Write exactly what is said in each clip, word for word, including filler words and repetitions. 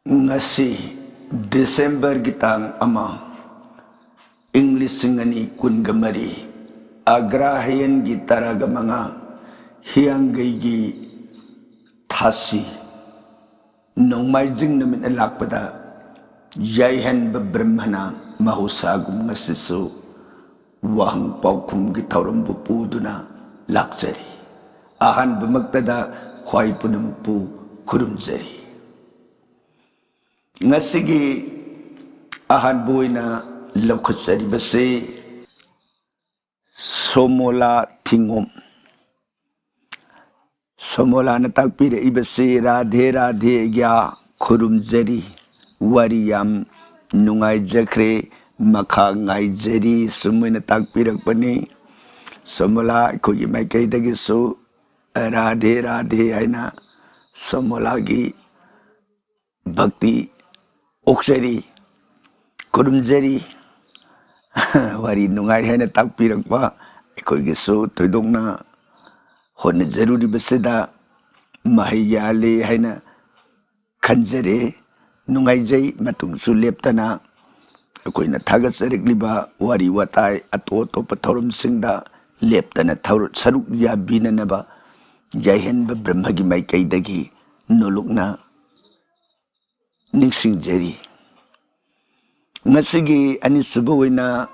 ꯉꯁꯤ ꯗꯤꯁꯦꯝꯕꯔꯒꯤ ꯇꯥꯡ ꯑꯃ, ꯏꯪ ꯂꯤꯁꯤꯡ ꯑꯅꯤ ꯀꯨꯟꯒ ꯃꯔꯤ, ꯑꯒ꯭ꯔꯥꯍꯌꯟꯒꯤ ꯇꯔꯥꯒ ꯃꯉꯥ, ꯍꯤꯌꯥꯡꯒꯩꯒꯤ ꯊꯥꯁꯤ, ꯅꯣꯡꯃꯥꯏꯖꯤꯡ ꯅꯨꯃꯤꯠꯅ ꯂꯥꯛꯄꯗ ꯌꯥꯏꯍꯟꯕ ꯕ꯭ꯔꯍꯃꯅ ꯃꯍꯧꯁꯥꯒꯨꯝ ꯉꯁꯤꯁꯨ ꯋꯥꯍꯪ ꯄꯥꯎꯈꯨꯝꯒꯤ ꯊꯧꯔꯝꯕꯨ ꯄꯨꯗꯨꯅ ꯂꯥꯛꯆꯔꯤ꯫ ꯑꯍꯥꯟꯕꯃꯛꯇꯗ ꯈ꯭ꯋꯥꯏ ꯄꯨꯝꯅꯃꯛꯄꯨ ꯈꯨꯔꯨꯝꯖꯔꯤ꯫ ꯉꯁꯤꯒꯤ ꯑꯍꯥꯟꯕ ꯑꯣꯏꯅ ꯂꯧꯈꯠꯆꯔꯤꯕꯁꯤ ꯁꯣꯃꯣꯂꯥ ꯊꯤꯉꯣꯝ꯫ ꯁꯣꯃꯣꯂꯥꯅ ꯇꯥꯛꯄꯤꯔꯛꯏꯕꯁꯤ "ꯔꯥꯙꯦ ꯔꯥꯙꯦ ꯑꯩꯒ꯭ꯌꯥ, ꯈꯨꯔꯨꯝꯖꯔꯤ, ꯋꯥꯔꯤ ꯌꯥꯝ ꯅꯨꯡꯉꯥꯏꯖꯈ꯭ꯔꯦ, ꯃꯈꯥ ꯉꯥꯏꯖꯔꯤ" ꯁꯨꯝ ꯑꯣꯏꯅ ꯇꯥꯛꯄꯤꯔꯛꯄꯅꯤ꯫ ꯁꯣꯃꯣꯂꯥ, ꯑꯩꯈꯣꯏꯒꯤ ꯃꯥꯏꯀꯩꯗꯒꯤꯁꯨ "ꯔꯥꯙꯦ ꯔꯥꯙꯦ" ꯍꯥꯏꯅ ꯁꯣꯃꯣꯂꯥꯒꯤ ꯚꯛꯇꯤ ꯑꯣꯛꯆꯔꯤ, ꯈꯨꯔꯨꯝꯖꯔꯤ꯫ ꯋꯥꯔꯤ ꯅꯨꯡꯉꯥꯏ ꯍꯥꯏꯅ ꯇꯥꯛꯄꯤꯔꯛꯄ ꯑꯩꯈꯣꯏꯒꯤꯁꯨ ꯊꯣꯏꯗꯣꯛꯅ ꯍꯣꯠꯅꯖꯔꯨꯔꯤꯕꯁꯤꯗ ꯃꯍꯩ ꯌꯥꯜꯂꯤ ꯍꯥꯏꯅ ꯈꯟꯖꯔꯦ꯫ ꯅꯨꯡꯉꯥꯏꯖꯩ꯫ ꯃꯇꯨꯡꯁꯨ ꯂꯦꯞꯇꯅ ꯑꯩꯈꯣꯏꯅ ꯊꯥꯒꯠꯆꯔꯛꯂꯤꯕ ꯋꯥꯔꯤ ꯋꯥꯇꯥꯏ, ꯑꯇꯣꯞ ꯑꯇꯣꯞꯄ ꯊꯧꯔꯝꯁꯤꯡꯗ ꯂꯦꯞꯇꯅ ꯊꯧꯔ-, ꯁꯔꯨꯛ ꯌꯥꯕꯤꯅꯅꯕ ꯌꯥꯏꯍꯟꯕ ꯕ꯭ꯔꯍꯃꯒꯤ ꯃꯥꯏꯀꯩꯗꯒꯤ ꯅꯣꯂꯨꯛꯅ ꯅꯤꯡꯁꯤꯡꯖꯔꯤ꯫ ꯉꯁꯤꯒꯤ ꯑꯅꯤꯁꯨꯕ ꯑꯣꯏꯅ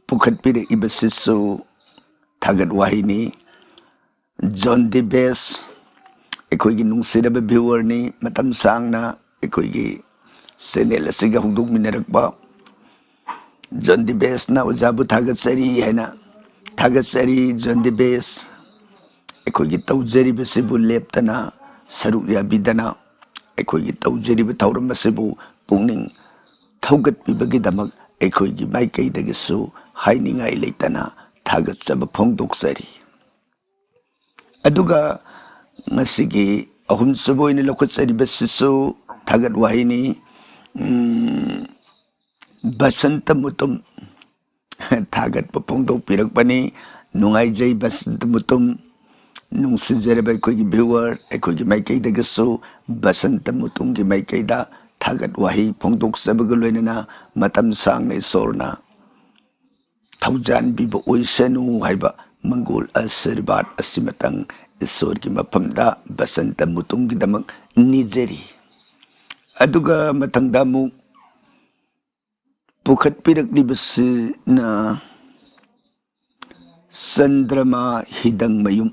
ꯄꯨꯈꯠꯄꯤꯔꯛꯏꯕꯁꯤꯁꯨ ꯊꯥꯒꯠ ꯋꯥꯍꯩꯅꯤ꯫ ꯖꯣꯟ ꯗꯤꯕꯦꯁ, ꯑꯩꯈꯣꯏꯒꯤ ꯅꯨꯡꯁꯤꯔꯕ ꯚ꯭ꯌꯨꯋꯔꯅꯤ, ꯃꯇꯝ ꯁꯥꯡꯅ ꯑꯩꯈꯣꯏꯒꯤ ꯆꯦꯅꯦꯜ ꯑꯁꯤꯒ ꯍꯧꯗꯣꯛꯃꯤꯟꯅꯔꯛꯄ꯫ ꯖꯣꯟ ꯗꯤꯕꯦꯁꯅ ꯑꯣꯖꯥꯕꯨ ꯊꯥꯒꯠꯆꯔꯤ ꯍꯥꯏꯅ ꯊꯥꯒꯠꯆꯔꯤ꯫ ꯖꯣꯟ ꯗꯤꯕꯦꯁ, ꯑꯩꯈꯣꯏꯒꯤ ꯇꯧꯖꯔꯤꯕꯁꯤꯕꯨ ꯂꯦꯞꯇꯅ ꯁꯔꯨꯛ ꯌꯥꯕꯤꯗꯅ ꯑꯩꯈꯣꯏꯒꯤ ꯇꯧꯖꯔꯤꯕ ꯊꯧꯔꯝ ꯑꯁꯤꯕꯨ ꯄꯨꯛꯅꯤꯡ ꯊꯧꯒꯠꯄꯤꯕꯒꯤꯗꯃꯛ ꯑꯩꯈꯣꯏꯒꯤ ꯃꯥꯏꯀꯩꯗꯒꯤꯁꯨ ꯍꯥꯏꯅꯤꯡꯉꯥꯏ ꯂꯩꯇꯅ ꯊꯥꯒꯠꯆꯕ ꯐꯣꯡꯗꯣꯛꯆꯔꯤ꯫ ꯑꯗꯨꯒ ꯉꯁꯤꯒꯤ ꯑꯍꯨꯝꯁꯨꯕ ꯑꯣꯏꯅ ꯂꯧꯈꯠꯆꯔꯤꯕꯁꯤꯁꯨ ꯊꯥꯒꯠ ꯋꯥꯍꯩꯅꯤ꯫ ꯎꯝ, ꯕꯁꯟꯇ ꯃꯨꯇꯨꯝ ꯊꯥꯒꯠꯄ ꯐꯣꯡꯗꯣꯛꯄꯤꯔꯛꯄꯅꯤ꯫ ꯅꯨꯡꯉꯥꯏꯖꯩ ꯕꯁꯟꯇ ꯃꯨꯇꯨꯝ, ꯅꯨꯡꯁꯤꯖꯔꯕ ꯑꯩꯈꯣꯏꯒꯤ viewer, ꯑꯩꯈꯣꯏꯒꯤ ꯃꯥꯏꯀꯩꯗꯒꯤꯁꯨ ꯕꯁꯟꯇ ꯃꯨꯇꯨꯝꯒꯤ ꯃꯥꯏꯀꯩꯗ ꯊꯥꯒꯠ ꯋꯥꯍꯩ ꯐꯣꯡꯗꯣꯛꯆꯕꯒ ꯂꯣꯏꯅꯅ ꯃꯇꯝ ꯁꯥꯡꯅ ꯏꯁꯣꯔꯅ ꯊꯧꯖꯥꯟꯕꯤꯕ ꯑꯣꯏꯁꯅꯨ ꯍꯥꯏꯕ ꯃꯪꯒꯣꯜ ꯑꯁꯤꯔꯕꯥꯗ ꯑꯁꯤꯃꯇꯪ ꯏꯁꯣꯔꯒꯤ ꯃꯐꯝꯗ ꯕꯁꯟꯇ ꯃꯨꯇꯨꯝꯒꯤꯗꯃꯛ ꯅꯤꯖꯔꯤ꯫ ꯑꯗꯨꯒ ꯃꯊꯪꯗ ꯑꯃꯨꯛ ꯄꯨꯈꯠꯄꯤꯔꯛꯂꯤꯕꯁꯤꯅ ꯆꯟꯗ꯭ꯔꯃꯥ ꯍꯤꯗꯪꯃꯌꯨꯝ꯫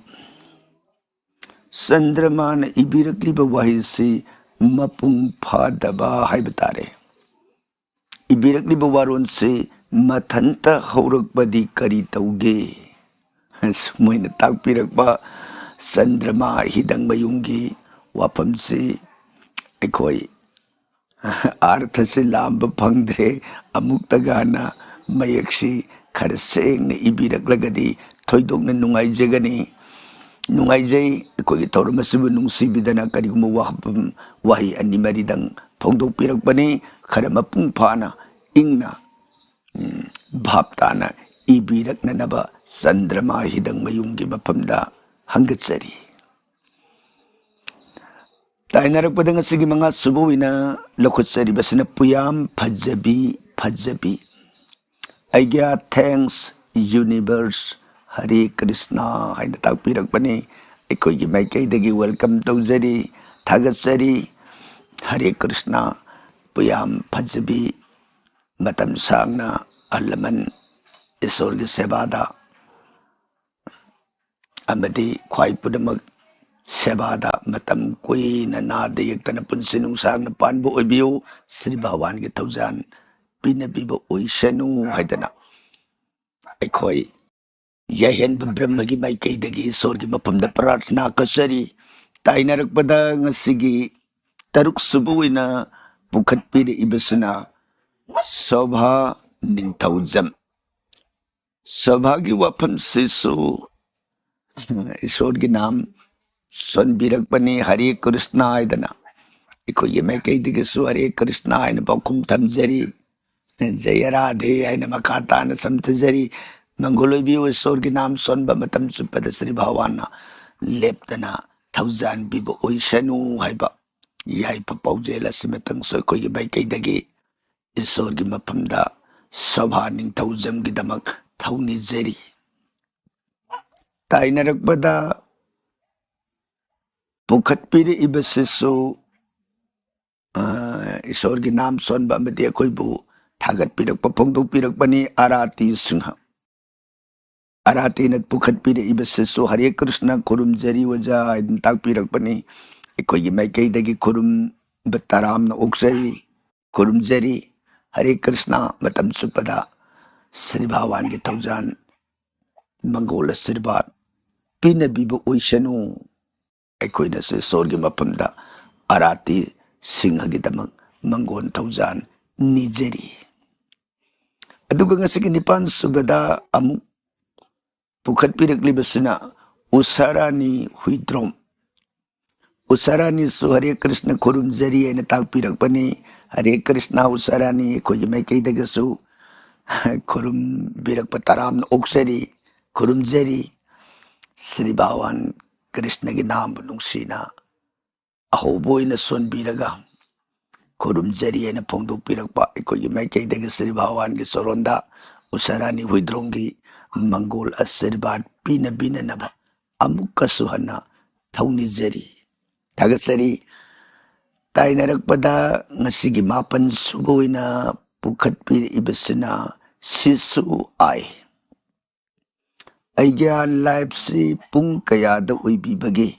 ꯆꯟꯗ꯭ꯔꯃꯥꯅ ꯏꯕꯤꯔꯛꯂꯤꯕ ꯋꯥꯍꯩꯁꯤ ꯃꯄꯨꯡ ꯐꯥꯗꯕ ꯍꯥꯏꯕ ꯇꯥꯔꯦ꯫ ꯏꯕꯤꯔꯛꯂꯤꯕ ꯋꯥꯔꯣꯜꯁꯤ ꯃꯊꯟꯇ ꯍꯧꯔꯛꯄꯗꯤ ꯀꯔꯤ ꯇꯧꯒꯦ? ꯃꯣꯏꯅ ꯇꯥꯛꯄꯤꯔꯛꯄ ꯆꯟꯗ꯭ꯔꯃꯥ ꯍꯤꯗꯪꯃꯌꯨꯝꯒꯤ ꯋꯥꯐꯝꯁꯤ ꯑꯩꯈꯣꯏ ꯑꯥꯔꯊꯁꯤ ꯂꯥꯝꯕ ꯐꯪꯗ꯭ꯔꯦ꯫ ꯑꯃꯨꯛꯇꯒ ꯍꯟꯅ ꯃꯌꯦꯛꯁꯤ ꯈꯔ ꯁꯦꯡꯅ ꯏꯕꯤꯔꯛꯂꯒꯗꯤ ꯊꯣꯏꯗꯣꯛꯅ ꯅꯨꯡꯉꯥꯏꯖꯒꯅꯤ꯫ ꯅꯨꯡꯉꯥꯏꯖꯩ꯫ ꯑꯩꯈꯣꯏꯒꯤ ꯊꯧꯔꯝ ꯑꯁꯤꯕꯨ ꯅꯨꯡꯁꯤꯕꯤꯗꯅ ꯀꯔꯤꯒꯨꯝꯕ ꯋꯥꯐꯝ, ꯋꯥꯍꯩ ꯑꯅꯤ ꯃꯔꯤꯗꯪ ꯐꯣꯡꯗꯣꯛꯄꯤꯔꯛꯄꯅꯤ꯫ ꯈꯔ ꯃꯄꯨꯡ ꯐꯥꯅ ꯏꯪꯅ, ꯎꯝ, ꯚꯥꯞ ꯇꯥꯅ ꯏꯕꯤꯔꯛꯅꯅꯕ ꯆꯟꯗ꯭ꯔꯃꯥ ꯍꯤꯗꯪꯃꯌꯨꯝꯒꯤ ꯃꯐꯝꯗ ꯍꯪꯒꯠꯆꯔꯤ꯫ ꯇꯥꯏꯅꯔꯛꯄꯗ ꯉꯁꯤꯒꯤ ꯃꯉꯥ ꯁꯨꯕ ꯑꯣꯏꯅ ꯂꯧꯈꯠꯆꯔꯤꯕꯁꯤꯅ ꯄꯨꯌꯥꯝ ꯐꯖꯕꯤ, ꯐꯖꯕꯤ꯫ ꯑꯩꯒ꯭ꯌꯥ, thanks universe, ꯍꯔꯦ ꯀ꯭ꯔꯤꯁꯅ ꯍꯥꯏꯅ ꯇꯥꯛꯄꯤꯔꯛꯄꯅꯤ꯫ ꯑꯩꯈꯣꯏꯒꯤ ꯃꯥꯏꯀꯩꯗꯒꯤ welcome ꯇꯧꯖꯔꯤ, ꯊꯥꯒꯠꯆꯔꯤ꯫ ꯍꯔꯦ ꯀ꯭ꯔꯤꯁꯅ꯫ ꯄꯨꯌꯥꯝ ꯐꯖꯕꯤ, ꯃꯇꯝ ꯁꯥꯡꯅ ꯑꯍꯜ ꯂꯃꯟ ꯏꯁꯣꯔꯒꯤ ꯁꯦꯕꯥꯗ ꯑꯃꯗꯤ ꯈ꯭ꯋꯥꯏ ꯄꯨꯝꯅꯃꯛ ꯁꯦꯕꯥꯗ ꯃꯇꯝ ꯀꯨꯏꯅ ꯅꯥꯗ ꯌꯦꯛꯇꯅ ꯄꯨꯟꯁꯤ ꯅꯨꯡꯁꯥꯡꯅ ꯄꯥꯟꯕ ꯑꯣꯏꯕꯤꯌꯨ, ꯁ꯭ꯔꯤ ꯚꯒꯋꯥꯟꯒꯤ ꯊꯧꯖꯥꯟ ꯄꯤꯅꯕꯤꯕ ꯑꯣꯏꯁꯅꯨ ꯍꯥꯏꯗꯅ ꯑꯩꯈꯣꯏ ꯌꯥꯏꯍꯟꯕ ꯕ꯭ꯔꯍ꯭ꯃꯒꯤ ꯃꯥꯏꯀꯩꯗꯒꯤ ꯏꯁꯣꯔꯒꯤ ꯃꯐꯝꯗ ꯄ꯭ꯔꯥꯔꯊꯅꯥ ꯀꯠꯆꯔꯤ꯫ ꯇꯥꯏꯅꯔꯛꯄꯗ ꯉꯁꯤꯒꯤ ꯇꯔꯨꯛ ꯁꯨꯕ ꯑꯣꯏꯅ ꯄꯨꯈꯠꯄꯤꯔꯛꯏꯕꯁꯤꯅ ꯁꯣꯚꯥ ꯅꯤꯡꯊꯧꯖꯝ꯫ ꯁꯣꯚꯥꯒꯤ ꯋꯥꯐꯝꯁꯤꯁꯨ ꯏꯁꯣꯔꯒꯤ ꯅꯥꯝ ꯁꯣꯟꯕꯤꯔꯛꯄꯅꯤ, ꯍꯔꯦ ꯀ꯭ꯔꯤꯁꯅ ꯍꯥꯏꯗꯅ꯫ ꯑꯩꯈꯣꯏꯒꯤ ꯃꯥꯏꯀꯩꯗꯒꯤꯁꯨ ꯍꯔꯦ ꯀ꯭ꯔꯤꯁꯅ ꯍꯥꯏꯅ ꯄꯥꯎꯈꯨꯝ ꯊꯝꯖꯔꯤ, ꯖꯌ ꯔꯥꯙꯦ ꯍꯥꯏꯅ ꯃꯈꯥ ꯇꯥꯅ ꯁꯝꯊꯖꯔꯤ꯫ ꯃꯪꯒꯣꯜ ꯑꯣꯏꯕꯤꯌꯨ, ꯏꯁꯣꯔꯒꯤ ꯅꯥꯝ ꯁꯣꯟꯕ ꯃꯇꯝ ꯆꯨꯞꯄꯗ ꯁ꯭ꯔꯤ ꯚꯒꯋꯥꯟꯅ ꯂꯦꯞꯇꯅ ꯊꯧꯖꯥꯟ ꯄꯤꯕ ꯑꯣꯏꯁꯅꯨ ꯍꯥꯏꯕ ꯌꯥꯏꯐ ꯄꯥꯎꯖꯦꯜ ꯑꯁꯤꯃꯇꯪꯁꯨ ꯑꯩꯈꯣꯏꯒꯤ ꯃꯥꯏꯀꯩꯗꯒꯤ ꯏꯁꯣꯔꯒꯤ ꯃꯐꯝꯗ ꯁꯣꯚꯥ ꯅꯤꯡꯊꯧꯖꯝꯒꯤꯗꯃꯛ ꯊꯧꯅꯤꯖꯔꯤ꯫ ꯇꯥꯏꯅꯔꯛꯄꯗ ꯄꯨꯈꯠꯄꯤꯔꯛꯏꯕꯁꯤꯁꯨ, ꯑ, ꯏꯁꯣꯔꯒꯤ ꯅꯥꯝ ꯁꯣꯟꯕ ꯑꯃꯗꯤ ꯑꯩꯈꯣꯏꯕꯨ ꯊꯥꯒꯠꯄꯤꯔꯛꯄ ꯐꯣꯡꯗꯣꯛꯄꯤꯔꯛꯄꯅꯤ, ꯑꯥꯔꯥꯇꯤ ꯁꯤꯡꯍ꯫ ꯑꯥꯔꯥꯇꯤꯅ ꯄꯨꯈꯠꯄꯤꯔꯛꯏꯕꯁꯤꯁꯨ ꯍꯔꯦ ꯀ꯭ꯔꯤꯁꯅ ꯈꯨꯔꯨꯝꯖꯔꯤ ꯑꯣꯖꯥ ꯍꯥꯏꯗꯨꯅ ꯇꯥꯛꯄꯤꯔꯛꯄꯅꯤ꯫ ꯑꯩꯈꯣꯏꯒꯤ ꯃꯥꯏꯀꯩꯗꯒꯤ ꯈꯨꯔꯨꯝꯕ ꯇꯔꯥꯝꯅ ꯑꯣꯛꯆꯔꯤ, ꯈꯨꯔꯨꯝꯖꯔꯤ꯫ ꯍꯔꯦ ꯀ꯭ꯔꯤꯁꯅ꯫ ꯃꯇꯝ ꯆꯨꯞꯄꯗ ꯁ꯭ꯔꯤ ꯚꯒꯋꯥꯟꯒꯤ ꯊꯧꯖꯥꯟ, ꯃꯪꯒꯣꯜ ꯑꯁꯤꯔꯕꯥꯗ ꯄꯤꯅꯕꯤꯕ ꯑꯣꯏꯁꯅꯨ꯫ ꯑꯩꯈꯣꯏꯅꯁꯨ ꯏꯁꯣꯔꯒꯤ ꯃꯐꯝꯗ ꯑꯥꯔꯥꯇꯤ ꯁꯤꯡꯍꯒꯤꯗꯃꯛ ꯃꯪꯒꯣꯜ ꯊꯧꯖꯥꯟ ꯅꯤꯖꯔꯤ꯫ ꯑꯗꯨꯒ ꯉꯁꯤꯒꯤ ꯅꯤꯄꯥꯟ ꯁꯨꯕꯗ ꯑꯃꯨꯛ ꯄꯨꯈꯠꯄꯤꯔꯛꯂꯤꯕꯁꯤꯅ ꯎꯁꯥꯔꯥꯅꯤ ꯍꯨꯏꯗ꯭ꯔꯣꯝ꯫ ꯎꯁꯥꯔꯥꯅꯤꯁꯨ ꯍꯔꯦ ꯀ꯭ꯔꯤꯁꯅ ꯈꯨꯔꯨꯝꯖꯔꯤ ꯍꯥꯏꯅ ꯇꯥꯛꯄꯤꯔꯛꯄꯅꯤ꯫ ꯍꯔꯦ ꯀ꯭ꯔꯤꯁꯅ ꯎꯁꯥꯔꯥꯅꯤ ꯑꯩꯈꯣꯏꯒꯤ ꯃꯥꯏꯀꯩꯗꯒꯁꯨ ꯈꯨꯔꯨꯝꯕꯤꯔꯛꯄ ꯇꯔꯥꯝꯅ ꯑꯣꯛꯆꯔꯤ, ꯈꯨꯔꯨꯝꯖꯔꯤ꯫ ꯁ꯭ꯔꯤ ꯚꯒꯋꯥꯟ ꯀ꯭ꯔꯤꯁꯅꯒꯤ ꯅꯥꯝꯕꯨ ꯅꯨꯡꯁꯤꯅ ꯑꯍꯧꯕ ꯑꯣꯏꯅ ꯁꯣꯟꯕꯤꯔꯒ ꯈꯨꯔꯨꯝꯖꯔꯤ ꯍꯥꯏꯅ ꯐꯣꯡꯗꯣꯛꯄꯤꯔꯛꯄ ꯑꯩꯈꯣꯏꯒꯤ ꯃꯥꯏꯀꯩꯗꯒꯤ ꯁ꯭ꯔꯤ ꯚꯒꯋꯥꯟꯒꯤ ꯆꯔꯣꯟꯗ ꯎꯁꯥꯔꯥꯅꯤ ꯍꯨꯏꯗ꯭ꯔꯣꯝꯒꯤ ꯃꯪꯒꯣꯜ ꯑꯁꯤꯔꯕꯥꯗ ꯄꯤꯅꯕꯤꯅꯅꯕ ꯑꯃꯨꯛꯀꯁꯨ ꯍꯟꯅ ꯊꯧꯅꯤꯖꯔꯤ, ꯊꯥꯒꯠꯆꯔꯤ꯫ ꯇꯥꯏꯅꯔꯛꯄꯗ ꯉꯁꯤꯒꯤ ꯃꯥꯄꯟ ꯁꯨꯕ ꯑꯣꯏꯅ ꯄꯨꯈꯠꯄꯤꯔꯛꯏꯕꯁꯤꯅ ꯁꯤꯁꯨ ꯑꯥꯏ꯫ ꯑꯩꯒꯤ ꯂꯥꯏꯐꯁꯤ ꯄꯨꯡ ꯀꯌꯥꯗ ꯑꯣꯏꯕꯤꯕꯒꯦ?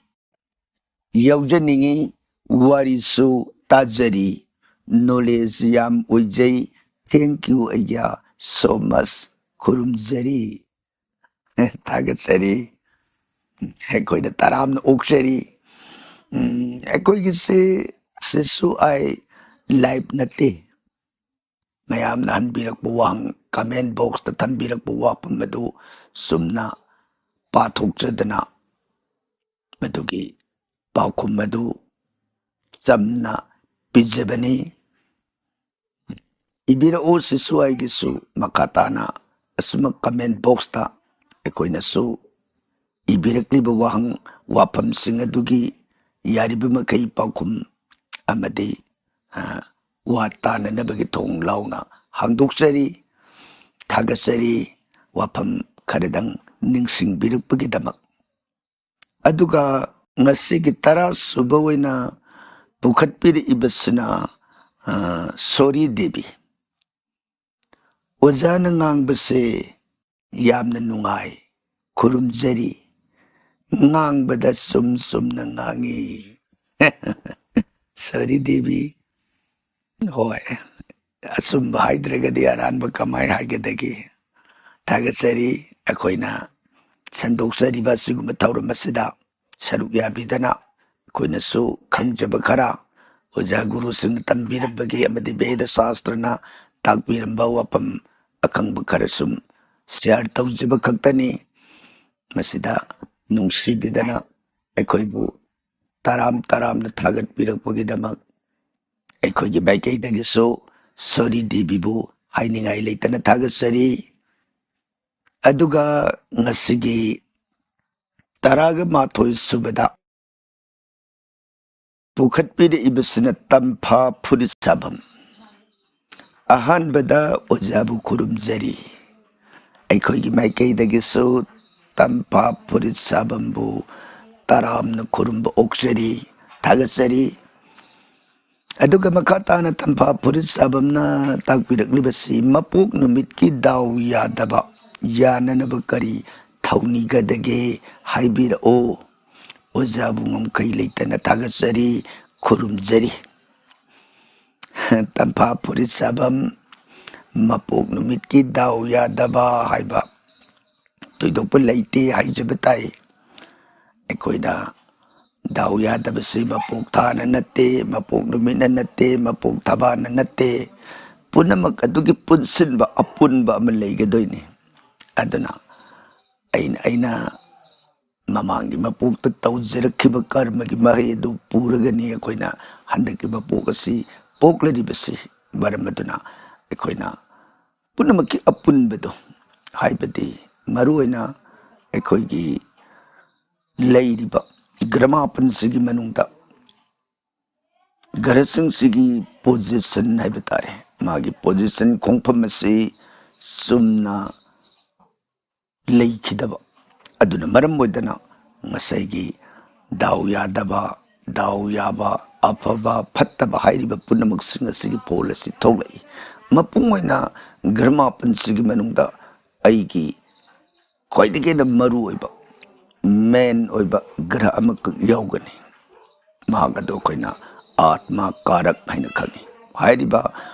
ꯌꯥꯎꯖꯅꯤꯡꯉꯤ, ꯋꯥꯔꯤꯁꯨ ꯇꯥꯖꯔꯤ, ꯅꯣꯂꯦꯖ ꯌꯥꯝ ꯑꯣꯏꯖꯩ꯫ Thank you ꯑꯩꯒꯤ so much꯫ ꯈꯨꯔꯨꯝꯖꯔꯤ, ꯊꯥꯒꯠꯆꯔꯤ꯫ ꯑꯩꯈꯣꯏꯅ ꯇꯔꯥꯝꯅ ꯑꯣꯛꯆꯔꯤ꯫ ꯎꯝ, ꯑꯩꯈꯣꯏꯒꯤꯁꯦ ꯁꯤꯁꯨ ꯑꯥꯏ ꯂꯥꯏꯐ ꯅꯠꯇꯦ꯫ ꯃꯌꯥꯝꯅ ꯍꯟꯕꯤꯔꯛꯄ ꯋꯥꯍꯪ, ꯀꯃꯦꯟ ꯕꯣꯛꯁꯇ ꯊꯝꯕꯤꯔꯛꯄ ꯋꯥꯐꯝ ꯑꯗꯨ ꯆꯨꯝꯅ ꯄꯥꯊꯣꯛꯆꯗꯅ ꯃꯗꯨꯒꯤ ꯄꯥꯎꯈꯨꯝ ꯑꯗꯨ ꯆꯝꯅ ꯄꯤꯖꯕꯅꯤ꯫ ꯏꯕꯤꯔꯛꯎ ꯁꯤꯁꯨ ꯑꯩꯒꯤꯁꯨ ꯃꯈꯥ ꯇꯥꯅ ꯑꯁꯨꯝꯅ ꯀꯃꯦꯟ ꯕꯣꯛꯁꯇ ꯑꯩꯈꯣꯏꯅꯁꯨ ꯏꯕꯤꯔꯛꯂꯤꯕ ꯋꯥꯍꯪ ꯋꯥꯐꯝꯁꯤꯡ ꯑꯗꯨꯒꯤ ꯌꯥꯔꯤꯕ ꯃꯈꯩ ꯄꯥꯎꯈꯨꯝ ꯑꯃꯗꯤ, ꯑ, ꯋꯥ ꯇꯥꯅꯅꯕꯒꯤ ꯊꯣꯡ ꯂꯥꯎꯅ ꯍꯥꯡꯗꯣꯛꯆꯔꯤ꯫ ꯊꯥꯒꯠꯆꯔꯤ, ꯋꯥꯐꯝ ꯈꯔꯗꯪ ꯅꯤꯡꯁꯤꯡꯕꯤꯔꯛꯄꯒꯤꯗꯃꯛ꯫ ꯑꯗꯨꯒ ꯉꯁꯤꯒꯤ ꯇꯔꯥ ꯁꯨꯕ ꯑꯣꯏꯅ ꯄꯨꯈꯠꯄꯤꯔꯛꯏꯕꯁꯤꯅ, ꯑ, ꯁꯣꯔꯤ ꯗꯦꯕꯤ꯫ ꯑꯣꯖꯥꯅ ꯉꯥꯡꯕꯁꯦ ꯌꯥꯝꯅ ꯅꯨꯡꯉꯥꯏ, ꯈꯨꯔꯨꯝꯖꯔꯤ꯫ ꯉꯥꯡꯕꯗ ꯆꯨꯝ ꯆꯨꯝꯅ ꯉꯥꯡꯉꯤ꯫ ꯁꯣꯔꯤ ꯗꯦꯕꯤ, ꯍꯣꯏ, ꯑꯆꯨꯝꯕ ꯍꯥꯏꯗ꯭ꯔꯒꯗꯤ ꯑꯔꯥꯟꯕ ꯀꯃꯥꯏ ꯍꯥꯏꯒꯗꯒꯦ? ꯊꯥꯒꯠꯆꯔꯤ꯫ ꯑꯩꯈꯣꯏꯅ ꯁꯟꯗꯣꯛꯆꯔꯤꯕ ꯑꯁꯤꯒꯨꯝꯕ ꯊꯧꯔꯝ ꯑꯁꯤꯗ ꯁꯔꯨꯛ ꯌꯥꯕꯤꯗꯅ ꯑꯩꯈꯣꯏꯅꯁꯨ ꯈꯪꯖꯕ ꯈꯔ, ꯑꯣꯖꯥ ꯒꯨꯔꯨꯁꯤꯡꯅ ꯇꯝꯕꯤꯔꯝꯕꯒꯤ ꯑꯃꯗꯤ ꯕꯦꯗ ꯁꯥꯁꯇ꯭ꯔꯅ ꯇꯥꯛꯄꯤꯔꯝꯕ ꯋꯥꯐꯝ ꯑꯈꯪꯕ ꯈꯔ ꯁꯨꯝ ꯁꯤꯌꯥꯔ ꯇꯧꯖꯕ ꯈꯛꯇꯅꯤ꯫ ꯃꯁꯤꯗ ꯅꯨꯡꯁꯤꯕꯤꯗꯅ ꯑꯩꯈꯣꯏꯕꯨ ꯇꯔꯥꯝ ꯇꯔꯥꯝꯅ ꯊꯥꯒꯠꯄꯤꯔꯛꯄꯒꯤꯗꯃꯛ ꯑꯩꯈꯣꯏꯒꯤ ꯃꯥꯏꯀꯩꯗꯒꯤꯁꯨ ꯁꯣꯔꯤ ꯗꯦꯕꯤꯕꯨ ꯍꯥꯏꯅꯤꯡꯉꯥꯏ ꯂꯩꯇꯅ ꯊꯥꯒꯠꯆꯔꯤ꯫ ꯑꯗꯨꯒ ꯉꯁꯤꯒꯤ ꯇꯔꯥꯒ ꯃꯥꯊꯣꯏ ꯁꯨꯕꯗ ꯄꯨꯈꯠꯄꯤꯔꯛꯏꯕꯁꯤꯅ ꯇꯝꯐꯥ ꯐꯨꯔꯤꯠ ꯁꯥꯐꯝ꯫ ꯑꯍꯥꯟꯕꯗ ꯑꯣꯖꯥꯕꯨ ꯈꯨꯔꯨꯝꯖꯔꯤ꯫ ꯑꯩꯈꯣꯏꯒꯤ ꯃꯥꯏꯀꯩꯗꯒꯤꯁꯨ ꯇꯝꯐꯥ ꯐꯨꯔꯤꯠ ꯁꯥꯐꯝꯕꯨ ꯇꯔꯥꯝꯅ ꯈꯨꯔꯨꯝꯕ ꯑꯣꯛꯆꯔꯤ, ꯊꯥꯒꯠꯆꯔꯤ꯫ ꯑꯗꯨꯒ ꯃꯈꯥ ꯇꯥꯅ ꯇꯝꯐꯥ ꯐꯨꯔꯤꯠ ꯁꯥꯐꯝꯅ ꯇꯥꯛꯄꯤꯔꯛꯂꯤꯕꯁꯤ, ꯃꯄꯣꯛ ꯅꯨꯃꯤꯠꯀꯤ ꯗꯥꯎ ꯌꯥꯗꯕ ꯌꯥꯅꯅꯕ ꯀꯔꯤ ꯊꯧꯅꯤꯒꯗꯒꯦ ꯍꯥꯏꯕꯤꯔꯛꯑꯣ꯫ ꯑꯣꯖꯥꯕꯨ ꯉꯝꯈꯩ ꯂꯩꯇꯅ ꯊꯥꯒꯠꯆꯔꯤ, ꯈꯨꯔꯨꯝꯖꯔꯤ꯫ ꯇꯝꯐꯥ ꯐꯨꯔꯤꯠ ꯁꯥꯐꯝ, ꯃꯄꯣꯛ ꯅꯨꯃꯤꯠꯀꯤ ꯗꯥꯎ ꯌꯥꯗꯕ ꯍꯥꯏꯕ ꯊꯣꯏꯗꯣꯛꯄ ꯂꯩꯇꯦ ꯍꯥꯏꯖꯕ ꯇꯥꯏ꯫ ꯑꯩꯈꯣꯏꯅ ꯗꯥꯎ ꯌꯥꯗꯕꯁꯤ ꯃꯄꯣꯛ ꯊꯥꯅ ꯅꯠꯇꯦ, ꯃꯄꯣꯛ ꯅꯨꯃꯤꯠꯅ ꯅꯠꯇꯦ, ꯃꯄꯣꯛ ꯊꯕꯥꯅ ꯅꯠꯇꯦ꯫ ꯄꯨꯝꯅꯃꯛ ꯑꯗꯨꯒꯤ ꯄꯨꯟꯁꯤꯟꯕ ꯑꯄꯨꯟꯕ ꯑꯃ ꯂꯩꯒꯗꯣꯏꯅꯤ꯫ ꯑꯗꯨꯅ ꯑꯩꯅ, ꯑꯩꯅ ꯃꯃꯥꯡꯒꯤ ꯃꯄꯣꯛꯇ ꯇꯧꯖꯔꯛꯈꯤꯕ ꯀꯔꯃꯒꯤ ꯃꯍꯩ ꯑꯗꯨ ꯄꯨꯔꯒꯅꯤ ꯑꯩꯈꯣꯏꯅ ꯍꯟꯗꯛꯀꯤ ꯃꯄꯣꯛ ꯑꯁꯤ ꯄꯣꯛꯂꯤꯕꯁꯤ꯫ ꯃꯔꯝ ꯑꯗꯨꯅ ꯑꯩꯈꯣꯏꯅ ꯄꯨꯝꯅꯃꯛꯀꯤ ꯑꯄꯨꯟꯕꯗꯣ, ꯍꯥꯏꯕꯗꯤ ꯃꯔꯨꯑꯣꯏꯅ ꯑꯩꯈꯣꯏꯒꯤ ꯂꯩꯔꯤꯕ ꯒ꯭ꯔꯍ ꯃꯥꯄꯟꯁꯤꯒꯤ ꯃꯅꯨꯡꯗ ꯒ꯭ꯔꯍꯁꯤꯡꯁꯤꯒꯤ position ꯍꯥꯏꯕ ꯇꯥꯔꯦ, ꯃꯥꯒꯤ position, ꯈꯣꯡꯐꯝ ꯑꯁꯤ ꯆꯨꯝꯅ ꯂꯩꯈꯤꯗꯕ ꯑꯗꯨꯅ ꯃꯔꯝ ꯑꯣꯏꯗꯅ ꯉꯁꯥꯏꯒꯤ ꯗꯥꯎ ꯌꯥꯗꯕ, ꯗꯥꯎ ꯌꯥꯕ, ꯑꯐꯕ, ꯐꯠꯇꯕ ꯍꯥꯏꯔꯤꯕ ꯄꯨꯝꯅꯃꯛꯁꯤꯡ ꯑꯁꯤꯒꯤ ꯐꯣꯜ ꯑꯁꯤ ꯊꯣꯛꯂꯛꯏ꯫ ꯃꯄꯨꯡ ꯑꯣꯏꯅ ꯒ꯭ꯔꯍ ꯃꯥꯄꯟꯁꯤꯒꯤ ꯃꯅꯨꯡꯗ ꯑꯩꯒꯤ ꯈ꯭ꯋꯥꯏꯗꯒꯤ ꯍꯦꯟꯅ ꯃꯔꯨ ꯑꯣꯏꯕ, ꯃꯦꯟ ꯑꯣꯏꯕ ꯒ꯭ꯔꯍ ꯑꯃꯈꯛ ꯌꯥꯎꯒꯅꯤ꯫ ꯃꯍꯥꯛ ꯑꯗꯨ ꯑꯩꯈꯣꯏꯅ ꯑꯥꯠꯃꯥ ꯀꯥꯔꯛ ꯍꯥꯏꯅ ꯈꯪꯉꯤ꯫ ꯍꯥꯏꯔꯤꯕ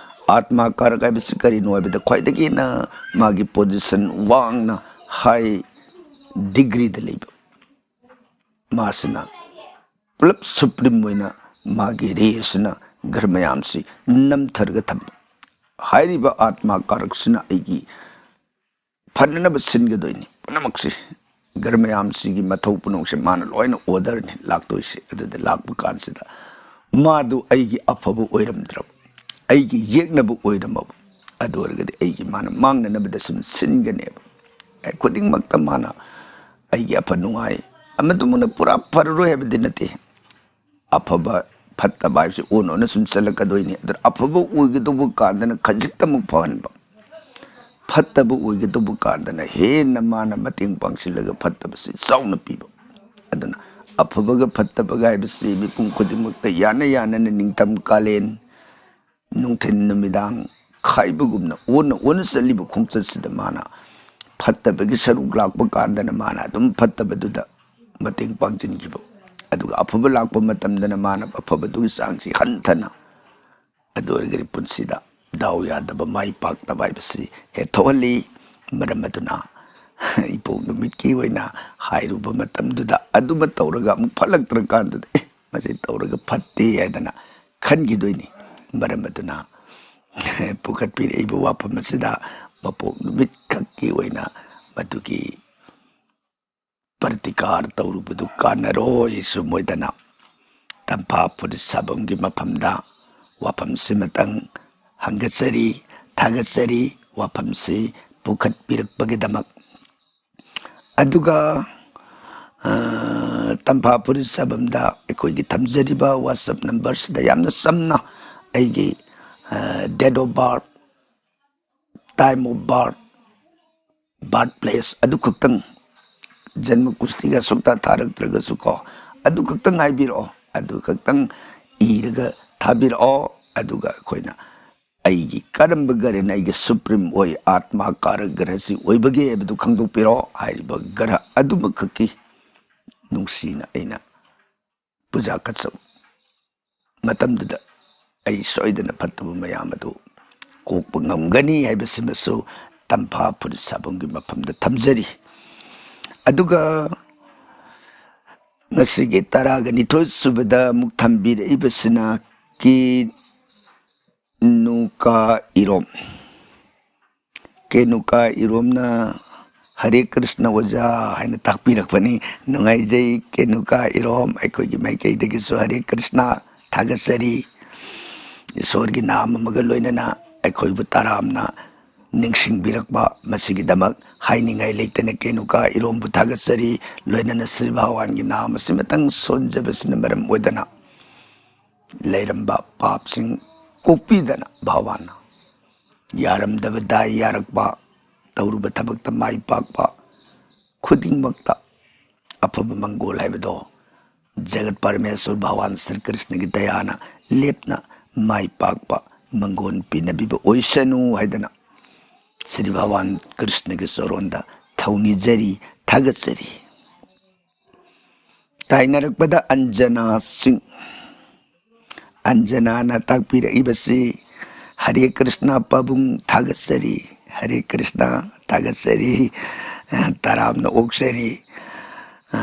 ꯑꯥꯠꯃꯥ ꯀꯥꯔꯛ ꯍꯥꯏꯕꯁꯤ ꯀꯔꯤꯅꯣ ꯍꯥꯏꯕꯗ, ꯈ꯭ꯋꯥꯏꯗꯒꯤ ꯍꯦꯟꯅ ꯃꯥꯒꯤ position ꯋꯥꯡꯅ, high degree ꯗ ꯂꯩꯕ, ꯃꯥꯁꯤꯅ ꯄꯨꯂꯞ supreme ꯑꯣꯏꯅ ꯃꯥꯒꯤ ꯔꯦ ꯑꯁꯤꯅ ꯒ꯭ꯔꯍ ꯃꯌꯥꯝꯁꯤ ꯅꯝꯊꯔꯒ ꯊꯝꯕ꯫ ꯍꯥꯏꯔꯤꯕ ꯑꯥꯠꯃꯥ ꯀꯥꯔꯛꯁꯤꯅ ꯑꯩꯒꯤ ꯐꯅꯅꯕ ꯁꯤꯟꯒꯗꯣꯏꯅꯤ꯫ ꯄꯨꯝꯅꯃꯛꯁꯤ, ꯒ꯭ꯔꯍ ꯃꯌꯥꯝꯁꯤꯒꯤ ꯃꯊꯧ ꯄꯨꯝꯅꯃꯛꯁꯦ ꯃꯥꯅ ꯂꯣꯏꯅ order ꯅꯤ ꯂꯥꯛꯇꯣꯏꯁꯦ꯫ ꯑꯗꯨꯗ ꯂꯥꯛꯄ ꯀꯥꯟꯁꯤꯗ ꯃꯥꯗꯨ ꯑꯩꯒꯤ ꯑꯐꯕ ꯑꯣꯏꯔꯝꯗ꯭ꯔꯕ, ꯑꯩꯒꯤ ꯌꯦꯛꯅꯕ ꯑꯣꯏꯔꯝꯃꯕ, ꯑꯗꯨ ꯑꯣꯏꯔꯒꯗꯤ ꯑꯩꯒꯤ ꯃꯥꯅ ꯃꯥꯡꯅꯅꯕꯗ ꯁꯨꯝ ꯁꯤꯟꯒꯅꯦꯕ꯫ ꯑꯦ, ꯈꯨꯗꯤꯡꯃꯛꯇ ꯃꯥꯅ ꯑꯩꯒꯤ ꯑꯐ ꯅꯨꯡꯉꯥꯏ, ꯑꯃꯗꯨꯃꯛꯅ ꯄꯨꯔꯥ ꯐꯔꯔꯣꯏ ꯍꯥꯏꯕꯗꯤ ꯅꯠꯇꯦ꯫ ꯑꯐꯕ ꯐꯠꯇꯕ ꯍꯥꯏꯕꯁꯤ ꯑꯣꯟ ꯑꯣꯟꯅ ꯁꯨꯝ ꯆꯠꯂꯛꯀꯗꯣꯏꯅꯤ꯫ ꯑꯗꯨꯅ ꯑꯐꯕ ꯑꯣꯏꯒꯗꯧꯕ ꯀꯥꯟꯗꯅ ꯈꯖꯤꯛꯇꯃꯛ ꯐꯍꯟꯕ, ꯐꯠꯇꯕ ꯑꯣꯏꯒꯗꯧꯕ ꯀꯥꯟꯗꯅ ꯍꯦꯟꯅ ꯃꯥꯅ ꯃꯇꯦꯡ ꯄꯥꯡꯁꯤꯜꯂꯒ ꯐꯠꯇꯕꯁꯤ ꯆꯥꯎꯅ ꯄꯤꯕ꯫ ꯑꯗꯨꯅ ꯑꯐꯕꯒ ꯐꯠꯇꯕꯒ ꯍꯥꯏꯕꯁꯤ ꯃꯤꯄꯨꯝ ꯈꯨꯗꯤꯡꯃꯛꯇ ꯌꯥꯅ ꯌꯥꯅꯅ ꯅꯤꯡꯊꯝ ꯀꯥꯂꯦꯟ, ꯅꯨꯡꯊꯤꯜ ꯅꯨꯃꯤꯗꯥꯡ ꯈꯥꯏꯕꯒꯨꯝꯅ ꯑꯣꯟꯅ ꯑꯣꯟꯅ ꯆꯠꯂꯤꯕ ꯈꯣꯡꯆꯠꯁꯤꯗ ꯃꯥꯅ ꯐꯠꯇꯕꯒꯤ ꯁꯔꯨꯛ ꯂꯥꯛꯄ ꯀꯥꯟꯗꯅ ꯃꯥꯅ ꯑꯗꯨꯝ ꯐꯠꯇꯕꯗꯨꯗ ꯃꯇꯦꯡ ꯄꯥꯡꯁꯤꯟꯈꯤꯕ, ꯑꯗꯨꯒ ꯑꯐꯕ ꯂꯥꯛꯄ ꯃꯇꯝꯗꯅ ꯃꯥꯅ ꯑꯐꯕꯗꯨꯒꯤ ꯆꯥꯡꯁꯤ ꯍꯟꯊꯅ, ꯑꯗꯨ ꯑꯣꯏꯔꯒꯗꯤ ꯄꯨꯟꯁꯤꯗ ꯗꯥꯎ ꯌꯥꯗꯕ, ꯃꯥꯏ ꯄꯥꯛꯇꯕ ꯍꯥꯏꯕꯁꯤ ꯍꯦꯛ ꯊꯣꯛꯍꯜꯂꯤ꯫ ꯃꯔꯝ ꯑꯗꯨꯅ ꯏꯄꯣꯛ ꯅꯨꯃꯤꯠꯀꯤ ꯑꯣꯏꯅ ꯍꯥꯏꯔꯨꯕ ꯃꯇꯝꯗꯨꯗ ꯑꯗꯨꯃ ꯇꯧꯔꯒ ꯑꯃꯨꯛ ꯐꯠꯂꯛꯇ꯭ꯔꯀꯥꯟꯗꯨꯗ, "ꯑꯦ, ꯃꯁꯤ ꯇꯧꯔꯒ ꯐꯠꯇꯦ" ꯍꯥꯏꯗꯅ ꯈꯟꯈꯤꯗꯣꯏꯅꯤ꯫ ꯃꯔꯝ ꯑꯗꯨꯅ ꯄꯨꯈꯠꯄꯤꯔꯛꯏꯕ ꯋꯥꯐꯝ ꯑꯁꯤꯗ ꯃꯄꯣꯛ ꯅꯨꯃꯤꯠ ꯈꯛꯀꯤ ꯑꯣꯏꯅ ꯃꯗꯨꯒꯤ ꯄ꯭ꯔꯇꯤꯀꯥꯔ ꯇꯧꯔꯨꯕꯗꯨ ꯀꯥꯟꯅꯔꯣꯏ꯫ ꯁꯨꯝ ꯑꯣꯏꯗꯅ ꯇꯝꯐꯥ ꯐꯨꯔꯤꯠ ꯁꯥꯐꯝꯒꯤ ꯃꯐꯝꯗ ꯋꯥꯐꯝꯁꯤꯃꯇꯪ ꯍꯪꯒꯠꯆꯔꯤ, ꯊꯥꯒꯠꯆꯔꯤ, ꯋꯥꯐꯝꯁꯤ ꯄꯨꯈꯠꯄꯤꯔꯛꯄꯒꯤꯗꯃꯛ꯫ ꯑꯗꯨꯒ ꯑ, ꯇꯝꯐꯥ ꯐꯨꯔꯤꯠ ꯁꯥꯐꯝꯗ ꯑꯩꯈꯣꯏꯒꯤ ꯊꯝꯖꯔꯤꯕ WhatsApp number ꯁꯤꯗ ꯌꯥꯝꯅ ꯆꯝꯅ ꯑꯩꯒꯤ, ꯑ, date of birth, time of birth, birth place ꯑꯗꯨ ꯈꯛꯇꯪ, ꯖꯟꯃ ꯀꯨꯁꯇꯤꯒ ꯁꯨꯛꯇ ꯊꯥꯔꯛꯇ꯭ꯔꯒꯁꯨ ꯀꯣ, ꯑꯗꯨ ꯈꯛꯇꯪ ꯍꯥꯏꯕꯤꯔꯛꯑꯣ, ꯑꯗꯨ ꯈꯛꯇꯪ ꯏꯔꯒ ꯊꯥꯕꯤꯔꯛꯑꯣ꯫ ꯑꯗꯨꯒ ꯑꯩꯈꯣꯏꯅ ꯑꯩꯒꯤ ꯀꯔꯝꯕ ꯒ꯭ꯔꯍꯅ ꯑꯩꯒꯤ supreme ꯑꯣꯏ, ꯑꯥꯠꯃꯥ ꯀꯥꯔꯛ ꯒ꯭ꯔꯍꯁꯤ ꯑꯣꯏꯕꯒꯦ ꯍꯥꯏꯕꯗꯨ ꯈꯪꯗꯣꯛꯄꯤꯔꯣ꯫ ꯍꯥꯏꯔꯤꯕ ꯒ꯭ꯔꯍ ꯑꯗꯨꯃꯈꯛꯀꯤ ꯅꯨꯡꯁꯤꯅ ꯑꯩꯅ ꯄꯨꯖꯥ ꯀꯠꯆꯕ ꯃꯇꯝꯗꯨꯗ ꯑꯩ ꯁꯣꯏꯗꯅ ꯐꯠꯇꯕ ꯃꯌꯥꯝ ꯑꯗꯨ ꯀꯣꯛꯄ ꯉꯝꯒꯅꯤ ꯍꯥꯏꯕꯁꯤꯃꯁꯨ ꯇꯝꯐꯥ ꯐꯨꯔꯤꯠ ꯁꯥꯐꯝꯒꯤ ꯃꯐꯝꯗ ꯊꯝꯖꯔꯤ꯫ ꯑꯗꯨꯒ ꯉꯁꯤꯒꯤ ꯇꯔꯥꯒ ꯅꯤꯊꯣꯏ ꯁꯨꯕꯗ ꯑꯃꯨꯛ ꯊꯝꯕꯤꯔꯛꯏꯕꯁꯤꯅ ꯀꯦ ꯅꯨꯀꯥ ꯏꯔꯣꯝ꯫ ꯀꯦ ꯅꯨꯀꯥ ꯏꯔꯣꯝꯅ "ꯍꯔꯦ ꯀ꯭ꯔꯤꯁꯅ ꯑꯣꯖꯥ" ꯍꯥꯏꯅ ꯇꯥꯛꯄꯤꯔꯛꯄꯅꯤ꯫ ꯅꯨꯡꯉꯥꯏꯖꯩ ꯀꯦ ꯅꯨꯀꯥ ꯏꯔꯣꯝ꯫ ꯑꯩꯈꯣꯏꯒꯤ ꯃꯥꯏꯀꯩꯗꯒꯤꯁꯨ "ꯍꯔꯦ ꯀ꯭ꯔꯤꯁꯅ" ꯊꯥꯒꯠꯆꯔꯤ꯫ ꯏꯁꯣꯔꯒꯤ ꯅꯥꯝ ꯑꯃꯒ ꯂꯣꯏꯅꯅ ꯑꯩꯈꯣꯏꯕꯨ ꯇꯔꯥꯝꯅ ꯅꯤꯡꯁꯤꯡꯕꯤꯔꯛꯄ, ꯃꯁꯤꯒꯤꯗꯃꯛ ꯍꯥꯏꯅꯤꯡꯉꯥꯏ ꯂꯩꯇꯅ ꯀꯦ ꯅꯨꯀꯥ ꯏꯔꯣꯝꯕꯨ ꯊꯥꯒꯠꯆꯔꯤ꯫ ꯂꯣꯏꯅꯅ ꯁ꯭ꯔꯤ ꯚꯒꯋꯥꯟꯒꯤ ꯅꯥꯝ ꯑꯁꯤꯃꯇꯪ ꯁꯣꯟꯖꯕꯁꯤꯅ ꯃꯔꯝ ꯑꯣꯏꯗꯅ ꯂꯩꯔꯝꯕ ꯄꯥꯞꯁꯤꯡ ꯀꯣꯛꯄꯤꯗꯅ ꯚꯒꯋꯥꯟꯅ ꯌꯥꯔꯝꯗꯕꯗ ꯌꯥꯔꯛꯄ, ꯇꯧꯔꯨꯕ ꯊꯕꯛꯇ ꯃꯥꯏ ꯄꯥꯛꯄ, ꯈꯨꯗꯤꯡꯃꯛꯇ ꯑꯐꯕ ꯃꯪꯒꯣꯜ ꯍꯥꯏꯕꯗꯣ ꯖꯒꯠ ꯄꯔꯃꯦꯁꯣꯔ ꯚꯒꯋꯥꯟ ꯁ꯭ꯔꯤ ꯀ꯭ꯔꯤꯁꯅꯒꯤ ꯗꯌꯥꯅ ꯂꯦꯞꯅ ꯃꯥꯏ ꯄꯥꯛꯄ ꯃꯪꯒꯣꯜ ꯄꯤꯅꯕꯤꯕ ꯑꯣꯏꯁꯅꯨ ꯍꯥꯏꯗꯅ ꯁ꯭ꯔꯤ ꯚꯒꯋꯥꯟ ꯀ꯭ꯔꯤꯁꯅꯒꯤ ꯆꯔꯣꯟꯗ ꯊꯧꯅꯤꯖꯔꯤ, ꯊꯥꯒꯠꯆꯔꯤ꯫ ꯇꯥꯏꯅꯔꯛꯄꯗ ꯑꯟꯖꯅꯥ ꯁꯤꯡ꯫ ꯑꯟꯖꯅꯥꯅ ꯇꯥꯛꯄꯤꯔꯛꯏꯕꯁꯤ "ꯍꯔꯦ ꯀ꯭ꯔꯤꯁꯅ ꯄꯥꯕꯨꯡ ꯊꯥꯒꯠꯆꯔꯤ, ꯍꯔꯦ ꯀ꯭ꯔꯤꯁꯅ ꯊꯥꯒꯠꯆꯔꯤ, ꯇꯔꯥꯝꯅ ꯑꯣꯛꯆꯔꯤ"꯫ ꯑ,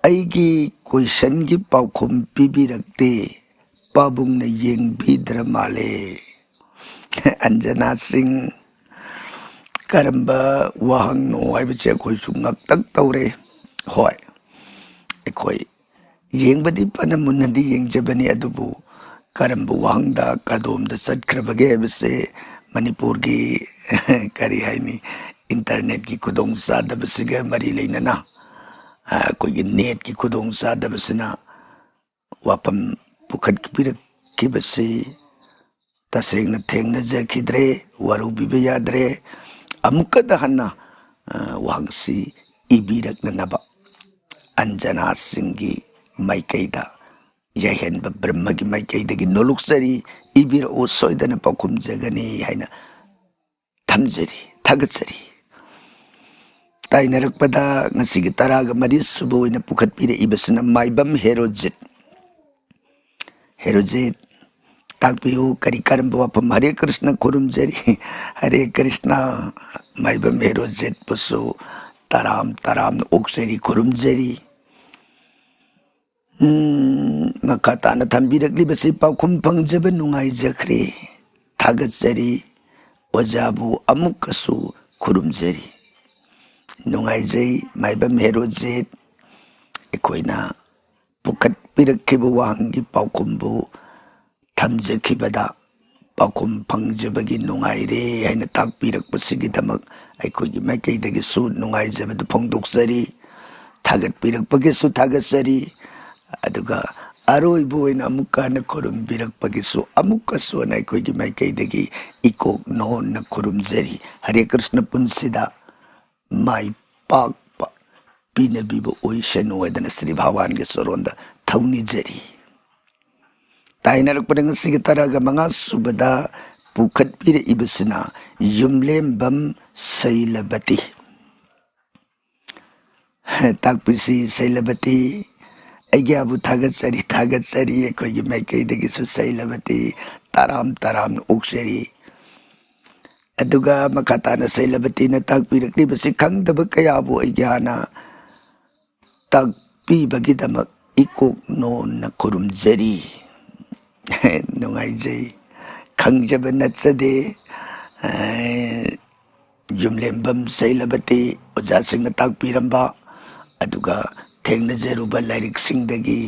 "ꯑꯩꯒꯤ questionꯒꯤ ꯄꯥꯎꯈꯨꯝ ꯄꯤꯕꯤꯔꯛꯇꯦ, ꯄꯥꯕꯨꯡꯅ ꯌꯦꯡꯕꯤꯗ꯭ꯔ ꯃꯥꯜꯂꯦ"꯫ ꯑꯟꯖꯅꯥ ꯁꯤꯡ, ꯀꯔꯝꯕ ꯋꯥꯍꯪꯅꯣ ꯍꯥꯏꯕꯁꯦ ꯑꯩꯈꯣꯏꯁꯨ ꯉꯛꯇꯛ ꯇꯧꯔꯦ꯫ ꯍꯣꯏ, ꯑꯩꯈꯣꯏ ꯌꯦꯡꯕꯗꯤ ꯐꯅ ꯃꯨꯟꯅꯗꯤ ꯌꯦꯡꯖꯕꯅꯤ, ꯑꯗꯨꯕꯨ ꯀꯔꯝꯕ ꯋꯥꯍꯪꯗ ꯀꯗꯣꯝꯗ ꯆꯠꯈ꯭ꯔꯕꯒꯦ ꯍꯥꯏꯕꯁꯦ ꯃꯅꯤꯄꯨꯔꯒꯤ ꯀꯔꯤ ꯍꯥꯏꯅꯤ, ꯏꯟꯇꯔꯅꯦꯠꯀꯤ ꯈꯨꯗꯣꯡꯆꯥꯗꯕꯁꯤꯒ ꯃꯔꯤ ꯂꯩꯅꯅ, ꯑ, ꯑꯩꯈꯣꯏꯒꯤ ꯅꯦꯠꯀꯤ ꯈꯨꯗꯣꯡꯆꯥꯗꯕꯁꯤꯅ ꯋꯥꯐꯝ ꯄꯨꯈꯠꯄꯤꯔꯛꯈꯤꯕꯁꯤ ꯇꯁꯦꯡꯅ ꯊꯦꯡꯅꯖꯈꯤꯗ꯭ꯔꯦ, ꯋꯥꯔꯧꯕꯤꯕ ꯌꯥꯗ꯭ꯔꯦ꯫ ꯑꯃꯨꯛꯀꯗ ꯍꯟꯅ, ꯑ, ꯋꯥꯍꯪꯁꯤ ꯏꯕꯤꯔꯛꯅꯅꯕ ꯑꯟꯖꯅꯥꯁꯤꯡꯒꯤ ꯃꯥꯏꯀꯩꯗ, ꯌꯥꯏꯍꯟꯕ ꯕ꯭ꯔꯍ꯭ꯃꯒꯤ ꯃꯥꯏꯀꯩꯗꯒꯤ ꯅꯣꯂꯨꯛꯆꯔꯤ, ꯏꯕꯤꯔꯛꯎ, ꯁꯣꯏꯗꯅ ꯄꯥꯎꯈꯨꯝꯖꯒꯅꯤ ꯍꯥꯏꯅ ꯊꯝꯖꯔꯤ, ꯊꯥꯒꯠꯆꯔꯤ꯫ ꯇꯥꯏꯅꯔꯛꯄꯗ ꯉꯁꯤꯒꯤ ꯇꯔꯥꯒ ꯃꯔꯤ ꯁꯨꯕ ꯑꯣꯏꯅ ꯄꯨꯈꯠꯄꯤꯔꯛꯏꯕꯁꯤꯅ ꯃꯥꯏꯕꯝ ꯍꯦꯔꯣꯖꯤꯠ꯫ ꯍꯦꯔꯣꯖꯤꯠ, ꯇꯥꯛꯄꯤꯌꯨ, ꯀꯔꯤ ꯀꯔꯝꯕ ꯋꯥꯐꯝ? ꯍꯔꯦ ꯀ꯭ꯔꯤꯁꯅ, ꯈꯨꯔꯨꯝꯖꯔꯤ꯫ ꯍꯔꯦ ꯀ꯭ꯔꯤꯁꯅ꯫ ꯃꯥꯏꯕꯝ ꯍꯦꯔꯣꯖꯤꯠꯄꯨꯁꯨ ꯇꯔꯥꯝ ꯇꯔꯥꯝꯅ ꯑꯣꯛꯆꯔꯤ, ꯈꯨꯔꯨꯝꯖꯔꯤ꯫ ꯎꯝ, ꯃꯈꯥ ꯇꯥꯅ ꯊꯝꯕꯤꯔꯛꯂꯤꯕꯁꯤ ꯄꯥꯎꯈꯨꯝ ꯐꯪꯖꯕ ꯅꯨꯡꯉꯥꯏꯖꯈ꯭ꯔꯦ꯫ ꯊꯥꯒꯠꯆꯔꯤ꯫ ꯑꯣꯖꯥꯕꯨ ꯑꯃꯨꯛꯀꯁꯨ ꯈꯨꯔꯨꯝꯖꯔꯤ꯫ ꯅꯨꯡꯉꯥꯏꯖꯩ, ꯃꯥꯏꯕꯝ ꯍꯦꯔꯣꯖꯤꯠ꯫ ꯑꯩꯈꯣꯏꯅ ꯄꯨꯈꯠꯄꯤꯔꯛꯈꯤꯕ ꯋꯥꯍꯪꯒꯤ ꯄꯥꯎꯈꯨꯝꯕꯨ ꯊꯝꯖꯈꯤꯕꯗ ꯄꯥꯎꯈꯨꯝ ꯐꯪꯖꯕꯒꯤ ꯅꯨꯡꯉꯥꯏꯔꯦ ꯍꯥꯏꯅ ꯇꯥꯛꯄꯤꯔꯛꯄꯁꯤꯒꯤꯗꯃꯛ ꯑꯩꯈꯣꯏꯒꯤ ꯃꯥꯏꯀꯩꯗꯒꯤꯁꯨ ꯅꯨꯡꯉꯥꯏꯖꯕꯗꯨ ꯐꯣꯡꯗꯣꯛꯆꯔꯤ꯫ ꯊꯥꯒꯠꯄꯤꯔꯛꯄꯒꯤꯁꯨ ꯊꯥꯒꯠꯆꯔꯤ꯫ ꯑꯗꯨꯒ ꯑꯔꯣꯏꯕ ꯑꯣꯏꯅ ꯑꯃꯨꯛꯀ ꯍꯟꯅ ꯈꯨꯔꯨꯝꯕꯤꯔꯛꯄꯒꯤꯁꯨ ꯑꯃꯨꯛꯀꯁꯨ ꯍꯟꯅ ꯑꯩꯈꯣꯏꯒꯤ ꯃꯥꯏꯀꯩꯗꯒꯤ ꯏꯀꯣꯛ ꯅꯣꯟꯅ ꯈꯨꯔꯨꯝꯖꯔꯤ꯫ ꯍꯔꯦ ꯀ꯭ꯔꯤꯁꯅ꯫ ꯄꯨꯟꯁꯤꯗ ꯃꯥꯏ ꯄꯥꯛꯄ ꯄꯤꯅꯕꯤꯕ ꯑꯣꯏꯁꯅꯨ ꯍꯥꯏꯗꯅ ꯁ꯭ꯔꯤ ꯚꯒꯋꯥꯟꯒꯤ ꯆꯔꯣꯟꯗ ꯊꯧꯅꯤꯖꯔꯤ꯫ ꯇꯥꯏꯅꯔꯛꯄꯗ ꯉꯁꯤꯒꯤ ꯇꯔꯥꯒ ꯃꯉꯥ ꯁꯨꯕꯗ ꯄꯨꯈꯠꯄꯤꯔꯛꯏꯕꯁꯤꯅ ꯌꯨꯝꯂꯦꯝꯕꯝ ꯁꯩꯂꯕꯇꯤ꯫ ꯇꯥꯛꯄꯤꯁꯤ ꯁꯩꯂꯕꯇꯤ, ꯑꯩꯒꯤꯕꯨ ꯊꯥꯒꯠꯆꯔꯤ, ꯊꯥꯒꯠꯆꯔꯤ꯫ ꯑꯩꯈꯣꯏꯒꯤ ꯃꯥꯏꯀꯩꯗꯒꯤꯁꯨ ꯁꯩꯂꯕꯇꯤ ꯇꯔꯥꯝ ꯇꯔꯥꯝꯅ ꯑꯣꯛꯆꯔꯤ꯫ ꯑꯗꯨꯒ ꯃꯈꯥ ꯇꯥꯅ ꯁꯩꯂꯕꯇꯤꯅ ꯇꯥꯛꯄꯤꯔꯛꯂꯤꯕꯁꯤ ꯈꯪꯗꯕ ꯀꯌꯥꯕꯨ ꯑꯩꯒꯤ ꯍꯥꯟꯅ ꯇꯥꯛꯄꯤꯕꯒꯤꯗꯃꯛ ꯏꯀꯣꯛ ꯅꯣꯟꯅ ꯈꯨꯔꯨꯝꯖꯔꯤ꯫ ꯅꯨꯡꯉꯥꯏꯖꯩ꯫ ꯈꯪꯖꯕ ꯅꯠꯆꯗꯦ꯫ ꯑꯦ, ꯌꯨꯝꯂꯦꯝꯕꯝ ꯁꯩꯂꯕꯇꯤ ꯑꯣꯖꯥꯁꯤꯡꯅ ꯇꯥꯛꯄꯤꯔꯝꯕ, ꯑꯗꯨꯒ ꯊꯦꯡꯅꯖꯔꯨꯕ ꯂꯥꯏꯔꯤꯛꯁꯤꯡꯗꯒꯤ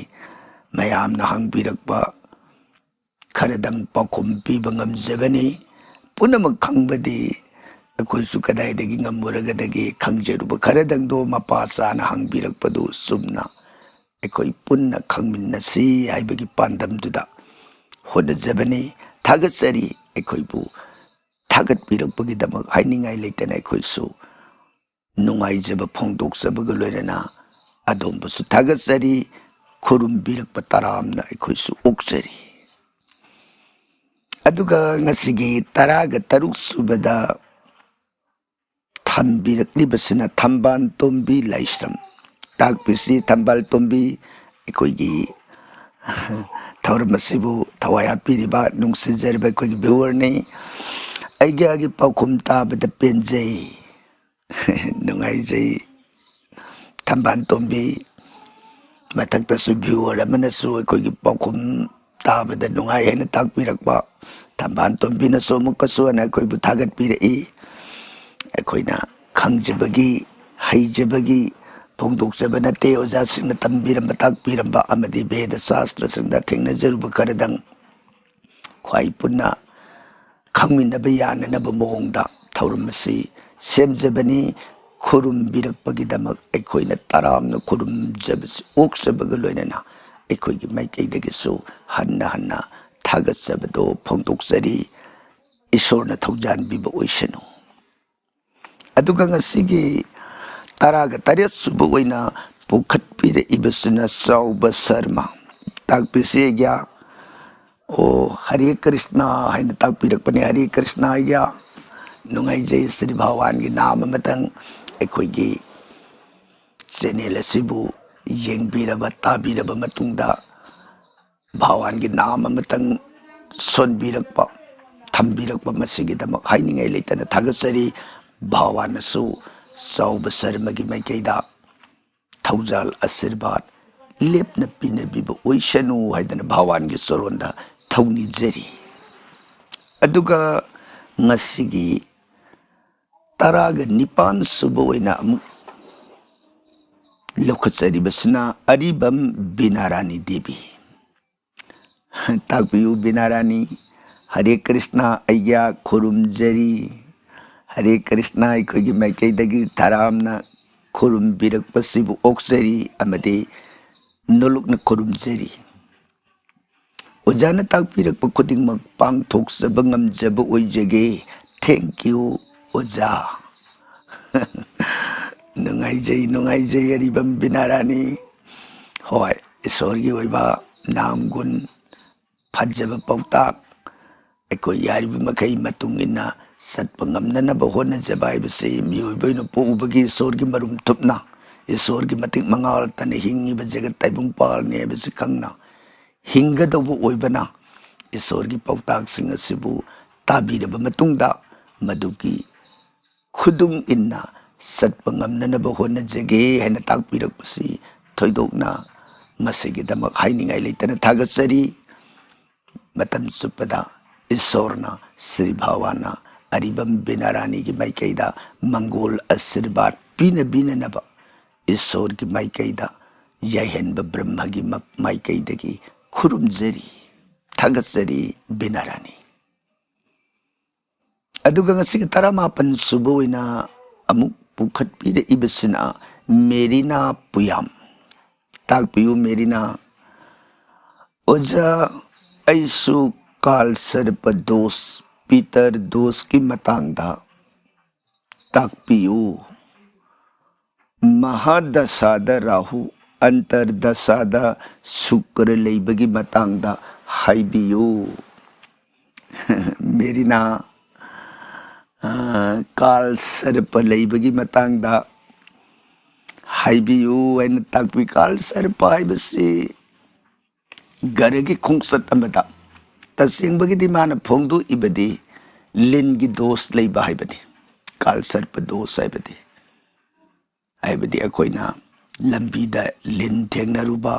ꯃꯌꯥꯝꯅ ꯍꯪꯕꯤꯔꯛꯄ ꯈꯔꯗꯪ ꯄꯥꯎꯈꯨꯝ ꯄꯤꯕ ꯉꯝꯖꯕꯅꯤ꯫ ꯄꯨꯝꯅꯃꯛ ꯈꯪꯕꯗꯤ ꯑꯩꯈꯣꯏꯁꯨ ꯀꯗꯥꯏꯗꯒꯤ ꯉꯝꯃꯨꯔꯒꯗꯒꯦ? ꯈꯪꯖꯔꯨꯕ ꯈꯔꯗꯪꯗꯣ ꯃꯄꯥ ꯆꯥꯅ ꯍꯪꯕꯤꯔꯛꯄꯗꯨ ꯆꯨꯝꯅ ꯑꯩꯈꯣꯏ ꯄꯨꯟꯅ ꯈꯪꯃꯤꯟꯅꯁꯤ ꯍꯥꯏꯕꯒꯤ ꯄꯥꯟꯗꯝꯗꯨꯗ ꯍꯣꯠꯅꯖꯕꯅꯤ꯫ ꯊꯥꯒꯠꯆꯔꯤ꯫ ꯑꯩꯈꯣꯏꯕꯨ ꯊꯥꯒꯠꯄꯤꯔꯛꯄꯒꯤꯗꯃꯛ ꯍꯥꯏꯅꯤꯡꯉꯥꯏ ꯂꯩꯇꯅ ꯑꯩꯈꯣꯏꯁꯨ ꯅꯨꯡꯉꯥꯏꯖꯕ ꯐꯣꯡꯗꯣꯛꯆꯕꯒ ꯂꯣꯏꯅꯅ ꯑꯗꯣꯝꯕꯨꯁꯨ ꯊꯥꯒꯠꯆꯔꯤ꯫ ꯈꯨꯔꯨꯝꯕꯤꯔꯛꯄ ꯇꯔꯥꯝꯅ ꯑꯩꯈꯣꯏꯁꯨ ꯑꯣꯛꯆꯔꯤ꯫ ꯑꯗꯨꯒ ꯉꯁꯤꯒꯤ ꯇꯔꯥꯒ ꯇꯔꯨꯛ ꯁꯨꯕꯗ ꯊꯝꯕꯤꯔꯛꯂꯤꯕꯁꯤꯅ ꯊꯝꯕꯥꯜ ꯇꯣꯝꯕꯤ ꯂꯥꯏꯁ꯭ꯔꯝ꯫ ꯇꯥꯛꯄꯤꯁꯤ ꯊꯝꯕꯥꯜ ꯇꯣꯝꯕꯤ, ꯑꯩꯈꯣꯏꯒꯤ ꯊꯧꯔꯝ ꯑꯁꯤꯕꯨ ꯊꯋꯥꯏ ꯍꯥꯞꯄꯤꯔꯤꯕ ꯅꯨꯡꯁꯤꯖꯔꯤꯕ ꯑꯩꯈꯣꯏꯒꯤ viewerꯅꯤ꯫ ꯑꯩꯒꯤ ꯄꯥꯎꯈꯨꯝ ꯇꯥꯕꯗ ꯄꯦꯟꯖꯩ, ꯅꯨꯡꯉꯥꯏꯖꯩ꯫ ꯊꯝꯕꯥꯜ ꯇꯣꯝꯕꯤ, ꯃꯊꯛꯇꯁꯨ viewer ꯑꯃꯅꯁꯨ ꯑꯩꯈꯣꯏꯒꯤ ꯄꯥꯎꯈꯨꯝ ꯇꯥꯕꯗ ꯅꯨꯡꯉꯥꯏ ꯍꯥꯏꯅ ꯇꯥꯛꯄꯤꯔꯛꯄ꯫ ꯊꯝꯕꯥꯜ ꯇꯣꯝꯕꯤꯅꯁꯨ ꯑꯃꯨꯛꯀꯁꯨ ꯍꯟꯅ ꯑꯩꯈꯣꯏꯕꯨ ꯊꯥꯒꯠꯄꯤꯔꯛꯏ꯫ ꯑꯩꯈꯣꯏꯅ ꯈꯪꯖꯕꯒꯤ, ꯍꯩꯖꯕꯒꯤ ꯐꯣꯡꯗꯣꯛꯆꯕ ꯅꯠꯇꯦ꯫ ꯑꯣꯖꯥꯁꯤꯡꯅ ꯇꯝꯕꯤꯔꯝꯕ, ꯇꯥꯛꯄꯤꯔꯝꯕ ꯑꯃꯗꯤ ꯕꯦꯗ ꯁꯥꯁꯇ꯭ꯔꯁꯤꯡꯗ ꯊꯦꯡꯅꯖꯔꯨꯕ ꯈꯔꯗꯪ ꯈ꯭ꯋꯥꯏ ꯄꯨꯟꯅ ꯈꯪꯃꯤꯟꯅꯕ ꯌꯥꯅꯅꯕ ꯃꯑꯣꯡꯗ ꯊꯧꯔꯝ ꯑꯁꯤ ꯁꯦꯝꯖꯕꯅꯤ꯫ ꯈꯨꯔꯨꯝꯕꯤꯔꯛꯄꯒꯤꯗꯃꯛ ꯑꯩꯈꯣꯏꯅ ꯇꯔꯥꯝꯅ ꯈꯨꯔꯨꯝꯖꯕꯁꯤ ꯑꯣꯛꯆꯕꯒ ꯂꯣꯏꯅꯅ ꯑꯩꯈꯣꯏꯒꯤ ꯃꯥꯏꯀꯩꯗꯒꯤꯁꯨ ꯍꯟꯅ ꯍꯟꯅ ꯊꯥꯒꯠꯆꯕꯗꯣ ꯐꯣꯡꯗꯣꯛꯆꯔꯤ꯫ ꯏꯁꯣꯔꯅ ꯊꯧꯖꯥꯟꯕꯤꯕ ꯑꯣꯏꯁꯅꯨ꯫ ꯑꯗꯨꯒ ꯉꯁꯤꯒꯤ ꯇꯔꯥꯒ ꯇꯔꯦꯠ ꯁꯨꯕ ꯑꯣꯏꯅ ꯄꯨꯈꯠꯄꯤꯔꯛꯏꯕꯁꯤꯅ ꯆꯥꯎꯕ ꯁꯔꯃ꯫ ꯇꯥꯛꯄꯤꯁꯤ ꯑꯩꯒ꯭ꯌꯥ꯫ ꯑꯣ, ꯍꯔꯦ ꯀ꯭ꯔꯤꯁꯅ ꯍꯥꯏꯅ ꯇꯥꯛꯄꯤꯔꯛꯄꯅꯤ꯫ ꯍꯔꯦ ꯀ꯭ꯔꯤꯁꯅ ꯑꯩꯒ꯭ꯌꯥ꯫ ꯅꯨꯡꯉꯥꯏꯖꯩ꯫ ꯁ꯭ꯔꯤ ꯚꯒꯋꯥꯟꯒꯤ ꯅꯥꯝ ꯑꯃꯇꯪ ꯑꯩꯈꯣꯏꯒꯤ ꯆꯦꯅꯦꯜ ꯑꯁꯤꯕꯨ ꯌꯦꯡꯕꯤꯔꯕ, ꯇꯥꯕꯤꯔꯕ ꯃꯇꯨꯡꯗ ꯚꯒꯋꯥꯟꯒꯤ ꯅꯥꯝ ꯑꯃꯇꯪ ꯁꯣꯟꯕꯤꯔꯛꯄ, ꯊꯝꯕꯤꯔꯛꯄ, ꯃꯁꯤꯒꯤꯗꯃꯛ ꯍꯥꯏꯅꯤꯡꯉꯥꯏ ꯂꯩꯇꯅ ꯊꯥꯒꯠꯆꯔꯤ꯫ ꯚꯒꯋꯥꯟꯅꯁꯨ ꯆꯥꯎꯕ ꯁꯔꯃꯒꯤ ꯃꯥꯏꯀꯩꯗ ꯊꯧꯖꯥꯜ ꯑꯁꯤꯔꯕꯥꯗ ꯂꯦꯞꯅ ꯄꯤꯅꯕꯤꯕ ꯑꯣꯏꯁꯅꯨ ꯍꯥꯏꯗꯅ ꯚꯒꯋꯥꯟꯒꯤ ꯆꯔꯣꯟꯗ ꯊꯧꯅꯤꯖꯔꯤ꯫ ꯑꯗꯨꯒ ꯉꯁꯤꯒꯤ ꯇꯔꯥꯒ ꯅꯤꯄꯥꯟ ꯁꯨꯕ ꯑꯣꯏꯅ ꯑꯃꯨꯛ ꯂꯧꯈꯠꯆꯔꯤꯕꯁꯤꯅ ꯑꯔꯤꯕꯝ ꯕꯤꯅꯥꯔꯥꯅꯤ ꯗꯦꯕꯤ꯫ ꯇꯥꯛꯄꯤꯌꯨ ꯕꯤꯅꯥꯔꯥꯅꯤ꯫ ꯍꯔꯦ ꯀ꯭ꯔꯤꯁꯅ ꯑꯩꯒ꯭ꯌꯥ ꯈꯨꯔꯨꯝꯖꯔꯤ꯫ ꯍꯔꯦ ꯀ꯭ꯔꯤꯁꯅ ꯑꯩꯈꯣꯏꯒꯤ ꯃꯥꯏꯀꯩꯗꯒꯤ ꯇꯔꯥꯝꯅ ꯈꯨꯔꯨꯝꯕꯤꯔꯛꯄꯁꯤꯕꯨ ꯑꯣꯛꯆꯔꯤ ꯑꯃꯗꯤ ꯅꯣꯂꯨꯛꯅ ꯈꯨꯔꯨꯝꯖꯔꯤ꯫ ꯑꯣꯖꯥꯅ ꯇꯥꯛꯄꯤꯔꯛꯄ ꯈꯨꯗꯤꯡꯃꯛ ꯄꯥꯡꯊꯣꯛꯆꯕ ꯉꯝꯖꯕ ꯑꯣꯏꯖꯒꯦ꯫ Thank you, ꯑꯣꯖꯥ꯫ ꯅꯨꯡꯉꯥꯏꯖꯩ, ꯅꯨꯡꯉꯥꯏꯖꯩ, ꯑꯔꯤꯕꯝ ꯕꯤꯅꯥꯔꯥꯅꯤ꯫ ꯍꯣꯏ, ꯏꯁꯣꯔꯒꯤ ꯑꯣꯏꯕ ꯅꯥꯝꯒꯨꯟ, ꯐꯖꯕ ꯄꯥꯎꯇꯥꯛ, ꯑꯩꯈꯣꯏ ꯌꯥꯔꯤꯕ ꯃꯈꯩ ꯃꯇꯨꯡ ꯏꯟꯅ ꯆꯠꯄ ꯉꯝꯅꯅꯕ ꯍꯣꯠꯅꯖꯕ ꯍꯥꯏꯕꯁꯤ ꯃꯤꯑꯣꯏꯕ ꯑꯣꯏꯅ ꯄꯣꯛꯎꯕꯒꯤ ꯏꯁꯣꯔꯒꯤ ꯃꯔꯨꯝ ꯊꯨꯞꯅ, ꯏꯁꯣꯔꯒꯤ ꯃꯇꯤꯛ ꯃꯉꯥꯜ ꯇꯅ ꯍꯤꯡꯉꯤꯕ ꯖꯒꯠ ꯇꯥꯏꯕꯪ ꯄꯥꯜꯅꯤ ꯍꯥꯏꯕꯁꯤ ꯈꯪꯅ, ꯍꯤꯡꯒꯗꯧꯕ ꯑꯣꯏꯕꯅ, ꯏꯁꯣꯔꯒꯤ ꯄꯥꯎꯇꯥꯛꯁꯤꯡ ꯑꯁꯤꯕꯨ ꯇꯥꯕꯤꯔꯕ ꯃꯇꯨꯡꯗ, ꯃꯗꯨꯒꯤ ꯈꯨꯗꯨꯡ ꯏꯟꯅ ꯆꯠꯄ ꯉꯝꯅꯅꯕ ꯍꯣꯠꯅꯖꯒꯦ ꯍꯥꯏꯅ ꯇꯥꯛꯄꯤꯔꯛꯄꯁꯤ ꯊꯣꯏꯗꯣꯛꯅ ꯃꯁꯤꯒꯤꯗꯃꯛ ꯍꯥꯏꯅꯤꯡꯉꯥꯏ ꯂꯩꯇꯅ ꯊꯥꯒꯠꯆꯔꯤ꯫ ꯃꯇꯝ ꯆꯨꯞꯄꯗ ꯏꯁꯣꯔꯅ, ꯁ꯭ꯔꯤ ꯚꯒꯋꯥꯟꯅ ꯑꯔꯤꯕꯝ ꯕꯤꯅꯥꯔꯥꯅꯤꯒꯤ ꯃꯥꯏꯀꯩꯗ ꯃꯪꯒꯣꯜ ꯑꯁꯤꯔꯕꯥꯗ ꯄꯤꯅ ꯄꯤꯅꯅꯕ ꯏꯁꯣꯔꯒꯤ ꯃꯥꯏꯀꯩꯗ, ꯌꯥꯏꯍꯟꯕ ꯕ꯭ꯔꯍ꯭ꯃꯒꯤ ꯃ-, ꯃꯥꯏꯀꯩꯗꯒꯤ ꯈꯨꯔꯨꯝꯖꯔꯤ, ꯊꯥꯒꯠꯆꯔꯤ ꯕꯤꯅꯥꯔꯥꯅꯤ꯫ ꯑꯗꯨꯒ ꯉꯁꯤꯒꯤ ꯇꯔꯥꯃꯥꯄꯟ ꯁꯨꯕ ꯑꯣꯏꯅ ꯑꯃꯨꯛ ꯄꯨꯈꯠꯄꯤꯔꯛꯏꯕꯁꯤꯅ ꯃꯦꯔꯤꯅꯥ ꯄꯨꯌꯥꯝ꯫ ꯇꯥꯛꯄꯤꯌꯨ ꯃꯦꯔꯤꯅꯥ꯫ ꯑꯣꯖꯥ, ꯑꯩꯁꯨ ꯀꯥꯜ ꯁꯔꯄ ꯗꯣꯁ, ꯄꯤꯇꯔ ꯗꯣꯁꯀꯤ ꯃꯇꯥꯡꯗ ꯇꯥꯛꯄꯤꯌꯨ꯫ ꯃꯍꯥꯗꯁꯥꯗ ꯔꯥꯍꯨ, ꯑꯟꯇꯔꯗꯁꯥꯗ ꯁꯨꯀ꯭ꯔ ꯂꯩꯕꯒꯤ ꯃꯇꯥꯡꯗ ꯍꯥꯏꯕꯤꯌꯨ꯫ ꯃꯦꯔꯤꯅꯥ, ꯑ, ꯀꯥꯜ ꯁꯔꯄ ꯂꯩꯕꯒꯤ ꯃꯇꯥꯡꯗ ꯍꯥꯏꯕꯤꯌꯨ ꯍꯥꯏꯅ ꯇꯥꯛꯄꯤ꯫ ꯀꯥꯜ ꯁꯔꯄ ꯍꯥꯏꯕꯁꯤ ꯒ꯭ꯔꯍꯒꯤ ꯈꯣꯡꯆꯠ ꯑꯃꯗ ꯇꯁꯦꯡꯕꯒꯤꯗꯤ ꯃꯥꯅ ꯐꯣꯡꯗꯣꯛꯏꯕꯗꯤ ꯂꯤꯟꯒꯤ ꯗꯣꯁ ꯂꯩꯕ ꯍꯥꯏꯕꯅꯤ꯫ ꯀꯥꯜ ꯁꯔꯄ ꯗꯣꯁ ꯍꯥꯏꯕꯗꯤ, ꯍꯥꯏꯕꯗꯤ ꯑꯩꯈꯣꯏꯅ ꯂꯝꯕꯤꯗ ꯂꯤꯟ ꯊꯦꯡꯅꯔꯨꯕ,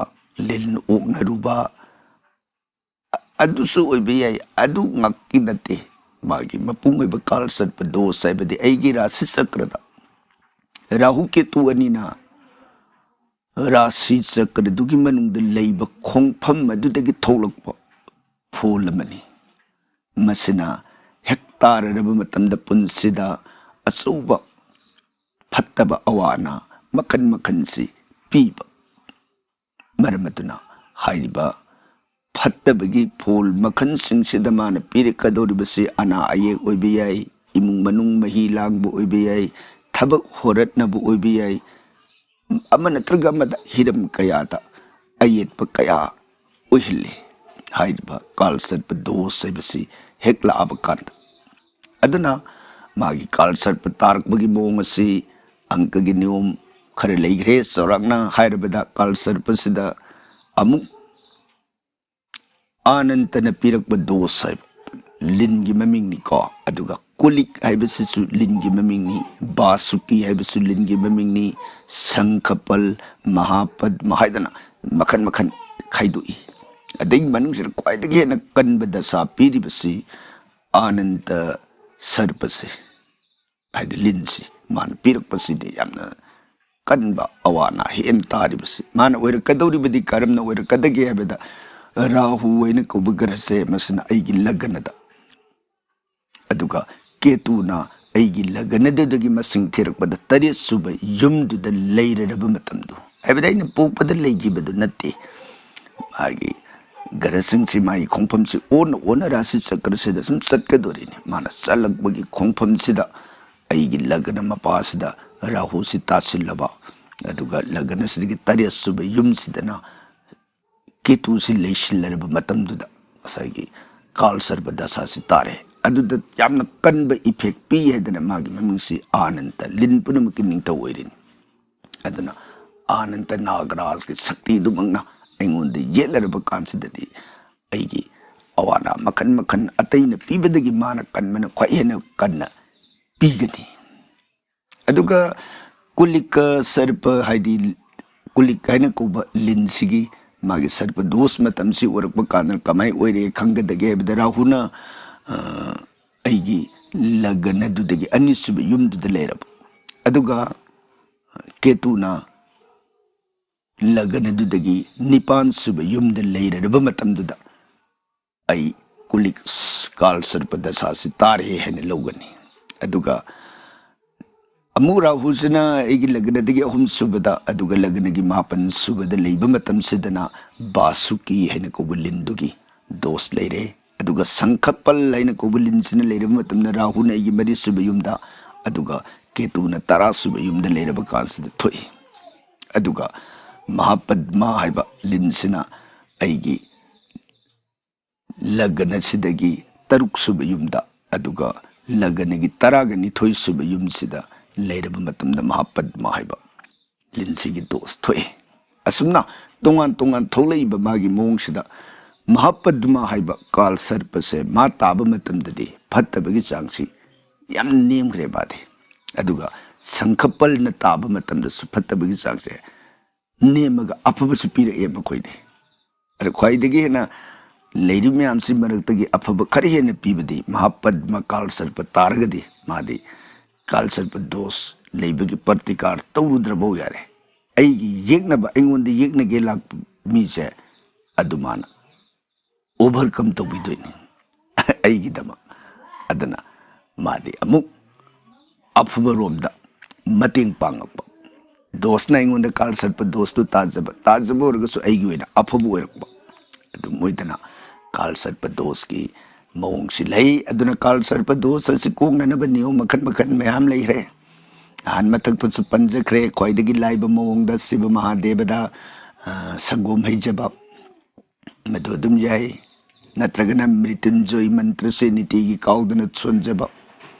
ꯂꯤꯟ ꯑꯣꯛꯅꯔꯨꯕ, ꯑ-, ꯑꯗꯨꯁꯨ ꯑꯣꯏꯕ ꯌꯥꯏ꯫ ꯑꯗꯨ ꯉꯥꯛꯀꯤ ꯅꯠꯇꯦ꯫ ꯃꯥꯒꯤ ꯃꯄꯨꯡ ꯑꯣꯏꯕ ꯀꯥꯜ ꯁꯔꯄ ꯗꯣꯁ ꯍꯥꯏꯕꯗꯤ ꯑꯩꯒꯤ ꯔꯥꯁꯤ ꯆꯀ꯭ꯔꯗ ꯔꯥꯍꯨ ꯀꯦꯇꯨ ꯑꯅꯤꯅ ꯔꯥꯁꯤ ꯆꯀ꯭ꯔꯗꯨꯒꯤ ꯃꯅꯨꯡꯗ ꯂꯩꯕ ꯈꯣꯡꯐꯝ ꯑꯗꯨꯗꯒꯤ ꯊꯣꯛꯂꯛꯄ ꯐꯣꯜ ꯑꯃꯅꯤ꯫ ꯃꯁꯤꯅ ꯍꯦꯛ ꯇꯥꯔꯔꯕ ꯃꯇꯝꯗ ꯄꯨꯟꯁꯤꯗ ꯑꯆꯧꯕ ꯐꯠꯇꯕ ꯑꯋꯥ ꯑꯅꯥ ꯃꯈꯜ ꯃꯈꯜꯁꯤ ꯄꯤꯕ꯫ ꯃꯔꯝ ꯑꯗꯨꯅ ꯍꯥꯏꯔꯤꯕ ꯐꯠꯇꯕꯒꯤ ꯐꯣꯜ ꯃꯈꯜꯁꯤꯡꯁꯤꯗ ꯃꯥꯅ ꯄꯤꯔꯛꯀꯗꯧꯔꯤꯕꯁꯤ ꯑꯅꯥ ꯑꯌꯦꯛ ꯑꯣꯏꯕ ꯌꯥꯏ, ꯏꯃꯨꯡ ꯃꯅꯨꯡ ꯃꯍꯤ ꯂꯥꯡꯕ ꯑꯣꯏꯕ ꯌꯥꯏ, ꯊꯕꯛ ꯍꯣꯔꯠꯅꯕ ꯑꯣꯏꯕ ꯌꯥꯏ, ꯑꯃ ꯅꯠꯇ꯭ꯔꯒ ꯑꯃꯗ ꯍꯤꯔꯝ ꯀꯌꯥꯗ ꯑꯌꯦꯠꯄ ꯀꯌꯥ ꯑꯣꯏꯍꯜꯂꯤ꯫ ꯍꯥꯏꯔꯤꯕ ꯀꯥꯜꯁꯔꯄ ꯗꯣꯁ ꯍꯥꯏꯕꯁꯤ ꯍꯦꯛ ꯂꯥꯛꯑꯕ ꯀꯥꯟꯗ, ꯑꯗꯨꯅ ꯃꯥꯒꯤ ꯀꯥꯜꯁꯔꯄ ꯇꯥꯔꯛꯄꯒꯤ ꯃꯑꯣꯡ ꯑꯁꯤ ꯑꯪꯀꯒꯤ ꯅꯤꯌꯣꯝ ꯈꯔ ꯂꯩꯈ꯭ꯔꯦ꯫ ꯆꯥꯎꯔꯥꯛꯅ ꯍꯥꯏꯔꯕꯗ ꯀꯥꯜꯁꯔꯄꯁꯤꯗ ꯑꯃꯨꯛ ꯑꯥꯅꯟꯇꯅ ꯄꯤꯔꯛꯄ ꯗꯣꯁ ꯍꯥꯏꯕ ꯂꯤꯟꯒꯤ ꯃꯃꯤꯡꯅꯤꯀꯣ, ꯑꯗꯨꯒ ꯀꯨꯂꯤꯛ ꯍꯥꯏꯕꯁꯤꯁꯨ ꯂꯤꯟꯒꯤ ꯃꯃꯤꯡꯅꯤ, ꯕꯥꯁꯨꯀꯤ ꯍꯥꯏꯕꯁꯨ ꯂꯤꯟꯒꯤ ꯃꯃꯤꯡꯅꯤ, ꯁꯪꯈꯄꯜ, ꯃꯍꯥꯄꯗꯃ ꯍꯥꯏꯗꯅ ꯃꯈꯜ ꯃꯈꯜ ꯈꯥꯏꯗꯣꯛꯏ꯫ ꯑꯗꯩ ꯃꯅꯨꯡꯁꯤꯗ ꯈ꯭ꯋꯥꯏꯗꯒꯤ ꯍꯦꯟꯅ ꯀꯟꯕ ꯗꯁꯥ ꯄꯤꯔꯤꯕꯁꯤ ꯑꯥꯅꯟꯇ ꯁꯔꯄꯁꯦ, ꯍꯥꯏꯗꯤ ꯂꯤꯟꯁꯤ ꯃꯥꯅ ꯄꯤꯔꯛꯄꯁꯤꯗꯤ ꯌꯥꯝꯅ ꯀꯟꯕ ꯑꯋꯥ ꯑꯅꯥ ꯍꯦꯟꯅ ꯇꯥꯔꯤꯕꯁꯤ꯫ ꯃꯥꯅ ꯑꯣꯏꯔꯛꯀꯗꯧꯔꯤꯕꯗꯤ ꯀꯔꯝꯅ ꯑꯣꯏꯔꯛꯀꯗꯒꯦ ꯍꯥꯏꯕꯗ, ꯔꯥꯍꯨ ꯍꯥꯏꯅ ꯀꯧꯕ ꯒ꯭ꯔꯍꯁꯦ ꯃꯁꯤꯅ ꯑꯩꯒꯤ ꯂꯒꯅꯗ, ꯑꯗꯨꯒ ꯀꯦꯇꯨꯅ ꯑꯩꯒꯤ ꯂꯒꯅꯗꯨꯗꯒꯤ ꯃꯁꯤꯡ ꯊꯤꯔꯛꯄꯗ ꯇꯔꯦꯠ ꯁꯨꯕ ꯌꯨꯝꯗꯨꯗ ꯂꯩꯔꯔꯕ ꯃꯇꯝꯗꯣ, ꯍꯥꯏꯕꯗꯤ ꯑꯩꯅ ꯄꯣꯛꯄꯗ ꯂꯩꯈꯤꯕꯗꯨ ꯅꯠꯇꯦ꯫ ꯃꯥꯒꯤ ꯒ꯭ꯔꯍꯁꯤꯡꯁꯤ ꯃꯥꯒꯤ ꯈꯣꯡꯐꯝꯁꯤ ꯑꯣꯟꯅ ꯑꯣꯟꯅ ꯔꯥꯁꯤ ꯆꯀ꯭ꯔꯁꯤꯗ ꯁꯨꯝ ꯆꯠꯀꯗꯣꯔꯤꯅꯤ꯫ ꯃꯥꯅ ꯆꯠꯂꯛꯄꯒꯤ ꯈꯣꯡꯐꯝꯁꯤꯗ ꯑꯩꯒꯤ ꯂꯒꯅ ꯃꯄꯥꯁꯤꯗ ꯔꯥꯍꯨꯁꯤ ꯇꯥꯁꯤꯜꯂꯕ, ꯑꯗꯨꯒ ꯂꯒꯅꯁꯤꯗꯒꯤ ꯇꯔꯦꯠ ꯁꯨꯕ ꯌꯨꯝꯁꯤꯗꯅ ꯀꯦꯇꯨꯁꯤ ꯂꯩꯁꯤꯜꯂꯔꯕ ꯃꯇꯝꯗꯨꯗ ꯉꯁꯥꯏꯒꯤ ꯀꯥꯜ ꯁꯔꯄ ꯗꯁꯥꯁꯤ ꯇꯥꯔꯦ꯫ ꯑꯗꯨꯗ ꯌꯥꯝꯅ ꯀꯟꯕ ꯏꯐꯦꯛ ꯄꯤ ꯍꯥꯏꯗꯅ ꯃꯥꯒꯤ ꯃꯃꯤꯡꯁꯤ ꯑꯥꯅꯟꯇ, ꯂꯤꯟ ꯄꯨꯝꯅꯃꯛꯀꯤ ꯅꯤꯡꯊꯧ ꯑꯣꯏꯔꯤꯅꯤ꯫ ꯑꯗꯨꯅ ꯑꯥꯅꯟꯇ ꯅꯥꯒꯔꯥꯖꯀꯤ ꯁꯛꯇꯤꯗꯨꯃꯛꯅ ꯑꯩꯉꯣꯟꯗ ꯌꯦꯠꯂꯔꯕ ꯀꯥꯟꯁꯤꯗꯗꯤ ꯑꯩꯒꯤ ꯑꯋꯥ ꯑꯅꯥ ꯃꯈꯜ ꯃꯈꯜ ꯑꯇꯩꯅ ꯄꯤꯕꯗꯒꯤ ꯃꯥꯅ ꯀꯟꯕꯅ ꯈ꯭ꯋꯥꯏ ꯍꯦꯟꯅ ꯀꯟꯅ ꯄꯤꯒꯅꯤ꯫ ꯑꯗꯨꯒ ꯀꯨꯂꯤꯀ ꯁꯔꯄ, ꯍꯥꯏꯗꯤ ꯀꯨꯂꯤꯛ ꯍꯥꯏꯅ ꯀꯧꯕ ꯂꯤꯟꯁꯤꯒꯤ ꯃꯥꯒꯤ ꯁꯔꯄ ꯗꯣꯁ ꯃꯇꯝꯁꯤ ꯑꯣꯏꯔꯛꯄ ꯀꯥꯟꯗ ꯀꯃꯥꯏꯅ ꯑꯣꯏꯔꯦ ꯈꯪꯒꯗꯒꯦ ꯍꯥꯏꯕꯗ, ꯔꯥꯍꯨꯅ, ꯑ, ꯑꯩꯒꯤ ꯂꯒꯅꯗꯨꯗꯒꯤ ꯑꯅꯤꯁꯨꯕ ꯌꯨꯝꯗꯨꯗ ꯂꯩꯔꯕ, ꯑꯗꯨꯒ ꯀꯦꯇꯨꯅ ꯂꯒꯅꯗꯨꯗꯒꯤ ꯅꯤꯄꯥꯟ ꯁꯨꯕ ꯌꯨꯝꯗ ꯂꯩꯔꯔꯕ ꯃꯇꯝꯗꯨꯗ ꯑꯩ ꯀꯨꯂꯤꯛ ꯀꯥꯜ ꯁꯔꯄ ꯗꯁꯥꯁꯤ ꯇꯥꯔꯦ ꯍꯥꯏꯅ ꯂꯧꯒꯅꯤ꯫ ꯑꯗꯨꯒ ꯑꯃꯨꯛ ꯔꯥꯍꯨꯁꯤꯅ ꯑꯩꯒꯤ ꯂꯒꯅꯗꯒꯤ ꯑꯍꯨꯝ ꯁꯨꯕꯗ, ꯑꯗꯨꯒ ꯂꯒꯅꯒꯤ ꯃꯥꯄꯟ ꯁꯨꯕꯗ ꯂꯩꯕ ꯃꯇꯝꯁꯤꯗꯅ ꯕꯥꯁꯨꯀꯤ ꯍꯥꯏꯅ ꯀꯧꯕ ꯂꯤꯟꯗꯨꯒꯤ ꯗꯣꯁ ꯂꯩꯔꯦ꯫ ꯑꯗꯨꯒ ꯁꯪꯈꯄꯜ ꯍꯥꯏꯅ ꯀꯧꯕ ꯂꯤꯟꯁꯤꯅ ꯂꯩꯔꯕ ꯃꯇꯝꯗ ꯔꯥꯍꯨꯅ ꯑꯩꯒꯤ ꯃꯔꯤ ꯁꯨꯕ ꯌꯨꯝꯗ, ꯑꯗꯨꯒ ꯀꯦꯇꯨꯅ ꯇꯔꯥ ꯁꯨꯕ ꯌꯨꯝꯗ ꯂꯩꯔꯕ ꯀꯥꯟꯁꯤꯗ ꯊꯣꯛꯏ꯫ ꯑꯗꯨꯒ ꯃꯍꯥꯄꯗꯃ ꯍꯥꯏꯕ ꯂꯤꯟꯁꯤꯅ ꯑꯩꯒꯤ ꯂꯒꯅꯁꯤꯗꯒꯤ ꯇꯔꯨꯛ ꯁꯨꯕ ꯌꯨꯝꯗ, ꯑꯗꯨꯒ ꯂꯒꯅꯒꯤ ꯇꯔꯥꯒ ꯅꯤꯊꯣꯏ ꯁꯨꯕ ꯌꯨꯝꯁꯤꯗ ꯂꯩꯔꯕ ꯃꯇꯝꯗ ꯃꯍꯥꯄꯗꯃ ꯍꯥꯏꯕ ꯂꯤꯟꯁꯤꯒꯤ ꯗꯣꯁ ꯊꯣꯛꯏ꯫ ꯑꯁꯨꯝꯅ ꯇꯣꯉꯥꯟ ꯇꯣꯉꯥꯟ ꯊꯣꯛꯂꯛꯏꯕ ꯃꯥꯒꯤ ꯃꯑꯣꯡꯁꯤꯗ ꯃꯍꯥꯄꯗꯃ ꯍꯥꯏꯕ ꯀꯥꯜ ꯁꯔꯄꯁꯦ ꯃꯥ ꯇꯥꯕ ꯃꯇꯝꯗꯗꯤ ꯐꯠꯇꯕꯒꯤ ꯆꯥꯡꯁꯤ ꯌꯥꯝ ꯅꯦꯝꯈ꯭ꯔꯦ ꯃꯥꯗꯤ꯫ ꯑꯗꯨꯒ ꯁꯪꯈꯄꯜꯅ ꯇꯥꯕ ꯃꯇꯝꯗꯁꯨ ꯐꯠꯇꯕꯒꯤ ꯆꯥꯡꯁꯦ ꯅꯦꯝꯃꯒ ꯑꯐꯕꯁꯨ ꯄꯤꯔꯛꯑꯦ ꯃꯈꯣꯏꯗꯤ꯫ ꯑꯗ ꯈ꯭ꯋꯥꯏꯗꯒꯤ ꯍꯦꯟꯅ ꯂꯩꯔꯤꯕ ꯃꯌꯥꯝꯁꯤ ꯃꯔꯛꯇꯒꯤ ꯑꯐꯕ ꯈꯔ ꯍꯦꯟꯅ ꯄꯤꯕꯗꯤ ꯃꯍꯥꯄꯗꯃ ꯀꯥꯜ ꯁꯔꯄ ꯇꯥꯔꯒꯗꯤ ꯃꯥꯗꯤ ꯀꯥꯜ ꯁꯔꯄ ꯗꯣꯁ ꯂꯩꯕꯒꯤ ꯄ꯭ꯔꯇꯤꯀꯥꯔ ꯇꯧꯔꯨꯗ꯭ꯔꯐꯧ ꯌꯥꯔꯦ꯫ ꯑꯩꯒꯤ ꯌꯦꯛꯅꯕ, ꯑꯩꯉꯣꯟꯗ ꯌꯦꯛꯅꯒꯦ ꯂꯥꯛꯄ ꯃꯤꯁꯦ ꯑꯗꯨ ꯃꯥꯅ ꯑꯣꯚꯔꯀꯝ ꯇꯧꯕꯤꯗꯣꯏꯅꯤ ꯑꯩꯒꯤꯗꯃꯛ꯫ ꯑꯗꯨꯅ ꯃꯥꯗꯤ ꯑꯃꯨꯛ ꯑꯐꯕ ꯔꯣꯝꯗ ꯃꯇꯦꯡ ꯄꯥꯡꯉꯛꯄ꯫ ꯗꯣꯁꯅ ꯑꯩꯉꯣꯟꯗ ꯀꯥꯜ ꯁꯔꯄ ꯗꯣꯁꯇꯨ ꯇꯥꯖꯕ, ꯇꯥꯖꯕ ꯑꯣꯏꯔꯒꯁꯨ ꯑꯩꯒꯤ ꯑꯣꯏꯅ ꯑꯐꯕ ꯑꯣꯏꯔꯛꯄ꯫ ꯑꯗꯨꯝ ꯑꯣꯏꯗꯅ ꯀꯥꯜ ꯁꯔꯄ ꯗꯣꯁꯀꯤ ꯃꯑꯣꯡꯁꯤ ꯂꯩ꯫ ꯑꯗꯨꯅ ꯀꯥꯜ ꯁꯔꯄ ꯗꯣꯁ ꯑꯁꯤ ꯀꯣꯛꯅꯅꯕ ꯅꯤꯌꯣꯝ ꯃꯈꯜ ꯃꯈꯜ ꯃꯌꯥꯝ ꯂꯩꯈ꯭ꯔꯦ꯫ ꯑꯍꯥꯟ ꯃꯊꯛꯇꯁꯨ ꯄꯟꯖꯈ꯭ꯔꯦ, ꯈ꯭ꯋꯥꯏꯗꯒꯤ ꯂꯥꯏꯕ ꯃꯑꯣꯡꯗ ꯁꯤꯕ ꯃꯍꯥꯗꯦꯕꯗ, ꯑ, ꯁꯪꯒꯣꯝ ꯍꯩꯖꯕ, ꯃꯗꯨ ꯑꯗꯨꯝ ꯌꯥꯏ꯫ ꯅꯠꯇ꯭ꯔꯒꯅ ꯃ꯭ꯔꯤꯇꯨꯟꯖꯣꯏ ꯃꯟꯇ꯭ꯔꯁꯦ ꯅꯤꯇꯤꯒꯤ ꯀꯥꯎꯗꯅ ꯁꯣꯟꯖꯕ꯫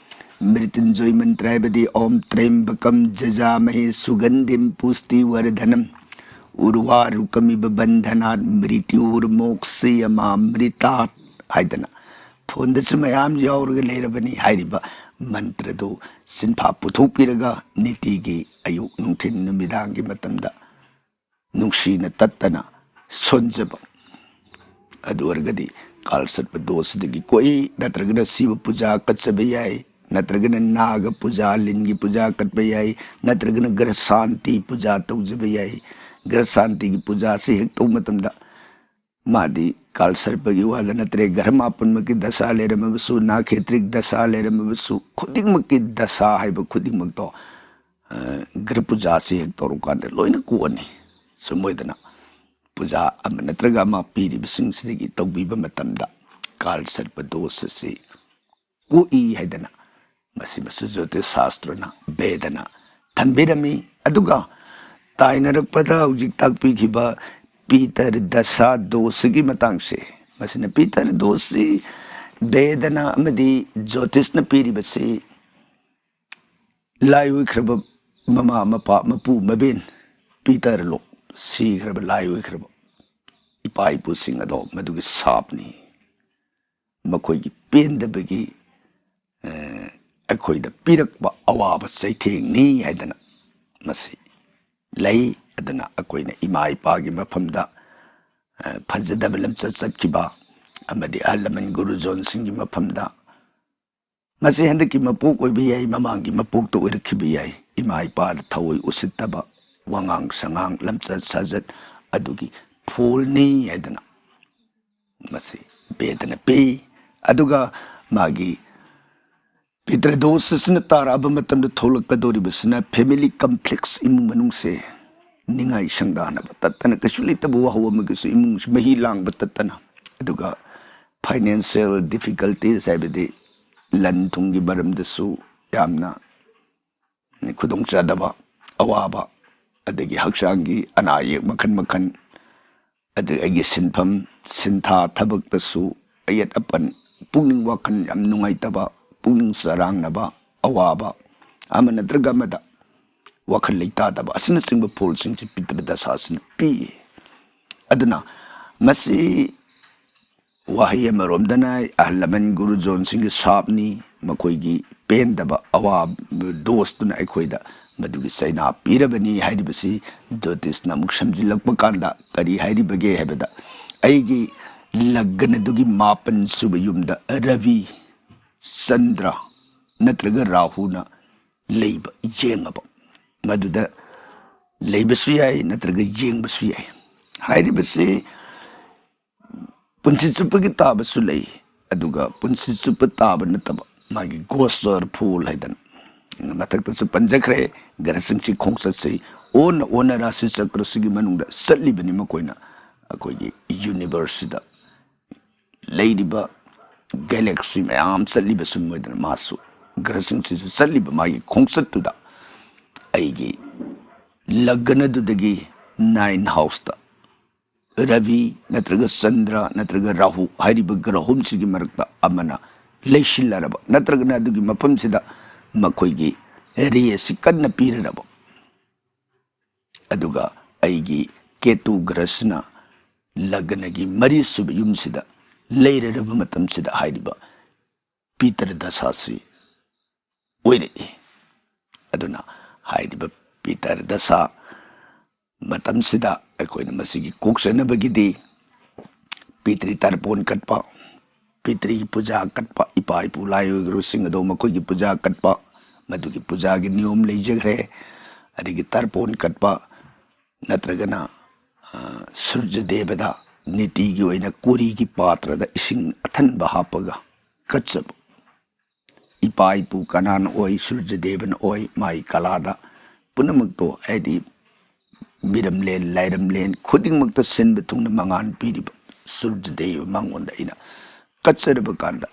ꯃ꯭ꯔꯤꯇꯨꯟꯖꯣꯏ ꯃꯟꯇ꯭ꯔ ꯍꯥꯏꯕꯗꯤ "ꯑꯣꯝ ꯇ꯭ꯔꯌꯝꯕꯀꯝ ꯖꯖꯥꯃꯍꯦ ꯁꯨꯒꯟꯙꯤꯝ ꯄꯨꯁꯇꯤ ꯋꯔꯙꯅꯝ ꯎꯔꯋꯥꯔꯨꯀꯃꯤꯕ ꯕꯟꯙꯅꯥꯠ ꯃ꯭ꯔꯤꯇ꯭ꯌꯨꯔꯃꯣꯛꯁꯤꯌꯃꯥꯃ꯭ꯔꯤꯇꯥꯠ" ꯍꯥꯏꯗꯅ ꯐꯣꯟꯗꯁꯨ ꯃꯌꯥꯝ ꯌꯥꯎꯔꯒ ꯂꯩꯔꯕꯅꯤ꯫ ꯍꯥꯏꯔꯤꯕ ꯃꯟꯇ꯭ꯔꯗꯨ ꯆꯤꯟꯐꯥ ꯄꯨꯊꯣꯛꯄꯤꯔꯒ ꯅꯤꯇꯤꯒꯤ ꯑꯌꯨꯛ, ꯅꯨꯡꯊꯤꯜ, ꯅꯨꯃꯤꯗꯥꯡꯒꯤ ꯃꯇꯝꯗ ꯅꯨꯡꯁꯤꯅ ꯇꯠꯇꯅ ꯁꯣꯟꯖꯕ꯫ ꯑꯗꯨ ꯑꯣꯏꯔꯒꯗꯤ ꯀꯥꯜ ꯁꯔꯄ ꯗꯣꯁꯗꯒꯤ ꯀꯣꯛꯏ꯫ ꯅꯠꯇ꯭ꯔꯒꯅ ꯁꯤꯕ ꯄꯨꯖꯥ ꯀꯠꯆꯕ ꯌꯥꯏ, ꯅꯠꯇ꯭ꯔꯒꯅ ꯅꯥꯒ ꯄꯨꯖꯥ, ꯂꯤꯟꯒꯤ ꯄꯨꯖꯥ ꯀꯠꯄ ꯌꯥꯏ, ꯅꯠꯇ꯭ꯔꯒꯅ ꯒ꯭ꯔꯍ ꯁꯥꯟꯇꯤ ꯄꯨꯖꯥ ꯇꯧꯖꯕ ꯌꯥꯏ꯫ ꯒ꯭ꯔꯍ ꯁꯥꯟꯇꯤꯒꯤ ꯄꯨꯖꯥꯁꯤ ꯍꯦꯛ ꯇꯧꯕ ꯃꯇꯝꯗ ꯃꯥꯗꯤ ꯀꯥꯜ ꯁꯔꯄꯒꯤ ꯋꯥꯗ ꯅꯠꯇ꯭ꯔꯦ, ꯒ꯭ꯔꯍ ꯃꯥꯄꯟꯃꯛꯀꯤ ꯗꯁꯥ ꯂꯩꯔꯝꯃꯕꯁꯨ, ꯅꯥꯈꯦꯇ꯭ꯔꯤꯛ ꯗꯁꯥ ꯂꯩꯔꯝꯃꯕꯁꯨ, ꯈꯨꯗꯤꯡꯃꯛꯀꯤ ꯗꯁꯥ ꯍꯥꯏꯕ ꯈꯨꯗꯤꯡꯃꯛꯇꯣ, ꯑ, ꯒ꯭ꯔꯍ ꯄꯨꯖꯥꯁꯤ ꯍꯦꯛ ꯇꯧꯔꯀꯥꯟꯗ ꯂꯣꯏꯅ ꯀꯣꯛꯑꯅꯤ꯫ ꯁꯨꯝ ꯑꯣꯏꯗꯅ ꯄꯨꯖꯥ ꯑꯃ ꯅꯠꯇ꯭ꯔꯒ ꯑꯃ ꯄꯤꯔꯤꯕꯁꯤꯡꯁꯤꯗꯒꯤ ꯇꯧꯕꯤꯕ ꯃꯇꯝꯗ ꯀꯥꯜ ꯁꯔꯄ ꯗꯣꯁ ꯑꯁꯤ ꯀꯣꯛꯏ ꯍꯥꯏꯗꯅ ꯃꯁꯤꯃꯁꯨ ꯖ꯭ꯌꯣꯇꯤꯁ ꯁꯥꯁꯇ꯭ꯔꯅ, ꯕꯦꯗꯅ ꯊꯝꯕꯤꯔꯝꯃꯤ꯫ ꯑꯗꯨꯒ ꯇꯥꯏꯅꯔꯛꯄꯗ ꯍꯧꯖꯤꯛ ꯇꯥꯛꯄꯤꯈꯤꯕ ꯄꯤꯇꯔ ꯗꯁꯥ ꯗꯣꯁꯒꯤ ꯃꯇꯥꯡꯁꯦ, ꯃꯁꯤꯅ ꯄꯤꯇꯔ ꯗꯣꯁꯁꯤ ꯕꯦꯗꯅ ꯑꯃꯗꯤ ꯖ꯭ꯌꯣꯇꯤꯁꯅ ꯄꯤꯔꯤꯕꯁꯤ ꯂꯥꯏ ꯑꯣꯏꯈ꯭ꯔꯕ ꯃꯃꯥ ꯃꯄꯥ ꯃꯄꯨ ꯃꯕꯦꯟ ꯄꯤꯇꯔ ꯂꯣ, ꯁꯤꯈ꯭ꯔꯕ ꯂꯥꯏ ꯑꯣꯏꯈ꯭ꯔꯕ ꯏꯄꯥ ꯏꯄꯨꯁꯤꯡ ꯑꯗꯣ ꯃꯗꯨꯒꯤ ꯁꯥꯞꯅꯤ꯫ ꯃꯈꯣꯏꯒꯤ ꯄꯦꯟꯗꯕꯒꯤ, ꯑ, ꯑꯩꯈꯣꯏꯗ ꯄꯤꯔꯛꯄ ꯑꯋꯥꯕ ꯆꯩꯊꯦꯡꯅꯤ ꯍꯥꯏꯗꯅ ꯃꯁꯤ ꯂꯩ꯫ ꯑꯗꯨꯅ ꯑꯩꯈꯣꯏꯅ ꯏꯃꯥ ꯏꯄꯥꯒꯤ ꯃꯐꯝꯗ, ꯑ, ꯐꯖꯗꯕ ꯂꯝꯆꯠ ꯆꯠꯈꯤꯕ ꯑꯃꯗꯤ ꯑꯍꯜ ꯂꯃꯟ ꯒꯨꯔꯨꯖꯣꯟꯁꯤꯡꯒꯤ ꯃꯐꯝꯗ, ꯃꯁꯤ ꯍꯟꯗꯛꯀꯤ ꯃꯄꯣꯛ ꯑꯣꯏꯕ ꯌꯥꯏ, ꯃꯃꯥꯡꯒꯤ ꯃꯄꯣꯛꯇ ꯑꯣꯏꯔꯛꯈꯤꯕ ꯌꯥꯏ, ꯏꯃꯥ ꯏꯄꯥꯗ ꯊꯑꯣꯏ ꯎꯁꯤꯠꯇꯕ ꯋꯥꯉꯥꯡ ꯁꯉꯥꯡ, ꯂꯝꯆꯠ ꯁꯥꯖꯠ ꯑꯗꯨꯒꯤ ꯐꯣꯜꯅꯤ ꯍꯥꯏꯗꯅ ꯃꯁꯤ ꯕꯦꯗꯅ ꯄꯤ꯫ ꯑꯗꯨꯒ ꯃꯥꯒꯤ ꯄꯤꯇ꯭ꯔꯗꯣꯁ ꯑꯁꯤꯅ ꯇꯥꯔꯛꯑꯕ ꯃꯇꯝꯗ ꯊꯣꯛꯂꯛꯀꯗꯧꯔꯤꯕꯁꯤꯅ ꯐꯦꯃꯤꯂꯤ ꯀꯟꯐ꯭ꯂꯤꯛꯁ, ꯏꯃꯨꯡ ꯃꯅꯨꯡꯁꯦ ꯅꯤꯡꯉꯥꯏ ꯁꯪꯗꯥꯅꯕ ꯇꯠꯇꯅ, ꯀꯩꯁꯨ ꯂꯩꯇꯕ ꯋꯥꯍꯧ ꯑꯃꯒꯤꯁꯨ ꯏꯃꯨꯡꯁꯤ ꯃꯍꯤ ꯂꯥꯡꯕ ꯇꯠꯇꯅ, ꯑꯗꯨꯒ ꯐꯥꯏꯅꯥꯟꯁꯤꯌꯦꯜ ꯗꯤꯐꯤꯀꯜꯇꯤꯁ ꯍꯥꯏꯕꯗꯤ ꯂꯟ ꯊꯨꯝꯒꯤ ꯃꯔꯝꯗꯁꯨ ꯌꯥꯝꯅ ꯈꯨꯗꯣꯡꯆꯥꯗꯕ, ꯑꯋꯥꯕ, ꯑꯗꯒꯤ ꯍꯛꯆꯥꯡꯒꯤ ꯑꯅꯥ ꯑꯌꯦꯛ ꯃꯈꯜ ꯃꯈꯜ, ꯑꯗꯒꯤ ꯑꯩꯒꯤ ꯁꯤꯟꯐꯝ ꯁꯤꯟꯊꯥ ꯊꯕꯛꯇꯁꯨ ꯑꯌꯦꯠ ꯑꯄꯟ, ꯄꯨꯛꯅꯤꯡ ꯋꯥꯈꯜ ꯌꯥꯝ ꯅꯨꯡꯉꯥꯏꯇꯕ, ꯄꯨꯛꯅꯤꯡ ꯆꯔꯥꯡꯅꯕ, ꯑꯋꯥꯕ ꯑꯃ ꯅꯠꯇ꯭ꯔꯒ ꯑꯃꯗ ꯋꯥꯈꯜ ꯂꯩꯇꯥꯗꯕ ꯑꯁꯤꯅꯆꯤꯡꯕ ꯐꯣꯜꯁꯤꯡꯁꯤ ꯄꯤꯇ꯭ꯔꯗꯁꯥꯁꯤꯅ ꯄꯤ꯫ ꯑꯗꯨꯅ ꯃꯁꯤ ꯋꯥꯍꯩ ꯑꯃꯔꯣꯝꯗꯅ ꯑꯍꯜ ꯂꯃꯟ ꯒꯨꯔꯨꯖꯣꯟꯁꯤꯡꯒꯤ ꯁꯥꯞꯅꯤ, ꯃꯈꯣꯏꯒꯤ ꯄꯦꯟꯗꯕ ꯑꯋꯥꯕ ꯗꯣꯁꯇꯨꯅ ꯑꯩꯈꯣꯏꯗ ꯃꯗꯨꯒꯤ ꯆꯩꯅꯥ ꯄꯤꯔꯕꯅꯤ ꯍꯥꯏꯔꯤꯕꯁꯤ ꯖ꯭ꯌꯣꯇꯤꯁꯅ ꯑꯃꯨꯛ ꯁꯝꯖꯤꯜꯂꯛꯄ ꯀꯥꯟꯗ ꯀꯔꯤ ꯍꯥꯏꯔꯤꯕꯒꯦ ꯍꯥꯏꯕꯗ, ꯑꯩꯒꯤ ꯂꯒꯅꯗꯨꯒꯤ ꯃꯥꯄꯟ ꯁꯨꯕ ꯌꯨꯝꯗ ꯔꯕꯤ, ꯆꯟꯗ꯭ꯔ ꯅꯠꯇ꯭ꯔꯒ ꯔꯥꯍꯨꯅ ꯂꯩꯕ ꯌꯦꯡꯉꯕ, ꯃꯗꯨꯗ ꯂꯩꯕꯁꯨ ꯌꯥꯏ ꯅꯠꯇ꯭ꯔꯒ ꯌꯦꯡꯕꯁꯨ ꯌꯥꯏ꯫ ꯍꯥꯏꯔꯤꯕꯁꯤ ꯄꯨꯟꯁꯤ ꯆꯨꯞꯄꯒꯤ ꯇꯥꯕꯁꯨ ꯂꯩ, ꯑꯗꯨꯒ ꯄꯨꯟꯁꯤ ꯆꯨꯞꯄ ꯇꯥꯕ ꯅꯠꯇꯕ ꯃꯥꯒꯤ ꯒꯣꯁꯇꯔ ꯐꯨꯜ ꯍꯥꯏꯗꯅ ꯃꯊꯛꯇꯁꯨ ꯄꯟꯖꯈ꯭ꯔꯦ꯫ ꯒ꯭ꯔꯍꯁꯤꯡꯁꯤ ꯈꯣꯡꯆꯠꯁꯤ ꯑꯣꯟꯅ ꯑꯣꯟꯅ ꯔꯥꯁꯤ ꯆꯀ꯭ꯔꯁꯤꯒꯤ ꯃꯅꯨꯡꯗ ꯆꯠꯂꯤꯕꯅꯤ꯫ ꯃꯈꯣꯏꯅ ꯑꯩꯈꯣꯏꯒꯤ ꯌꯨꯅꯤꯚꯔꯁꯁꯤꯗ ꯂꯩꯔꯤꯕ ꯒꯦꯂꯦꯛꯁꯤ ꯃꯌꯥꯝ ꯆꯠꯂꯤꯕ ꯁꯨꯝ ꯑꯣꯏꯗꯅ ꯃꯥꯁꯨ ꯒ꯭ꯔꯍꯁꯤꯡꯁꯤꯁꯨ ꯆꯠꯂꯤꯕ ꯃꯥꯒꯤ ꯈꯣꯡꯆꯠꯇꯨꯗ ꯑꯩꯒꯤ ꯂꯒꯅꯗꯨꯗꯒꯤ ꯅꯥꯏꯟ ꯍꯥꯎꯁꯇ ꯔꯕꯤ ꯅꯠꯇ꯭ꯔꯒ ꯆꯟꯗ꯭ꯔ ꯅꯠꯇ꯭ꯔꯒ ꯔꯥꯍꯨ ꯍꯥꯏꯔꯤꯕ ꯒ꯭ꯔꯍ ꯑꯍꯨꯝꯁꯤꯒꯤ ꯃꯔꯛꯇ ꯑꯃꯅ ꯂꯩꯁꯤꯜꯂꯔꯕ ꯅꯠꯇ꯭ꯔꯒꯅ ꯑꯗꯨꯒꯤ ꯃꯐꯝꯁꯤꯗ ꯃꯈꯣꯏꯒꯤ ꯔꯦ ꯑꯁꯤ ꯀꯟꯅ ꯄꯤꯔꯔꯕ, ꯑꯗꯨꯒ ꯑꯩꯒꯤ ꯀꯦꯇꯨ ꯒ꯭ꯔꯍꯁꯤꯅ ꯂꯒꯅꯒꯤ ꯃꯔꯤꯁꯨꯕ ꯌꯨꯝꯁꯤꯗ ꯂꯩꯔꯔꯕ ꯃꯇꯝꯁꯤꯗ ꯍꯥꯏꯔꯤꯕ ꯄꯤꯇꯔ ꯗꯁꯥꯁꯤ ꯑꯣꯏꯔꯛꯏ꯫ ꯑꯗꯨꯅ ꯍꯥꯏꯔꯤꯕ ꯄꯤꯇꯔ ꯗꯁꯥ ꯃꯇꯝꯁꯤꯗ ꯑꯩꯈꯣꯏꯅ ꯃꯁꯤꯒꯤ ꯀꯣꯛꯆꯅꯕꯒꯤꯗꯤ ꯄꯤꯇ꯭ꯔꯤ ꯇꯔꯄꯣꯟ ꯀꯠꯄ, ꯄꯤꯇ꯭ꯔꯤꯒꯤ ꯄꯨꯖꯥ ꯀꯠꯄ, ꯏꯄꯥ ꯏꯄꯨ ꯂꯥꯏ ꯑꯣꯏꯈ꯭ꯔꯕꯁꯤꯡ ꯑꯗꯣ ꯃꯈꯣꯏꯒꯤ ꯄꯨꯖꯥ ꯀꯠꯄ, ꯃꯗꯨꯒꯤ ꯄꯨꯖꯥꯒꯤ ꯅꯤꯌꯣꯝ ꯂꯩꯖꯈ꯭ꯔꯦ꯫ ꯑꯗꯒꯤ ꯇꯔꯄꯣꯟ ꯀꯠꯄ ꯅꯠꯇ꯭ꯔꯒꯅ, ꯑ, ꯁꯨꯔꯖ ꯗꯦꯕꯗ ꯅꯤꯇꯤꯒꯤ ꯑꯣꯏꯅ ꯀꯣꯔꯤꯒꯤ ꯄꯥꯇ꯭ꯔꯗ ꯏꯁꯤꯡ ꯑꯊꯟꯕ ꯍꯥꯞꯄꯒ ꯀꯠꯆꯕ꯫ ꯏꯄꯥ ꯏꯄꯨ ꯀꯅꯥꯅ ꯑꯣꯏ? ꯁꯨꯔꯖ ꯗꯦꯕꯅ ꯑꯣꯏ꯫ ꯃꯥꯒꯤ ꯀꯂꯥꯗ ꯄꯨꯝꯅꯃꯛꯇꯣ, ꯍꯥꯏꯗꯤ ꯃꯤꯔꯝꯂꯦꯟ ꯂꯥꯏꯔꯝꯂꯦꯟ ꯈꯨꯗꯤꯡꯃꯛꯇ ꯁꯤꯟꯕ ꯊꯨꯡꯅ ꯃꯉꯥꯜ ꯄꯤꯔꯤꯕ ꯁꯨꯔꯖ ꯗꯦꯕ ꯃꯉꯣꯟꯗ ꯑꯩꯅ ꯀꯠꯆꯔꯕ ꯀꯥꯟꯗ,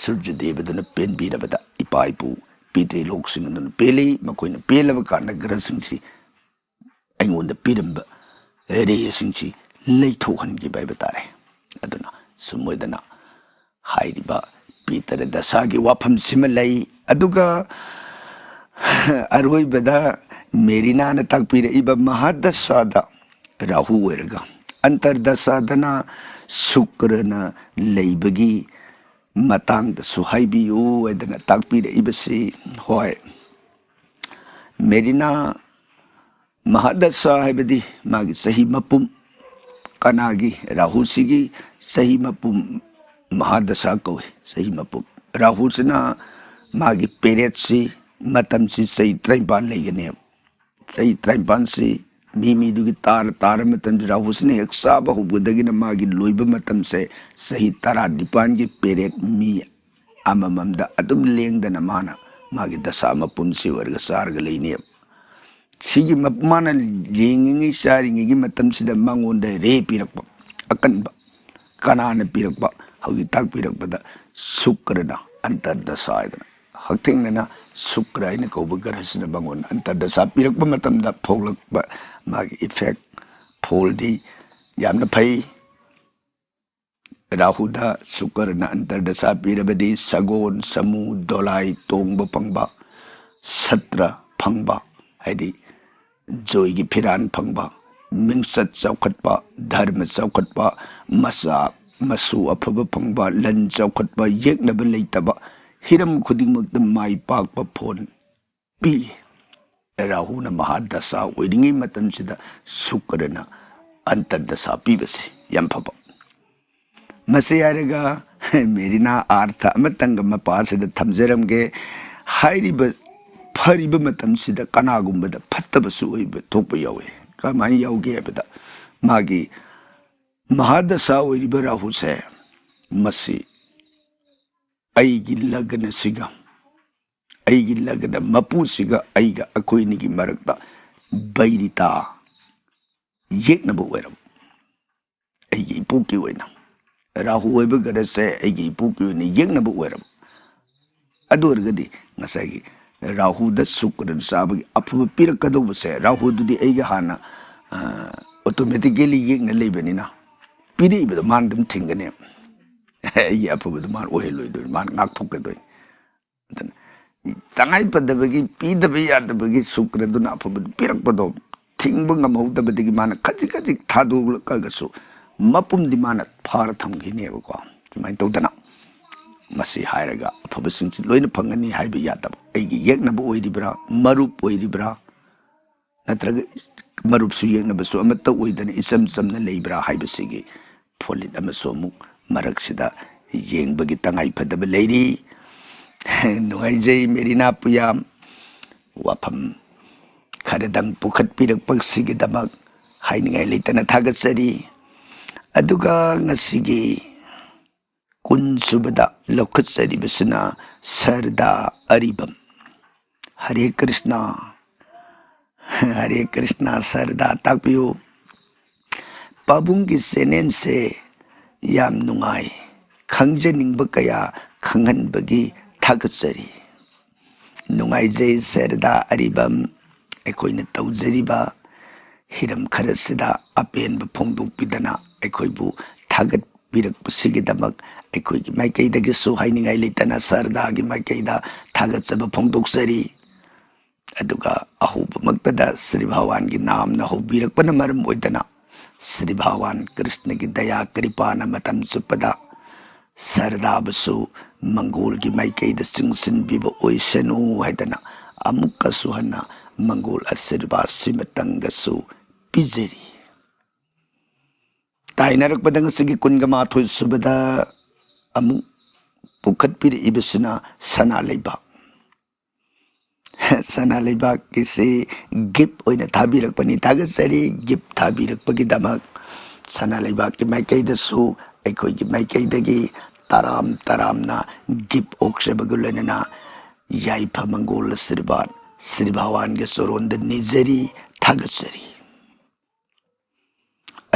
ꯁꯨꯔꯖ ꯗꯦꯕꯗꯨꯅ ꯄꯦꯟꯕꯤꯔꯕꯗ ꯏꯄꯥ ꯏꯄꯨ ꯄꯤꯇ꯭ꯔꯤꯂꯣꯛꯁꯤꯡ ꯑꯗꯨꯅ ꯄꯦꯜꯂꯤ꯫ ꯃꯈꯣꯏꯅ ꯄꯦꯜꯂꯕ ꯀꯥꯟꯗ ꯒ꯭ꯔꯍꯁꯤꯡꯁꯤ ꯑꯩꯉꯣꯟꯗ ꯄꯤꯔꯝꯕ ꯔꯦꯁꯤꯡꯁꯤ ꯂꯩꯊꯣꯛꯍꯟꯈꯤꯕ ꯍꯥꯏꯕ ꯇꯥꯔꯦ꯫ ꯑꯗꯨꯅ ꯁꯨꯝ ꯑꯣꯏꯗꯅ ꯍꯥꯏꯔꯤꯕ ꯄꯤꯇꯔ ꯗꯁꯥꯒꯤ ꯋꯥꯐꯝꯁꯤꯃ ꯂꯩ꯫ ꯑꯗꯨꯒ ꯑꯔꯣꯏꯕꯗ ꯃꯦꯔꯤꯅꯥꯅ ꯇꯥꯛꯄꯤꯔꯛꯏꯕ ꯃꯍꯥꯗꯁꯥꯗ ꯔꯥꯍꯨ ꯑꯣꯏꯔꯒ ꯑꯟꯇꯔꯗꯁꯥꯗꯅ ꯁꯨꯀ꯭ꯔꯅ ꯂꯩꯕꯒꯤ ꯃꯇꯥꯡꯗꯁꯨ ꯍꯥꯏꯕꯤꯌꯨ ꯍꯥꯏꯗꯅ ꯇꯥꯛꯄꯤꯔꯛꯏꯕꯁꯤ, ꯍꯣꯏ, ꯃꯦꯔꯤꯅꯥ ꯃꯍꯥꯗꯁꯥ ꯍꯥꯏꯕꯗꯤ ꯃꯥꯒꯤ ꯆꯍꯤ ꯃꯄꯨꯝ, ꯀꯅꯥꯒꯤ? ꯔꯥꯍꯨꯁꯤꯒꯤ ꯆꯍꯤ ꯃꯄꯨꯝ ꯃꯍꯥꯗꯁꯥ ꯀꯧꯏ, ꯆꯍꯤ ꯃꯄꯨꯝ꯫ ꯔꯥꯍꯨꯁꯤꯅ ꯃꯥꯒꯤ ꯄꯦꯔꯦꯠꯁꯤ, ꯃꯇꯝꯁꯤ ꯆꯍꯤ ꯇꯔꯥꯅꯤꯄꯥꯟ ꯂꯩꯒꯅꯦꯕ꯫ ꯆꯍꯤ ꯇꯔꯥꯅꯤꯄꯥꯟꯁꯤ ꯃꯤ ꯃꯤꯗꯨꯒꯤ ꯇꯥꯔ ꯇꯥꯔ ꯃꯇꯝꯗ ꯔꯥꯍꯨꯁꯤꯅ ꯍꯦꯛ ꯆꯥꯕ ꯍꯧꯕꯗꯒꯤꯅ ꯃꯥꯒꯤ ꯂꯣꯏꯕ ꯃꯇꯝꯁꯦ ꯆꯍꯤ ꯇꯔꯥꯅꯤꯄꯥꯟꯒꯤ period ꯃꯤ ꯑꯃꯃꯝꯗ ꯑꯗꯨꯝ ꯂꯦꯡꯗꯅ ꯃꯥꯅ ꯃꯥꯒꯤ ꯗꯁꯥ ꯃꯄꯨꯟꯁꯤ ꯑꯣꯏꯔꯒ ꯆꯥꯔꯒ ꯂꯩꯅꯦꯕ꯫ ꯁꯤꯒꯤ ꯃ-, ꯃꯥꯅ ꯂꯦꯡꯉꯤꯉꯩ ꯆꯥꯔꯤꯉꯩꯒꯤ ꯃꯇꯝꯁꯤꯗ ꯃꯉꯣꯟꯗ ꯔꯦ ꯄꯤꯔꯛꯄ, ꯑꯀꯟꯕ, ꯀꯅꯥꯅ ꯄꯤꯔꯛꯄ? ꯍꯧꯖꯤꯛ ꯇꯥꯛꯄꯤꯔꯛꯄꯗ ꯁꯨꯀ꯭ꯔꯅ ꯑꯟꯇꯔꯗꯁꯥ ꯍꯥꯏꯗꯅ ꯍꯛꯊꯦꯡꯅꯅ ꯁꯨꯀ꯭ꯔ ꯍꯥꯏꯅ ꯀꯧꯕ ꯒ꯭ꯔꯍꯁꯤꯅ ꯃꯉꯣꯟꯗ ꯑꯟꯇꯔꯗꯁꯥ ꯄꯤꯔꯛꯄ ꯃꯇꯝꯗ ꯐꯣꯡꯂꯛꯄ ꯃꯥꯒꯤ effect, ꯐꯣꯜꯗꯤ ꯌꯥꯝꯅ ꯐꯩ꯫ ꯔꯥꯍꯨꯗ ꯁꯨꯀ꯭ꯔꯅ ꯑꯟꯇꯔꯗꯁꯥ ꯄꯤꯔꯕꯗꯤ ꯁꯒꯣꯜ, ꯁꯃꯨ, ꯗꯣꯂꯥꯏ ꯇꯣꯡꯕ ꯐꯪꯕ, ꯁꯇ꯭ꯔ ꯐꯪꯕ, ꯍꯥꯏꯗꯤ ꯖꯣꯏꯒꯤ ꯐꯤꯔꯥꯟ ꯐꯪꯕ, ꯃꯤꯡꯆꯠ ꯆꯥꯎꯈꯠꯄ, ꯙꯔꯃ ꯆꯥꯎꯈꯠꯄ, ꯃꯆꯥ ꯃꯁꯨ ꯑꯐꯕ ꯐꯪꯕ, ꯂꯟ ꯆꯥꯎꯈꯠꯄ, ꯌꯦꯛꯅꯕ ꯂꯩꯇꯕ, ꯍꯤꯔꯝ ꯈꯨꯗꯤꯡꯃꯛꯇ ꯃꯥꯏ ꯄꯥꯛꯄ ꯐꯣꯟ ꯄꯤ꯫ ꯔꯥꯍꯨꯅ ꯃꯍꯥꯗꯁꯥ ꯑꯣꯏꯔꯤꯉꯩ ꯃꯇꯝꯁꯤꯗ ꯁꯨꯀ꯭ꯔꯅ ꯑꯟꯇꯔꯗꯁꯥ ꯄꯤꯕꯁꯤ ꯌꯥꯝ ꯐꯕ꯫ ꯃꯁꯤ ꯍꯥꯏꯔꯒ ꯃꯦꯔꯤꯅꯥ ꯑꯥꯔꯊ ꯑꯃꯇꯪꯒ ꯃꯄꯥꯁꯤꯗ ꯊꯝꯖꯔꯝꯒꯦ꯫ ꯍꯥꯏꯔꯤꯕ ꯐꯔꯤꯕ ꯃꯇꯝꯁꯤꯗ ꯀꯅꯥꯒꯨꯝꯕꯗ ꯐꯠꯇꯕꯁꯨ ꯑꯣꯏꯕ ꯊꯣꯛꯄ ꯌꯥꯎꯏ꯫ ꯀꯃꯥꯏꯅ ꯌꯥꯎꯒꯦ ꯍꯥꯏꯕꯗ, ꯃꯥꯒꯤ ꯃꯍꯥꯗꯁꯥ ꯑꯣꯏꯔꯤꯕ ꯔꯥꯍꯨꯁꯦ, ꯃꯁꯤ ꯑꯩꯒꯤ ꯂꯒꯅꯁꯤꯒ, ꯑꯩꯒꯤ ꯂꯒꯅ ꯃꯄꯨꯁꯤꯒ ꯑꯩꯒ, ꯑꯩꯈꯣꯏ ꯑꯅꯤꯒꯤ ꯃꯔꯛꯇ ꯕꯩꯔꯤꯇꯥ, ꯌꯦꯛꯅꯕ ꯑꯣꯏꯔꯕ꯫ ꯑꯩꯒꯤ ꯏꯄꯣꯛꯀꯤ ꯑꯣꯏꯅ ꯔꯥꯍꯨ ꯑꯣꯏꯕ ꯒ꯭ꯔꯍꯁꯦ ꯑꯩꯒꯤ ꯏꯄꯣꯛꯀꯤ ꯑꯣꯏꯅ ꯌꯦꯛꯅꯕ ꯑꯣꯏꯔꯕ꯫ ꯑꯗꯨ ꯑꯣꯏꯔꯒꯗꯤ ꯉꯁꯥꯏꯒꯤ ꯔꯥꯍꯨꯗ ꯁꯨꯀ꯭ꯔꯅ ꯆꯥꯕꯒꯤ ꯑꯐꯕ ꯄꯤꯔꯛꯀꯗꯧꯕꯁꯦ, ꯔꯥꯍꯨꯗꯨꯗꯤ ꯑꯩꯒ ꯍꯥꯟꯅ, ꯑ, automatically ꯌꯦꯛꯅ ꯂꯩꯕꯅꯤꯅ, ꯄꯤꯔꯛꯏꯕꯗꯣ ꯃꯥꯅ ꯑꯗꯨꯝ ꯊꯤꯡꯒꯅꯦꯕ꯫ ꯑꯩꯒꯤ ꯑꯐꯕꯗꯣ ꯃꯥꯅ ꯑꯣꯏꯍꯜꯂꯣꯏꯗꯣꯏꯅꯤ, ꯃꯥꯅ ꯉꯥꯛꯊꯣꯛꯀꯗꯣꯏꯅꯤ꯫ ꯑꯗꯨꯅ ꯇꯉꯥꯏ ꯐꯗꯕꯒꯤ, ꯄꯤꯗꯕ ꯌꯥꯗꯕꯒꯤ ꯁꯨꯀ꯭ꯔꯗꯨꯅ ꯑꯐꯕꯗꯨ ꯄꯤꯔꯛꯄꯗꯣ ꯊꯤꯡꯕ ꯉꯝꯍꯧꯗꯕꯗꯒꯤ ꯃꯥꯅ ꯈꯖꯤꯛ ꯈꯖꯤꯛ ꯊꯥꯗꯣꯛꯂꯛꯑꯒꯁꯨ ꯃꯄꯨꯝꯗꯤ ꯃꯥꯅ ꯐꯥꯔ ꯊꯝꯈꯤꯅꯦꯕꯀꯣ꯫ ꯁꯨꯃꯥꯏꯅ ꯇꯧꯗꯅ ꯃꯁꯤ ꯍꯥꯏꯔꯒ ꯑꯐꯕꯁꯤꯡꯁꯤ ꯂꯣꯏꯅ ꯐꯪꯒꯅꯤ ꯍꯥꯏꯕ ꯌꯥꯗꯕ꯫ ꯑꯩꯒꯤ ꯌꯦꯛꯅꯕ ꯑꯣꯏꯔꯤꯕ꯭ꯔꯥ, ꯃꯔꯨꯞ ꯑꯣꯏꯔꯤꯕ꯭ꯔꯥ, ꯅꯠꯇ꯭ꯔꯒ ꯃꯔꯨꯞꯁꯨ ꯌꯦꯛꯅꯕꯁꯨ ꯑꯃꯠꯇ ꯑꯣꯏꯗꯅ ꯏꯆꯝ ꯆꯝꯅ ꯂꯩꯕ꯭ꯔꯥ ꯍꯥꯏꯕꯁꯤꯒꯤ ꯐꯣꯂꯤꯠ ꯑꯃꯁꯨ ꯑꯃꯨꯛ ꯃꯔꯛꯁꯤꯗ ꯌꯦꯡꯕꯒꯤ ꯇꯉꯥꯏ ꯐꯗꯕ ꯂꯩꯔꯤ꯫ ꯅꯨꯡꯉꯥꯏꯖꯩ ꯃꯦꯔꯤꯅꯥ ꯄꯨꯌꯥꯝ, ꯋꯥꯐꯝ ꯈꯔꯗꯪ ꯄꯨꯈꯠꯄꯤꯔꯛꯄꯁꯤꯒꯤꯗꯃꯛ ꯍꯥꯏꯅꯤꯡꯉꯥꯏ ꯂꯩꯇꯅ ꯊꯥꯒꯠꯆꯔꯤ꯫ ꯑꯗꯨꯒ ꯉꯁꯤꯒꯤ ꯀꯨꯟ ꯁꯨꯕꯗ ꯂꯧꯈꯠꯆꯔꯤꯕꯁꯤꯅ ꯁꯔꯗꯥ ꯑꯔꯤꯕꯝ꯫ ꯍꯔꯦ ꯀ꯭ꯔꯤꯁꯅ, ꯍꯔꯦ ꯀ꯭ꯔꯤꯁꯅ꯫ ꯁꯔꯗꯥ ꯇꯥꯛꯄꯤꯌꯨ꯫ ꯄꯥꯕꯨꯡꯒꯤ ꯆꯦꯅꯦꯜꯁꯦ ꯌꯥꯝ ꯅꯨꯡꯉꯥꯏ, ꯈꯪꯖꯅꯤꯡꯕ ꯀꯌꯥ ꯈꯪꯍꯟꯕꯒꯤ ꯊꯥꯒꯠꯆꯔꯤ꯫ ꯅꯨꯡꯉꯥꯏꯖꯩ ꯁꯔꯗꯥ ꯑꯔꯤꯕꯝ꯫ ꯑꯩꯈꯣꯏꯅ ꯇꯧꯖꯔꯤꯕ ꯍꯤꯔꯝ ꯈꯔꯁꯤꯗ ꯑꯄꯦꯟꯕ ꯐꯣꯡꯗꯣꯛꯄꯤꯗꯅ ꯑꯩꯈꯣꯏꯕꯨ ꯊꯥꯒꯠꯄꯤꯔꯛꯄꯁꯤꯒꯤꯗꯃꯛ ꯑꯩꯈꯣꯏꯒꯤ ꯃꯥꯏꯀꯩꯗꯒꯤꯁꯨ ꯍꯥꯏꯅꯤꯡꯉꯥꯏ ꯂꯩꯇꯅ ꯁꯔꯗꯥꯒꯤ ꯃꯥꯏꯀꯩꯗ ꯊꯥꯒꯠꯆꯕ ꯐꯣꯡꯗꯣꯛꯆꯔꯤ꯫ ꯑꯗꯨꯒ ꯑꯍꯧꯕꯃꯛꯇꯗ ꯁ꯭ꯔꯤ ꯚꯒꯋꯥꯟꯒꯤ ꯅꯥꯝꯅ ꯍꯧꯕꯤꯔꯛꯄꯅ ꯃꯔꯝ ꯑꯣꯏꯗꯅ ꯁ꯭ꯔꯤ ꯚꯒꯋꯥꯟ ꯀ꯭ꯔꯤꯁꯅꯒꯤ ꯗꯌꯥ ꯀ꯭ꯔꯤꯄꯥꯅ ꯃꯇꯝ ꯆꯨꯞꯄꯗ ꯁꯔꯗꯥꯕꯨꯁꯨ ꯃꯪꯒꯣꯜꯒꯤ ꯃꯥꯏꯀꯩꯗ ꯆꯤꯡꯁꯤꯟꯕꯤꯕ ꯑꯣꯏꯁꯅꯨ ꯍꯥꯏꯗꯅ ꯑꯃꯨꯛꯀꯁꯨ ꯍꯟꯅ ꯃꯪꯒꯣꯜ ꯑꯁꯤꯔꯕꯥꯗ ꯁꯤꯃꯇꯪꯒꯁꯨ ꯄꯤꯖꯔꯤ꯫ ꯇꯥꯏꯅꯔꯛꯄꯗ ꯉꯁꯤꯒꯤ ꯀꯨꯟꯒ ꯃꯥꯊꯣꯏ ꯁꯨꯕꯗ ꯑꯃꯨꯛ ꯄꯨꯈꯠꯄꯤꯔꯛꯏꯕꯁꯤꯅ ꯁꯅꯥ ꯂꯩꯕꯥꯛ꯫ ꯁꯅꯥ ꯂꯩꯕꯥꯛꯀꯤꯁꯤ ꯒꯤꯐ ꯑꯣꯏꯅ ꯊꯥꯕꯤꯔꯛꯄꯅꯤ꯫ ꯊꯥꯒꯠꯆꯔꯤ ꯒꯤꯐ ꯊꯥꯕꯤꯔꯛꯄꯒꯤꯗꯃꯛ꯫ ꯁꯅꯥ ꯂꯩꯕꯥꯛꯀꯤ ꯃꯥꯏꯀꯩꯗꯁꯨ ꯑꯩꯈꯣꯏꯒꯤ ꯃꯥꯏꯀꯩꯗꯒꯤ ꯇꯔꯥꯝ ꯇꯔꯥꯝꯅ ꯒꯤꯐ ꯑꯣꯛꯆꯕꯒ ꯂꯣꯏꯅꯅ ꯌꯥꯏꯐ ꯃꯪꯒꯣꯜ ꯑꯁꯤꯔꯕꯥꯗ ꯁ꯭ꯔꯤ ꯚꯒꯋꯥꯟꯒꯤ ꯆꯣꯔꯣꯟꯗ ꯅꯤꯖꯔꯤ, ꯊꯥꯒꯠꯆꯔꯤ꯫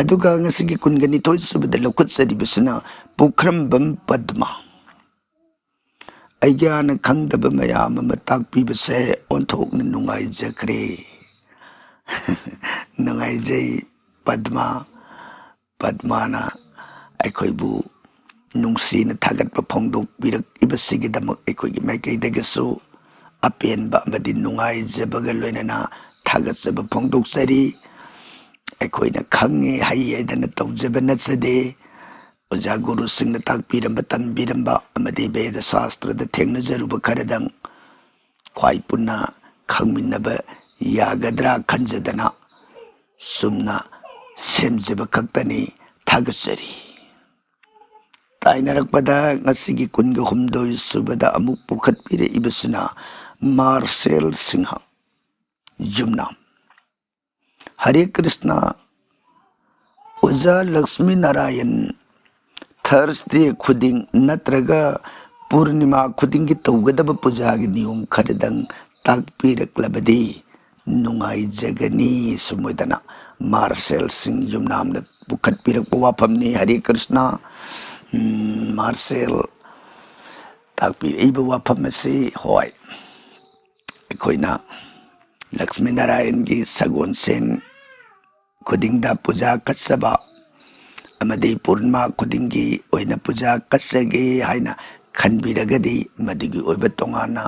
ꯑꯗꯨꯒ ꯉꯁꯤꯒꯤ ꯀꯨꯟꯒ ꯅꯤꯊꯣꯏ ꯁꯨꯕꯗ ꯂꯧꯈꯠꯆꯔꯤꯕꯁꯤꯅ ꯄꯨꯈ꯭ꯔꯝꯕꯝ ꯄꯗꯃ꯫ ꯑꯩꯒ꯭ꯌꯥꯅ ꯈꯪꯗꯕ ꯃꯌꯥꯝ ꯑꯃ ꯇꯥꯛꯄꯤꯕꯁꯦ ꯑꯣꯟꯊꯣꯛꯅ ꯅꯨꯡꯉꯥꯏꯖꯈ꯭ꯔꯦ꯫ ꯅꯨꯡꯉꯥꯏꯖꯩ ꯄꯗꯃ꯫ ꯄꯗꯃꯅ ꯑꯩꯈꯣꯏꯕꯨ ꯅꯨꯡꯁꯤꯅ ꯊꯥꯒꯠꯄ ꯐꯣꯡꯗꯣꯛꯄꯤꯔꯛꯏꯕꯁꯤꯒꯤꯗꯃꯛ ꯑꯩꯈꯣꯏꯒꯤ ꯃꯥꯏꯀꯩꯗꯒꯤꯁꯨ ꯑꯄꯦꯟꯕ ꯑꯃꯗꯤ ꯅꯨꯡꯉꯥꯏꯖꯕꯒ ꯂꯣꯏꯅꯅ ꯊꯥꯒꯠꯆꯕ ꯐꯣꯡꯗꯣꯛꯆꯔꯤ꯫ ꯑꯩꯈꯣꯏꯅ ꯈꯪꯉꯦ ꯍꯩ ꯍꯥꯏꯗꯅ ꯇꯧꯖꯕ ꯅꯠꯆꯗꯦ꯫ ꯑꯣꯖꯥ ꯒꯨꯔꯨꯁꯤꯡꯅ ꯇꯥꯛꯄꯤꯔꯝꯕ, ꯇꯝꯕꯤꯔꯝꯕ ꯑꯃꯗꯤ ꯕꯦꯗ ꯁꯥꯁꯇ꯭ꯔꯗ ꯊꯦꯡꯅꯖꯔꯨꯕ ꯈꯔꯗꯪ ꯈ꯭ꯋꯥꯏ ꯄꯨꯟꯅ ꯈꯪꯃꯤꯟꯅꯕ ꯌꯥꯒꯗ꯭ꯔꯥ ꯈꯟꯖꯗꯅ ꯆꯨꯝꯅ ꯁꯦꯝꯖꯕ ꯈꯛꯇꯅꯤ꯫ ꯊꯥꯒꯠꯆꯔꯤ꯫ ꯇꯥꯏꯅꯔꯛꯄꯗ ꯉꯁꯤꯒꯤ ꯀꯨꯟꯒ ꯍꯨꯝꯗꯣꯏ ꯁꯨꯕꯗ ꯑꯃꯨꯛ ꯄꯨꯈꯠꯄꯤꯔꯛꯏꯕꯁꯤꯅ ꯃꯥꯔꯁꯦꯜ ꯁꯤꯡꯍ꯫ ꯌꯨꯝꯅꯥꯝ꯫ ꯍꯔꯦ ꯀ꯭ꯔꯤꯁꯅ꯫ ꯑꯣꯖꯥ ꯂꯛꯁꯃꯤ ꯅꯥꯔꯥꯌꯟ ꯊꯔꯁꯗꯦ ꯈꯨꯗꯤꯡ ꯅꯠꯇ꯭ꯔꯒ ꯄꯨꯔꯅꯤꯃꯥ ꯈꯨꯗꯤꯡꯒꯤ ꯇꯧꯒꯗꯕ ꯄꯨꯖꯥꯒꯤ ꯅꯤꯌꯣꯝ ꯈꯔꯗꯪ ꯇꯥꯛꯄꯤꯔꯛꯂꯕꯗꯤ ꯅꯨꯡꯉꯥꯏꯖꯒꯅꯤ꯫ ꯁꯨꯝ ꯑꯣꯏꯗꯅ ꯃꯥꯔꯁꯦꯜ ꯁꯤꯡ ꯌꯨꯝꯅꯥꯝꯅ ꯄꯨꯈꯠꯄꯤꯔꯛꯄ ꯋꯥꯐꯝꯅꯤ꯫ ꯍꯔꯦ ꯀ꯭ꯔꯤꯁꯅ꯫ ꯎꯝ, ꯃꯥꯔꯁꯦꯜ ꯇꯥꯛꯄꯤꯔꯛꯏꯕ ꯋꯥꯐꯝ ꯑꯁꯤ, ꯍꯣꯏ, ꯑꯩꯈꯣꯏꯅ ꯂꯛꯁꯃꯤ ꯅꯥꯔꯥꯌꯟꯒꯤ ꯁꯒꯣꯜꯁꯦꯟ ꯈꯨꯗꯤꯡꯗ ꯄꯨꯖꯥ ꯀꯠꯆꯕ ꯑꯃꯗꯤ ꯄꯨꯔꯅꯤꯃꯥ ꯈꯨꯗꯤꯡꯒꯤ ꯑꯣꯏꯅ ꯄꯨꯖꯥ ꯀꯠꯆꯒꯦ ꯍꯥꯏꯅ ꯈꯟꯕꯤꯔꯒꯗꯤ, ꯃꯗꯨꯒꯤ ꯑꯣꯏꯕ ꯇꯣꯉꯥꯟꯅ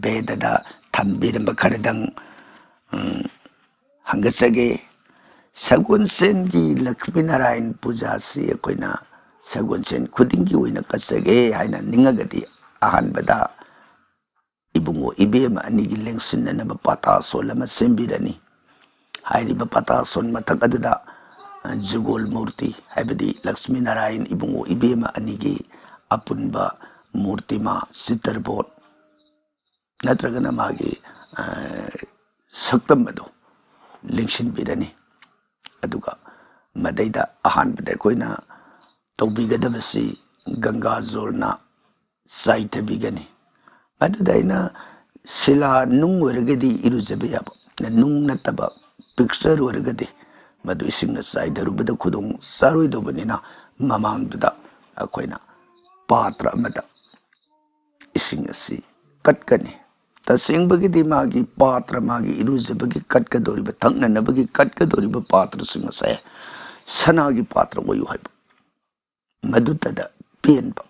ꯕꯦꯗꯗ ꯊꯝꯕꯤꯔꯝꯕ ꯈꯔꯗꯪ, ꯎꯝ, ꯍꯪꯒꯠꯆꯒꯦ꯫ ꯁꯒꯣꯜꯁꯦꯟꯒꯤ ꯂꯛꯁꯃꯤ ꯅꯥꯔꯥꯌꯟ ꯄꯨꯖꯥꯁꯤ ꯑꯩꯈꯣꯏꯅ ꯁꯒꯣꯜꯁꯦꯟ ꯈꯨꯗꯤꯡꯒꯤ ꯑꯣꯏꯅ ꯀꯠꯆꯒꯦ ꯍꯥꯏꯅ ꯅꯤꯡꯉꯒꯗꯤ, ꯑꯍꯥꯟꯕꯗ ꯏꯕꯨꯡꯉꯣ ꯏꯕꯦꯝꯃ ꯑꯅꯤꯒꯤ ꯂꯦꯡꯁꯤꯟꯅꯅꯕ ꯄꯇꯥꯁꯣꯟ ꯑꯃ ꯁꯦꯝꯕꯤꯔꯅꯤ꯫ ꯍꯥꯏꯔꯤꯕ ꯄꯇꯥꯁꯣꯟ ꯃꯊꯛ ꯑꯗꯨꯗ, ꯑ, ꯖꯨꯒꯣꯜ ꯃꯨꯔꯇꯤ, ꯍꯥꯏꯕꯗꯤ ꯂꯛꯁꯃꯤ ꯅꯥꯔꯥꯌꯟ ꯏꯕꯨꯡꯉꯣ ꯏꯕꯦꯝꯃ ꯑꯅꯤꯒꯤ ꯑꯄꯨꯟꯕ ꯃꯨꯔꯇꯤꯃꯥ, ꯆꯤꯇ꯭ꯔꯕꯣꯠ, ꯅꯠꯇ꯭ꯔꯒꯅ ꯃꯥꯒꯤ, ꯑ, ꯁꯛꯇꯝ ꯑꯗꯨ ꯂꯦꯡꯁꯤꯟꯕꯤꯔꯅꯤ꯫ ꯑꯗꯨꯒ ꯃꯗꯩꯗ ꯑꯍꯥꯟꯕꯗ ꯑꯩꯈꯣꯏꯅ ꯇꯧꯕꯤꯒꯗꯕꯁꯤ ꯒꯪꯒꯥ ꯖꯣꯜꯅ ꯆꯥꯏꯊꯕꯤꯒꯅꯤ꯫ ꯃꯗꯨꯗ ꯑꯩꯅ ꯁꯤꯂꯥ ꯅꯨꯡ ꯑꯣꯏꯔꯒꯗꯤ ꯏꯔꯨꯖꯕ ꯌꯥꯕ, ꯅꯨꯡ ꯅꯠꯇꯕ ꯄꯤꯛꯆꯔ ꯑꯣꯏꯔꯒꯗꯤ ꯃꯗꯨ ꯏꯁꯤꯡꯅ ꯆꯥꯏꯊꯔꯨꯕꯗ ꯈꯨꯗꯣꯡ ꯆꯥꯔꯣꯏꯗꯧꯕꯅꯤꯅ, ꯃꯃꯥꯡꯗꯨꯗ ꯑꯩꯈꯣꯏꯅ ꯄꯥꯇ꯭ꯔ ꯑꯃꯗ ꯏꯁꯤꯡ ꯑꯁꯤ ꯀꯠꯀꯅꯤ꯫ ꯇꯁꯦꯡꯕꯒꯤꯗꯤ ꯃꯥꯒꯤ ꯄꯥꯇ꯭ꯔ, ꯃꯥꯒꯤ ꯏꯔꯨꯖꯕꯒꯤ ꯀꯠꯀꯗꯧꯔꯤꯕ, ꯊꯛꯅꯅꯕꯒꯤ ꯀꯠꯀꯗꯧꯔꯤꯕ ꯄꯥꯇ꯭ꯔꯁꯤꯡ ꯑꯁꯦ ꯁꯅꯥꯒꯤ ꯄꯥꯇ꯭ꯔ ꯑꯣꯏꯌꯨ ꯍꯥꯏꯕ꯫ ꯃꯗꯨꯇꯗ ꯄꯦꯟꯕ꯫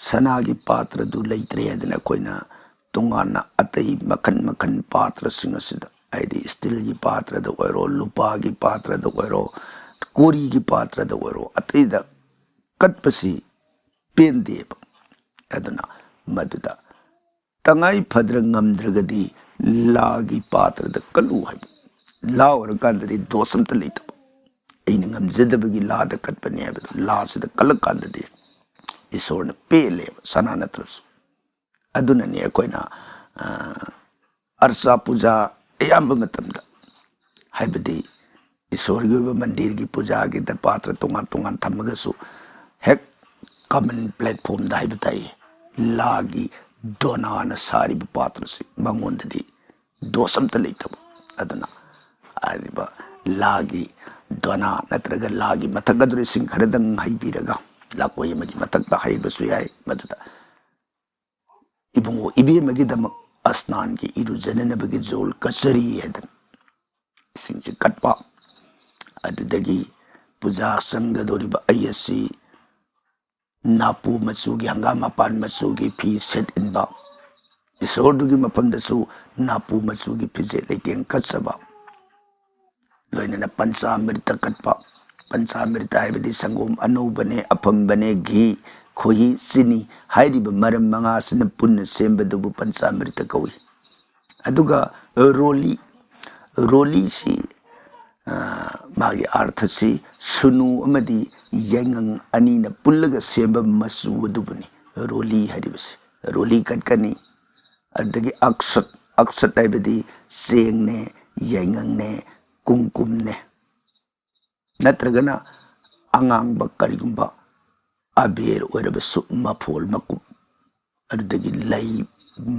ꯁꯅꯥꯒꯤ ꯄꯥꯇ꯭ꯔꯗꯨ ꯂꯩꯇ꯭ꯔꯦ ꯍꯥꯏꯗꯅ ꯑꯩꯈꯣꯏꯅ ꯇꯣꯉꯥꯟꯅ ꯑꯇꯩ ꯃꯈꯟ ꯃꯈꯟ ꯄꯥꯇ꯭ꯔꯁꯤꯡ ꯑꯁꯤꯗ, ꯍꯥꯏꯗꯤ ꯁ꯭ꯇꯤꯜꯒꯤ ꯄꯥꯇ꯭ꯔꯗ ꯑꯣꯏꯔꯣ, ꯂꯨꯄꯥꯒꯤ ꯄꯥꯇ꯭ꯔꯗ ꯑꯣꯏꯔꯣ, ꯀꯣꯔꯤꯒꯤ ꯄꯥꯇ꯭ꯔꯗ ꯑꯣꯏꯔꯣ, ꯑꯇꯩꯗ ꯀꯠꯄꯁꯤ ꯄꯦꯟꯗꯦꯕ꯫ ꯑꯗꯨꯅ ꯃꯗꯨꯗ ꯇꯉꯥꯏ ꯐꯗ꯭ꯔ ꯉꯝꯗ꯭ꯔꯒꯗꯤ ꯂꯥꯒꯤ ꯄꯥꯇ꯭ꯔꯗ ꯀꯠꯂꯨ ꯍꯥꯏꯕ꯫ ꯂꯥ ꯑꯣꯏꯔꯀꯥꯟꯗꯗꯤ ꯗꯣꯁ ꯑꯝꯇ ꯂꯩꯇꯕ꯫ ꯑꯩꯅ ꯉꯝꯖꯗꯕꯒꯤ ꯂꯥꯗ ꯀꯠꯄꯅꯤ ꯍꯥꯏꯕꯗꯣ, ꯂꯥꯁꯤꯗ ꯀꯠꯂꯀꯥꯟꯗꯗꯤ ꯏꯁꯣꯔꯅ ꯄꯦꯜꯂꯦꯕ, ꯁꯅꯥ ꯅꯠꯇ꯭ꯔꯁꯨ꯫ ꯑꯗꯨꯅꯅꯤ ꯑꯩꯈꯣꯏꯅ, ꯑ, ꯑꯔꯆꯥ ꯄꯨꯖꯥ ꯑꯌꯥꯝꯕ ꯃꯇꯝꯗ, ꯍꯥꯏꯕꯗꯤ ꯏꯁꯣꯔꯒꯤ ꯑꯣꯏꯕ ꯃꯟꯗꯤꯔꯒꯤ ꯄꯨꯖꯥꯒꯤꯗ ꯄꯥꯇ꯭ꯔ ꯇꯣꯉꯥꯟ ꯇꯣꯉꯥꯟ ꯊꯝꯃꯒꯁꯨ, ꯍꯦꯛ ꯀꯃꯟ ꯄ꯭ꯂꯦꯠꯐꯣꯝꯗ ꯍꯥꯏꯕ ꯇꯥꯏ, ꯂꯥꯒꯤ ꯗꯣꯅꯥꯅ ꯁꯥꯔꯤꯕ ꯄꯥꯇ꯭ꯔꯁꯤ ꯃꯉꯣꯟꯗꯗꯤ ꯗꯣꯁ ꯑꯝꯇ ꯂꯩꯇꯕ꯫ ꯑꯗꯨꯅ ꯍꯥꯏꯔꯤꯕ ꯂꯥꯒꯤ ꯗꯣꯅꯥ ꯅꯠꯇ꯭ꯔꯒ ꯂꯥꯒꯤ ꯃꯊꯛ ꯑꯗꯨꯗ ꯏꯁꯤꯡ ꯈꯔꯗꯪ ꯍꯩꯕꯤꯔꯒ, ꯂꯥꯀꯣꯏ ꯑꯃꯒꯤ ꯃꯊꯛꯇ ꯍꯩꯕꯁꯨ ꯌꯥꯏ, ꯃꯗꯨꯗ ꯏꯕꯨꯡꯉꯣ ꯏꯕꯦꯝꯃꯒꯤꯗꯃꯛ ꯑꯁꯅꯥꯟꯒꯤ ꯏꯔꯨꯖꯅꯅꯕꯒꯤ ꯖꯣꯜ ꯀꯠꯆꯔꯤ ꯍꯥꯏꯗꯅ ꯏꯁꯤꯡꯁꯤ ꯀꯠꯄ꯫ ꯑꯗꯨꯗꯒꯤ ꯄꯨꯖꯥ ꯆꯪꯒꯗꯧꯔꯤꯕ ꯑꯩ ꯑꯁꯤ ꯅꯥꯄꯨ ꯃꯆꯨꯒꯤ, ꯍꯪꯒꯥꯝ ꯃꯄꯥꯟ ꯃꯆꯨꯒꯤ ꯐꯤ ꯁꯦꯠ ꯏꯟꯕ, ꯏꯁꯣꯔꯗꯨꯒꯤ ꯃꯐꯝꯗꯁꯨ ꯅꯥꯄꯨ ꯃꯆꯨꯒꯤ ꯐꯤꯖꯦꯠ ꯂꯩꯇꯦꯡ ꯀꯠꯆꯕ, ꯂꯣꯏꯅꯅ ꯄꯟꯆꯥꯃ꯭ꯔꯤꯇ ꯀꯠꯄ꯫ ꯄꯟꯆꯥꯃ꯭ꯔꯤꯇ ꯍꯥꯏꯕꯗꯤ ꯁꯪꯒꯣꯝ ꯑꯅꯧꯕꯅꯦ, ꯑꯐꯝꯕꯅꯦ, ꯘꯤ, ꯈꯣꯏꯍꯤ, ꯆꯤꯅꯤ ꯍꯥꯏꯔꯤꯕ ꯃꯔꯝ ꯃꯉꯥꯁꯤꯅ ꯄꯨꯟꯅ ꯁꯦꯝꯕꯗꯨꯕꯨ ꯄꯟꯆꯥꯃ꯭ꯔꯤꯇ ꯀꯧꯏ꯫ ꯑꯗꯨꯒ ꯔꯣꯂꯤ, ꯔꯣꯂꯤꯁꯤ, ꯑ, ꯃꯥꯒꯤ ꯑꯥꯔꯊꯁꯤ ꯁꯨꯅꯨ ꯑꯃꯗꯤ ꯌꯥꯏꯉꯪ ꯑꯅꯤꯅ ꯄꯨꯜꯂꯒ ꯁꯦꯝꯕ ꯃꯆꯨ ꯑꯗꯨꯕꯨꯅꯤ ꯔꯣꯂꯤ ꯍꯥꯏꯔꯤꯕꯁꯤ꯫ ꯔꯣꯂꯤ ꯀꯠꯀꯅꯤ꯫ ꯑꯗꯨꯗꯒꯤ ꯑꯛꯁꯠ, ꯑꯛꯁꯠ ꯍꯥꯏꯕꯗꯤ ꯆꯦꯡꯅꯦ, ꯌꯥꯏꯉꯪꯅꯦ, ꯀꯨꯝꯀꯨꯝꯅꯦ, ꯅꯠꯇ꯭ꯔꯒꯅ ꯑꯉꯥꯡꯕ ꯀꯔꯤꯒꯨꯝꯕ ꯑꯕꯦꯔ ꯑꯣꯏꯔꯕꯁꯨ ꯃꯐꯣꯜ ꯃꯀꯨꯞ, ꯑꯗꯨꯗꯒꯤ ꯂꯩ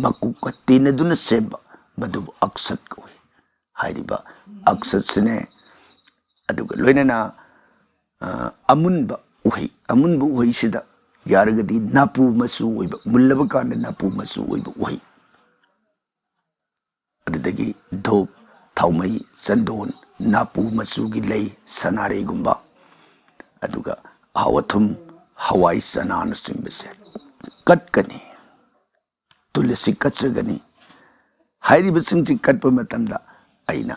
ꯃꯀꯨꯞꯀ ꯇꯤꯟꯅꯗꯨꯅ ꯁꯦꯝꯕ, ꯃꯗꯨꯕꯨ ꯑꯛꯁꯠ ꯀꯧꯏ꯫ ꯍꯥꯏꯔꯤꯕ ꯑꯛꯁꯠꯁꯤꯅꯦ, ꯑꯗꯨꯒ ꯂꯣꯏꯅꯅ, ꯑ, ꯑꯃꯨꯟꯕ ꯎꯍꯩ, ꯑꯃꯨꯟꯕ ꯎꯍꯩꯁꯤꯗ ꯌꯥꯔꯒꯗꯤ ꯅꯥꯄꯨ ꯃꯆꯨ ꯑꯣꯏꯕ, ꯃꯨꯜꯂꯕ ꯀꯥꯟꯗ ꯅꯥꯄꯨ ꯃꯆꯨ ꯑꯣꯏꯕ ꯎꯍꯩ, ꯑꯗꯨꯗꯒꯤ ꯙꯨꯞ, ꯊꯥꯎꯃꯩ, ꯆꯟꯗꯣꯟ, ꯅꯥꯄꯨ ꯃꯆꯨꯒꯤ ꯂꯩ, ꯁꯅꯥꯔꯩꯒꯨꯝꯕ, ꯑꯗꯨꯒ ꯑꯍꯥꯎ ꯑꯊꯨꯝ, ꯍꯋꯥꯏ ꯆꯅꯥꯅꯆꯤꯡꯕꯁꯦ ꯀꯠꯀꯅꯤ꯫ ꯇꯨꯂꯁꯤ ꯀꯠꯆꯒꯅꯤ꯫ ꯍꯥꯏꯔꯤꯕꯁꯤꯡꯁꯤ ꯀꯠꯄ ꯃꯇꯝꯗ ꯑꯩꯅ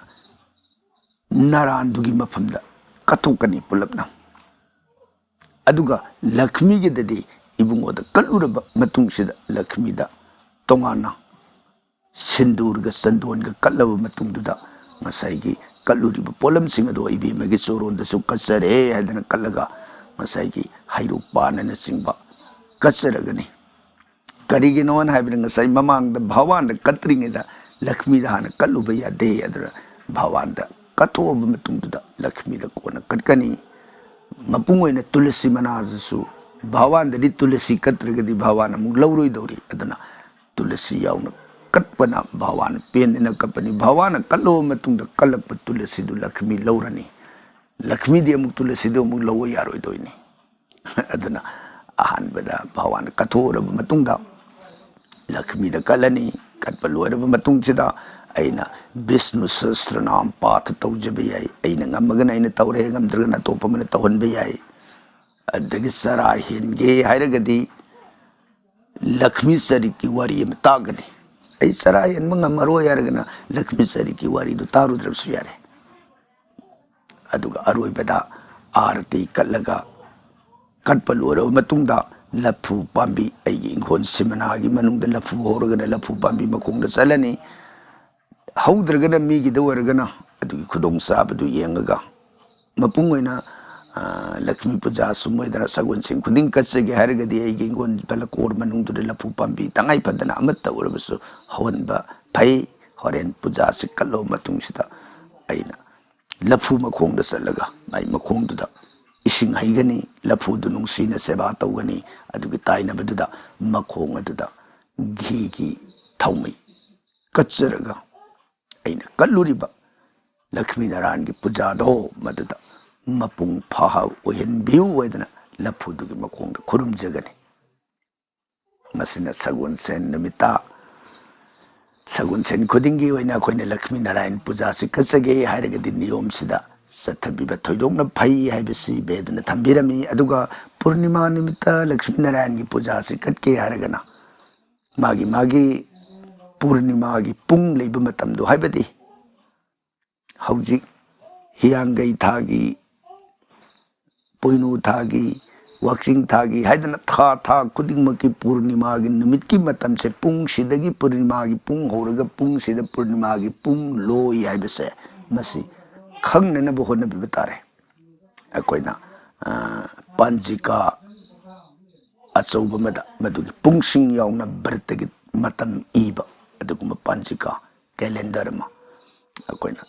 ꯅꯔꯥꯟꯗꯨꯒꯤ ꯃꯐꯝꯗ ꯀꯠꯊꯣꯛꯀꯅꯤ ꯄꯨꯂꯞꯅ꯫ ꯑꯗꯨꯒ ꯂꯛꯁꯃꯤꯒꯤꯗꯗꯤ ꯏꯕꯨꯡꯉꯣꯗ ꯀꯠꯂꯨꯔꯕ ꯃꯇꯨꯡꯁꯤꯗ ꯂꯛꯁꯃꯤꯗ ꯇꯣꯉꯥꯟꯅ ꯁꯤꯟꯗꯨꯔꯒ ꯆꯟꯗꯣꯟꯒ ꯀꯠꯂꯕ ꯃꯇꯨꯡꯗꯨꯗ ꯉꯁꯥꯏꯒꯤ ꯀꯠꯂꯨꯔꯤꯕ ꯄꯣꯠꯂꯝꯁꯤꯡ ꯑꯗꯣ ꯏꯕꯦꯝꯃꯒꯤ ꯆꯣꯔꯣꯟꯗꯁꯨ ꯀꯠꯆꯔꯦ ꯍꯥꯏꯗꯅ ꯀꯠꯂꯒ ꯉꯁꯥꯏꯒꯤ ꯍꯩꯔꯨꯛ ꯄꯥꯟꯅꯅꯆꯤꯡꯕ ꯀꯠꯆꯔꯒꯅꯤ꯫ ꯀꯔꯤꯒꯤꯅꯣꯅ ꯍꯥꯏꯕꯗ ꯉꯁꯥꯏ ꯃꯃꯥꯡꯗ ꯚꯒꯋꯥꯟꯗ ꯀꯠꯇ꯭ꯔꯤꯉꯩꯗ ꯂꯛꯁꯃꯤꯗ ꯍꯥꯟꯅ ꯀꯠꯂꯨꯕ ꯌꯥꯗꯦ꯫ ꯑꯗꯨꯅ ꯚꯒꯋꯥꯟꯗ ꯀꯠꯊꯣꯛꯑꯕ ꯃꯇꯨꯡꯗꯨꯗ ꯂꯛꯁꯃꯤꯗ ꯀꯣꯟꯅ ꯀꯠꯀꯅꯤ꯫ ꯃꯄꯨꯡ ꯑꯣꯏꯅ ꯇꯨꯂꯁꯤ ꯃꯅꯥꯁꯤꯁꯨ ꯚꯒꯋꯥꯟꯗꯗꯤ ꯇꯨꯂꯁꯤ ꯀꯠꯇ꯭ꯔꯒꯗꯤ ꯚꯒꯋꯥꯟ ꯑꯃꯨꯛ ꯂꯧꯔꯣꯏꯗꯧꯔꯤ꯫ ꯑꯗꯨꯅ ꯇꯨꯂꯁꯤ ꯌꯥꯎꯅ ꯀꯠꯄꯅ ꯚꯒꯋꯥꯟ ꯄꯦꯟꯅ ꯀꯠꯄꯅꯤ꯫ ꯚꯒꯋꯥꯟꯅ ꯀꯠꯂꯕ ꯃꯇꯨꯡꯗ ꯀꯠꯂꯛꯄ ꯇꯨꯂꯁꯤꯗꯨ ꯂꯛꯁꯃꯤ ꯂꯧꯔꯅꯤ꯫ ꯂꯛꯁꯃꯤꯗꯤ ꯑꯃꯨꯛ ꯇꯨꯂꯁꯤꯗꯨ ꯑꯃꯨꯛ ꯂꯧꯕ ꯌꯥꯔꯣꯏꯗꯣꯏꯅꯤ꯫ ꯑꯗꯨꯅ ꯑꯍꯥꯟꯕꯗ ꯚꯒꯋꯥꯟ ꯀꯠꯊꯣꯛꯎꯔꯕ ꯃꯇꯨꯡꯗ ꯂꯛꯁꯃꯤꯗ ꯀꯠꯂꯅꯤ꯫ ꯀꯠꯄ ꯂꯣꯏꯔꯕ ꯃꯇꯨꯡꯁꯤꯗ ꯑꯩꯅ ꯕꯤꯁꯅꯨ ꯁꯍꯁ꯭ꯔꯅꯥꯝ ꯄꯥꯊ ꯇꯧꯖꯕ ꯌꯥꯏ꯫ ꯑꯩꯅ ꯉꯝꯃꯒꯅ ꯑꯩꯅ ꯇꯧꯔꯦ, ꯉꯝꯗ꯭ꯔꯒꯅ ꯑꯇꯣꯞꯄ ꯑꯃꯅ ꯇꯧꯍꯟꯕ ꯌꯥꯏ꯫ ꯑꯗꯒꯤ ꯆꯔꯥ ꯍꯦꯟꯒꯦ ꯍꯥꯏꯔꯒꯗꯤ ꯂꯛꯁꯃꯤ ꯆꯔꯤꯠꯀꯤ ꯋꯥꯔꯤ ꯑꯃ ꯇꯥꯒꯅꯤ꯫ ꯑꯩ ꯆꯔꯥ ꯍꯦꯟꯕ ꯉꯝꯃꯔꯣꯏ ꯍꯥꯏꯔꯒꯅ ꯂꯛꯁꯃꯤ ꯆꯔꯤꯠꯀꯤ ꯋꯥꯔꯤꯗꯨ ꯇꯥꯔꯨꯗ꯭ꯔꯕꯁꯨ ꯌꯥꯔꯦ꯫ ꯑꯗꯨꯒ ꯑꯔꯣꯏꯕꯗ ꯑꯥꯔꯇꯤ ꯀꯠꯂꯒ, ꯀꯠꯄ ꯂꯣꯏꯔꯕ ꯃꯇꯨꯡꯗ ꯂꯐꯨ ꯄꯥꯝꯕꯤ, ꯑꯩꯒꯤ ꯏꯪꯈꯣꯜ ꯁꯤꯃꯅꯥꯒꯤ ꯃꯅꯨꯡꯗ ꯂꯐꯨ ꯍꯧꯔꯒꯅ ꯂꯐꯨ ꯄꯥꯝꯕꯤ ꯃꯈꯣꯡꯗ ꯆꯠꯂꯅꯤ꯫ ꯍꯧꯗ꯭ꯔꯒꯅ ꯃꯤꯒꯤꯗ ꯑꯣꯏꯔꯒꯅ ꯑꯗꯨꯒꯤ ꯈꯨꯗꯣꯡꯆꯥꯕꯗꯨ ꯌꯦꯡꯉꯒ ꯃꯄꯨꯡ ꯑꯣꯏꯅ, ꯑ, ꯂꯛꯁꯃꯤ ꯄꯨꯖꯥ ꯁꯨꯝ ꯑꯣꯏꯗꯅ ꯁꯒꯣꯜꯁꯦꯟ ꯈꯨꯗꯤꯡ ꯀꯠꯆꯒꯦ ꯍꯥꯏꯔꯒꯗꯤ ꯑꯩꯒꯤ ꯏꯪꯈꯣꯜ ꯕꯂꯀꯣꯔ ꯃꯅꯨꯡꯗꯨꯗ ꯂꯐꯨ ꯄꯥꯝꯕꯤ ꯇꯉꯥꯏ ꯐꯗꯅ ꯑꯃꯠꯇ ꯑꯣꯏꯔꯕꯁꯨ ꯍꯧꯍꯟꯕ ꯐꯩ꯫ ꯍꯣꯔꯦꯟ ꯄꯨꯖꯥꯁꯤ ꯀꯠꯂꯕ ꯃꯇꯨꯡꯁꯤꯗ ꯑꯩꯅ ꯂꯐꯨ ꯃꯈꯣꯡꯗ ꯆꯠꯂꯒ ꯃꯥꯏ ꯃꯈꯣꯡꯗꯨꯗ ꯏꯁꯤꯡ ꯍꯩꯒꯅꯤ, ꯂꯐꯨꯗꯨ ꯅꯨꯡꯁꯤꯅ ꯁꯦꯕꯥ ꯇꯧꯒꯅꯤ꯫ ꯑꯗꯨꯒꯤ ꯇꯥꯏꯅꯕꯗꯨꯗ ꯃꯈꯣꯡ ꯑꯗꯨꯗ ꯘꯤꯒꯤ ꯊꯥꯎꯃꯩ ꯀꯠꯆꯔꯒ ꯑꯩꯅ ꯀꯠꯂꯨꯔꯤꯕ ꯂꯛꯁꯃꯤ ꯅꯥꯔꯥꯌꯟꯒꯤ ꯄꯨꯖꯥꯗꯣ ꯃꯗꯨꯗ ꯃꯄꯨꯡ ꯐꯥꯍ ꯑꯣꯏꯍꯟꯕꯤꯌꯨ ꯍꯥꯏꯗꯅ ꯂꯐꯨꯗꯨꯒꯤ ꯃꯈꯣꯡꯗ ꯈꯨꯔꯨꯝꯖꯒꯅꯤ꯫ ꯃꯁꯤꯅ ꯁꯒꯣꯜꯁꯦꯟ ꯅꯨꯃꯤꯠꯇ, ꯁꯒꯣꯜꯁꯦꯟ ꯈꯨꯗꯤꯡꯒꯤ ꯑꯣꯏꯅ ꯑꯩꯈꯣꯏꯅ ꯂꯛꯁꯃꯤ ꯅꯥꯔꯥꯌꯟ ꯄꯨꯖꯥꯁꯤ ꯀꯠꯆꯒꯦ ꯍꯥꯏꯔꯒꯗꯤ ꯅꯤꯌꯣꯝꯁꯤꯗ ꯆꯠꯊꯕꯤꯕ ꯊꯣꯏꯗꯣꯛꯅ ꯐꯩ ꯍꯥꯏꯕꯁꯤ ꯕꯦꯗꯅ ꯊꯝꯕꯤꯔꯝꯃꯤ꯫ ꯑꯗꯨꯒ ꯄꯨꯔꯅꯤꯃꯥ ꯅꯨꯃꯤꯠꯇ ꯂꯛꯁꯃꯤ ꯅꯥꯔꯥꯌꯟꯒꯤ ꯄꯨꯖꯥꯁꯤ ꯀꯠꯀꯦ ꯍꯥꯏꯔꯒꯅ ꯃꯥꯒꯤ ꯃꯥꯒꯤ ꯄꯨꯔꯅꯤꯃꯥꯒꯤ ꯄꯨꯡ ꯂꯩꯕ ꯃꯇꯝꯗꯣ, ꯍꯥꯏꯕꯗꯤ ꯍꯧꯖꯤꯛ ꯍꯤꯌꯥꯡꯒꯩ ꯊꯥꯒꯤ, ꯄꯣꯏꯅꯨ ꯊꯥꯒꯤ, ꯋꯥꯛꯆꯤꯡ ꯊꯥꯒꯤ ꯍꯥꯏꯗꯅ ꯊꯥ ꯊꯥ ꯈꯨꯗꯤꯡꯃꯛꯀꯤ ꯄꯨꯔꯅꯤꯃꯥꯒꯤ ꯅꯨꯃꯤꯠꯀꯤ ꯃꯇꯝꯁꯦ, ꯄꯨꯡꯁꯤꯗꯒꯤ ꯄꯨꯔꯅꯤꯃꯥꯒꯤ ꯄꯨꯡ ꯍꯧꯔꯒ ꯄꯨꯡꯁꯤꯗ ꯄꯨꯔꯅꯤꯃꯥꯒꯤ ꯄꯨꯡ ꯂꯣꯏ ꯍꯥꯏꯕꯁꯦ, ꯃꯁꯤ ꯈꯪꯅꯅꯕ ꯍꯣꯠꯅꯕꯤꯕ ꯇꯥꯔꯦ꯫ ꯑꯩꯈꯣꯏꯅ, ꯑ, ꯄꯥꯟꯖꯤꯀꯥ ꯑꯆꯧꯕ ꯑꯃꯗ ꯃꯗꯨꯒꯤ ꯄꯨꯡꯁꯤꯡ ꯌꯥꯎꯅ ꯕ꯭ꯔꯇꯒꯤ ꯃꯇꯝ ꯏꯕ ꯑꯗꯨꯒꯨꯝꯕ ꯄꯥꯟꯖꯤꯀꯥ ꯀꯦꯂꯦꯟꯗꯔ ꯑꯃ ꯑꯩꯈꯣꯏꯅ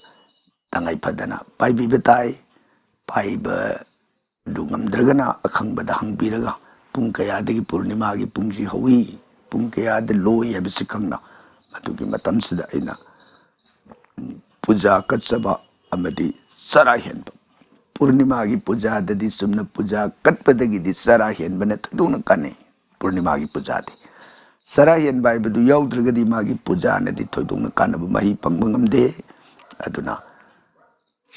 ꯇꯉꯥꯏ ꯐꯗꯅ ꯄꯥꯏꯕꯤꯕ ꯇꯥꯏ꯫ ꯄꯥꯏꯕ ꯑꯗꯨ ꯉꯝꯗ꯭ꯔꯒꯅ ꯑꯈꯪꯕꯗ ꯍꯪꯕꯤꯔꯒ ꯄꯨꯡ ꯀꯌꯥꯗꯒꯤ ꯄꯨꯔꯅꯤꯃꯥꯒꯤ ꯄꯨꯡꯁꯤ ꯍꯧꯏ, ꯄꯨꯡ ꯀꯌꯥꯗ ꯂꯣꯏ ꯍꯥꯏꯕꯁꯤ ꯈꯪꯅ ꯃꯗꯨꯒꯤ ꯃꯇꯝꯁꯤꯗ ꯑꯩꯅ ꯄꯨꯖꯥ ꯀꯠꯆꯕ ꯑꯃꯗꯤ ꯆꯔꯥ ꯍꯦꯟꯕ꯫ ꯄꯨꯔꯅꯤꯃꯥꯒꯤ ꯄꯨꯖꯥꯗꯗꯤ ꯆꯨꯝꯅ ꯄꯨꯖꯥ ꯀꯠꯄꯗꯒꯤꯗꯤ ꯆꯔꯥ ꯍꯦꯟꯕꯅ ꯊꯣꯏꯗꯣꯛꯅ ꯀꯥꯟꯅꯩ꯫ ꯄꯨꯔꯅꯤꯃꯥꯒꯤ ꯄꯨꯖꯥꯗꯤ ꯆꯔꯥ ꯍꯦꯟꯕ ꯍꯥꯏꯕꯗꯨ ꯌꯥꯎꯗ꯭ꯔꯒꯗꯤ ꯃꯥꯒꯤ ꯄꯨꯖꯥꯅꯗꯤ ꯊꯣꯏꯗꯣꯛꯅ ꯀꯥꯟꯅꯕ ꯃꯍꯩ ꯐꯪꯕ ꯉꯝꯗꯦ꯫ ꯑꯗꯨꯅ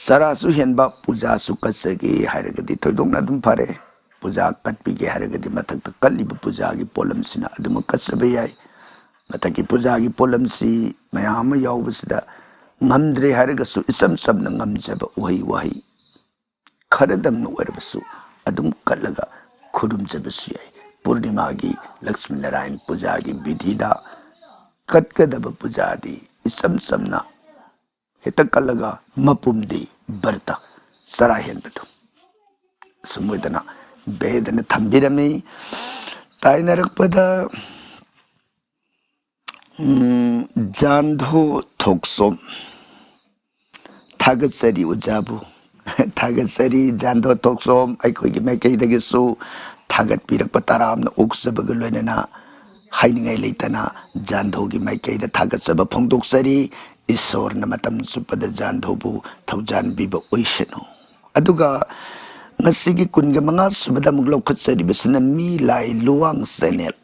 ꯆꯔꯥꯁꯨ ꯍꯦꯟꯕ, ꯄꯨꯖꯥꯁꯨ ꯀꯠꯆꯒꯦ ꯍꯥꯏꯔꯒꯗꯤ ꯊꯣꯏꯗꯣꯛꯅ ꯑꯗꯨꯝ ꯐꯔꯦ꯫ ꯄꯨꯖꯥ ꯀꯠꯄꯤꯒꯦ ꯍꯥꯏꯔꯒꯗꯤ ꯃꯊꯛꯇ ꯀꯠꯂꯤꯕ ꯄꯨꯖꯥꯒꯤ ꯄꯣꯠꯂꯝꯁꯤꯅ ꯑꯗꯨꯃꯛ ꯀꯠꯆꯕ ꯌꯥꯏ꯫ ꯃꯊꯛꯀꯤ ꯄꯨꯖꯥꯒꯤ ꯄꯣꯠꯂꯝꯁꯤ ꯃꯌꯥꯝ ꯑꯃ ꯌꯥꯎꯕꯁꯤꯗ ꯉꯝꯗ꯭ꯔꯦ ꯍꯥꯏꯔꯒꯁꯨ ꯏꯆꯝ ꯆꯝꯅ ꯉꯝꯖꯕ ꯎꯍꯩ ꯋꯥꯍꯩ ꯈꯔꯗꯪꯅ ꯑꯣꯏꯔꯕꯁꯨ ꯑꯗꯨꯝ ꯀꯠꯂꯒ ꯈꯨꯔꯨꯝꯖꯕꯁꯨ ꯌꯥꯏ꯫ ꯄꯨꯔꯅꯤꯃꯥꯒꯤ ꯂꯛꯁꯃꯤ ꯅꯥꯔꯥꯌꯟ ꯄꯨꯖꯥꯒꯤ ꯕꯤꯙꯤꯗ ꯀꯠꯀꯗꯕ ꯄꯨꯖꯥꯗꯤ ꯏꯆꯝ ꯆꯝꯅ ꯍꯦꯛꯇ ꯀꯠꯂꯒ ꯃꯄꯨꯝꯗꯤ ꯕ꯭ꯔꯇ ꯆꯔꯥ ꯍꯦꯟꯕꯗꯨ꯫ ꯑꯁꯨꯝ ꯑꯣꯏꯗꯅ ꯕꯦꯗꯅ ꯊꯝꯕꯤꯔꯝꯃꯤ꯫ ꯇꯥꯏꯅꯔꯛꯄꯗ, ꯎꯝ, ꯖꯥꯟꯙꯣ ꯊꯣꯛꯆꯣꯝ, ꯊꯥꯒꯠꯆꯔꯤ ꯑꯣꯖꯥꯕꯨ꯫ ꯊꯥꯒꯠꯆꯔꯤ ꯖꯥꯟꯙꯣ ꯊꯣꯛꯆꯣꯝ, ꯑꯩꯈꯣꯏꯒꯤ ꯃꯥꯏꯀꯩꯗꯒꯤꯁꯨ ꯊꯥꯒꯠꯄꯤꯔꯛꯄ ꯇꯔꯥꯝꯅ ꯑꯣꯛꯆꯕꯒ ꯂꯣꯏꯅꯅ ꯍꯥꯏꯅꯤꯡꯉꯥꯏ ꯂꯩꯇꯅ ꯖꯥꯟꯙꯣꯒꯤ ꯃꯥꯏꯀꯩꯗ ꯊꯥꯒꯠꯆꯕ ꯐꯣꯡꯗꯣꯛꯆꯔꯤ꯫ ꯏꯁꯣꯔꯅ ꯃꯇꯝ ꯆꯨꯞꯄꯗ ꯖꯥꯟꯙꯣꯕꯨ ꯊꯧꯖꯥꯟꯕꯤꯕ ꯑꯣꯏꯁꯅꯨ꯫ ꯑꯗꯨꯒ ꯉꯁꯤꯒꯤ ꯀꯨꯟꯒ ꯃꯉꯥ ꯁꯨꯕꯗ ꯑꯃꯨꯛ ꯂꯧꯈꯠꯆꯔꯤꯕꯁꯤꯅ ꯃꯤ ꯂꯥꯏ ꯂꯨꯋꯥꯡ ꯆꯦꯅꯦꯜ꯫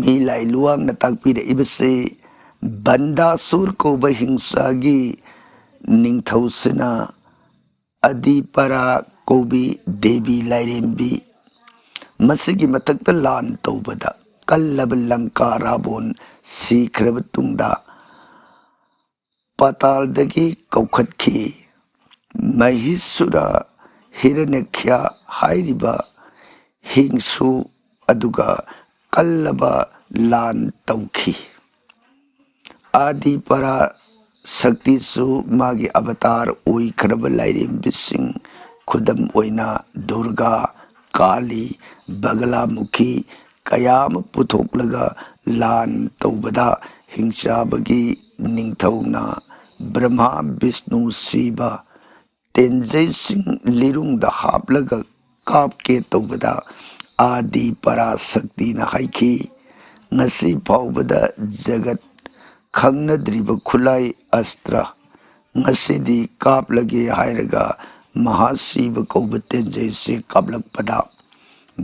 ꯃꯤ ꯂꯥꯏ ꯂꯨꯋꯥꯡꯅ ꯇꯥꯛꯄꯤꯔꯛꯏꯕꯁꯤ ꯕꯟꯗꯥꯁꯨꯔ ꯀꯧꯕ ꯍꯤꯡꯁꯥꯒꯤ ꯅꯤꯡꯊꯧꯁꯤꯅ ꯑꯗꯤꯄꯔꯥ ꯀꯧꯕꯤ ꯗꯦꯕꯤ ꯂꯥꯏꯔꯦꯝꯕꯤ, ꯃꯁꯤꯒꯤ ꯃꯊꯛꯇ ꯂꯥꯟ ꯇꯧꯕꯗ ꯀꯜꯂꯕ ꯂꯪꯀꯥ ꯔꯥꯕꯣꯟ ꯁꯤꯈ꯭ꯔꯕ ꯇꯨꯡꯗ ꯄꯥꯇꯥꯜꯗꯒꯤ ꯀꯧꯈꯠꯈꯤ꯫ ꯃꯍꯤꯁꯨꯔ ꯍꯤꯔꯅ꯭ꯌꯥꯈ꯭ꯌꯥ ꯍꯥꯏꯔꯤꯕ ꯍꯤꯡꯁꯨ ꯑꯗꯨꯒ ꯀꯜꯂꯕ ꯂꯥꯟ ꯇꯧꯈꯤ꯫ ꯑꯥꯗꯤ ꯄꯔꯥ ꯁꯛꯇꯤꯁꯨ ꯃꯥꯒꯤ ꯑꯕꯇꯥꯔ ꯑꯣꯏꯈ꯭ꯔꯕ ꯂꯥꯏꯔꯦꯝꯕꯤꯁꯤꯡ, ꯈꯨꯗꯝ ꯑꯣꯏꯅ ꯗꯨꯔꯒꯥ, ꯀꯥꯂꯤ, ꯕꯒꯂꯥꯃꯨꯈꯤ ꯀꯌꯥ ꯑꯃ ꯄꯨꯊꯣꯛꯂꯒ ꯂꯥꯟ ꯇꯧꯕꯗ ꯍꯤꯡꯆꯥꯕꯒꯤ ꯅꯤꯡꯊꯧꯅ ꯕ꯭ꯔꯍꯃꯥ, ꯕꯤꯁꯅꯨ, ꯁꯤꯕ ꯇꯦꯟꯖꯩꯁꯤꯡ ꯂꯤꯔꯨꯡꯗ ꯍꯥꯞꯂꯒ ꯀꯥꯞꯀꯦ ꯇꯧꯕꯗ ꯑꯥꯗꯤ ꯄꯔꯥꯁꯛꯇꯤꯅ ꯍꯥꯏꯈꯤ, "ꯉꯁꯤ ꯐꯥꯎꯕꯗ ꯖꯒꯠ ꯈꯪꯅꯗ꯭ꯔꯤꯕ ꯈꯨꯠꯂꯥꯏ ꯑꯁꯇ꯭ꯔ ꯉꯁꯤꯗꯤ ꯀꯥꯞꯂꯒꯦ" ꯍꯥꯏꯔꯒ ꯃꯍꯥꯁꯤꯕ ꯀꯧꯕ ꯇꯦꯟꯖꯩꯁꯦ ꯀꯥꯞꯂꯛꯄꯗ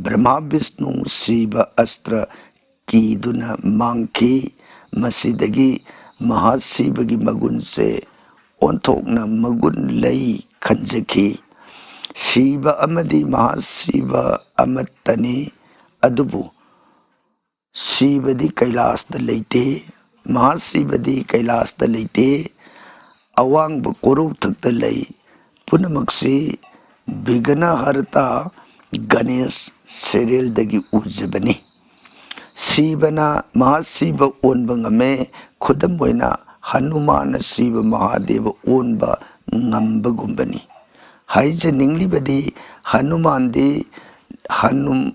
ꯕ꯭ꯔꯍꯃꯥ, ꯕꯤꯁꯅꯨ, ꯁꯤꯕ ꯑꯁꯇ꯭ꯔ ꯀꯤꯗꯨꯅ ꯃꯥꯡꯈꯤ꯫ ꯃꯁꯤꯗꯒꯤ ꯃꯍꯥꯁꯤꯕꯒꯤ ꯃꯒꯨꯟꯁꯦ ꯑꯣꯟꯊꯣꯛꯅ ꯃꯒꯨꯟ ꯂꯩ ꯈꯟꯖꯈꯤ꯫ ꯁꯤꯕ ꯑꯃꯗꯤ ꯃꯍꯥꯁꯤꯕ ꯑꯃꯠꯇꯅꯤ, ꯑꯗꯨꯕꯨ ꯁꯤꯕꯗꯤ ꯀꯩꯂꯥꯁꯇ ꯂꯩꯇꯦ, ꯃꯍꯥꯁꯤꯕꯗꯤ ꯀꯩꯂꯥꯁꯇ ꯂꯩꯇꯦ, ꯑꯋꯥꯡꯕ ꯀꯣꯔꯧꯊꯛꯇ ꯂꯩ꯫ ꯄꯨꯝꯅꯃꯛꯁꯤ ꯕꯤꯘ꯭ꯅꯍꯔꯇꯥ ꯒꯅꯦꯁ ꯁꯦꯔꯦꯜꯗꯒꯤ ꯎꯖꯕꯅꯤ꯫ ꯁꯤꯕꯅ ꯃꯍꯥꯁꯤꯕ ꯑꯣꯟꯕ ꯉꯝꯃꯦ꯫ ꯈꯨꯗꯝ ꯑꯣꯏꯅ, ꯍꯅꯨꯃꯥꯟꯅ ꯁꯤꯕ ꯃꯍꯥꯗꯦꯕ ꯑꯣꯟꯕ ꯉꯝꯕꯒꯨꯝꯕꯅꯤ꯫ ꯍꯥꯏꯖꯅꯤꯡꯂꯤꯕꯗꯤ, ꯍꯅꯨꯃꯥꯟꯗꯤ ꯍꯅꯨ-,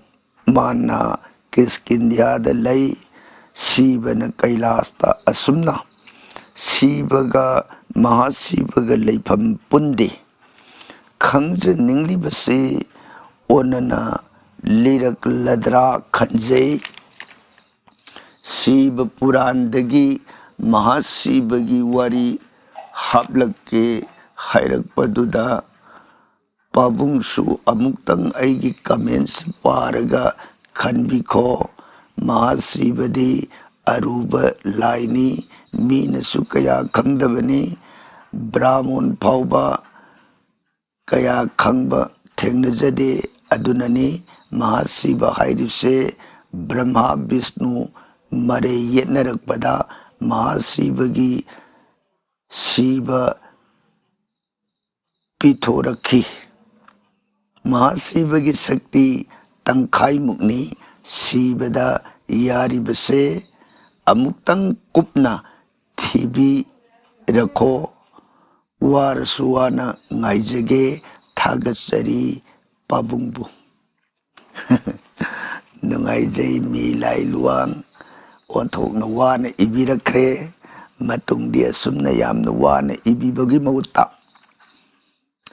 ꯃꯥꯟꯅ ꯀꯤꯁꯀꯤꯟꯙ꯭ꯌꯥꯗ ꯂꯩ, ꯁꯤꯕꯅ ꯀꯩꯂꯥꯁꯇ꯫ ꯑꯁꯨꯝꯅ ꯁꯤꯕꯒ ꯃꯍꯥꯁꯤꯕꯒ ꯂꯩꯐꯝ ꯄꯨꯟꯗꯦ꯫ ꯈꯪꯖꯅꯤꯡꯂꯤꯕꯁꯤ ꯑꯣꯟꯅꯅ ꯂꯤꯔꯛꯂꯗ꯭ꯔꯥ ꯈꯟꯖꯩ꯫ ꯁꯤꯕ ꯄꯨꯔꯥꯟꯗꯒꯤ ꯃꯍꯥꯁꯤꯕꯒꯤ ꯋꯥꯔꯤ ꯍꯥꯞꯂꯛꯀꯦ ꯍꯥꯏꯔꯛꯄꯗꯨꯗ, ꯄꯥꯕꯨꯡꯁꯨ ꯑꯃꯨꯛꯇꯪ ꯑꯩꯒꯤ comments ꯄꯥꯔꯒ ꯈꯟꯕꯤꯈꯣ꯫ ꯃꯍꯥꯁꯤꯕꯗꯤ ꯑꯔꯨꯕ ꯂꯥꯏꯅꯤ, ꯃꯤꯅꯁꯨ ꯀꯌꯥ ꯈꯪꯗꯕꯅꯤ꯫ ꯕ꯭ꯔꯥꯍꯃꯣꯟ ꯐꯥꯎꯕ ꯀꯌꯥ ꯈꯪꯕ ꯊꯦꯡꯅꯖꯗꯦ꯫ ꯑꯗꯨꯅꯅꯤ ꯃꯍꯥꯁꯤꯕ ꯍꯥꯏꯔꯤꯕꯁꯦ꯫ ꯕ꯭ꯔꯍꯃꯥ ꯕꯤꯁꯅꯨ ꯃꯔꯩ ꯌꯦꯠꯅꯔꯛꯄꯗ ꯃꯍꯥꯁꯤꯕꯒꯤ ꯁꯤꯕ ꯄꯤꯊꯣꯔꯛꯈꯤ꯫ ꯃꯍꯥꯁꯤꯕꯒꯤ ꯁꯛꯇꯤ ꯇꯪꯈꯥꯏꯃꯨꯛꯅꯤ ꯁꯤꯕꯗ ꯌꯥꯔꯤꯕꯁꯦ꯫ ꯑꯃꯨꯛꯇꯪ ꯀꯨꯞꯅ ꯊꯤꯕꯤꯔꯈꯣ꯫ ꯋꯥꯔꯁꯨ ꯋꯥꯅ ꯉꯥꯏꯖꯒꯦ꯫ ꯊꯥꯒꯠꯆꯔꯤ ꯄꯥꯕꯨꯡꯕꯨ꯫ ꯅꯨꯡꯉꯥꯏꯖꯩ ꯃꯤ ꯂꯥꯏ ꯂꯨꯋꯥꯡ꯫ ꯑꯣꯟꯊꯣꯛꯅ ꯋꯥꯅ ꯏꯕꯤꯔꯛꯈ꯭ꯔꯦ꯫ ꯃꯇꯨꯡꯗꯤ ꯑꯁꯨꯝꯅ ꯌꯥꯝꯅ ꯋꯥꯅ ꯏꯕꯤꯕꯒꯤ ꯃꯍꯨꯠꯇ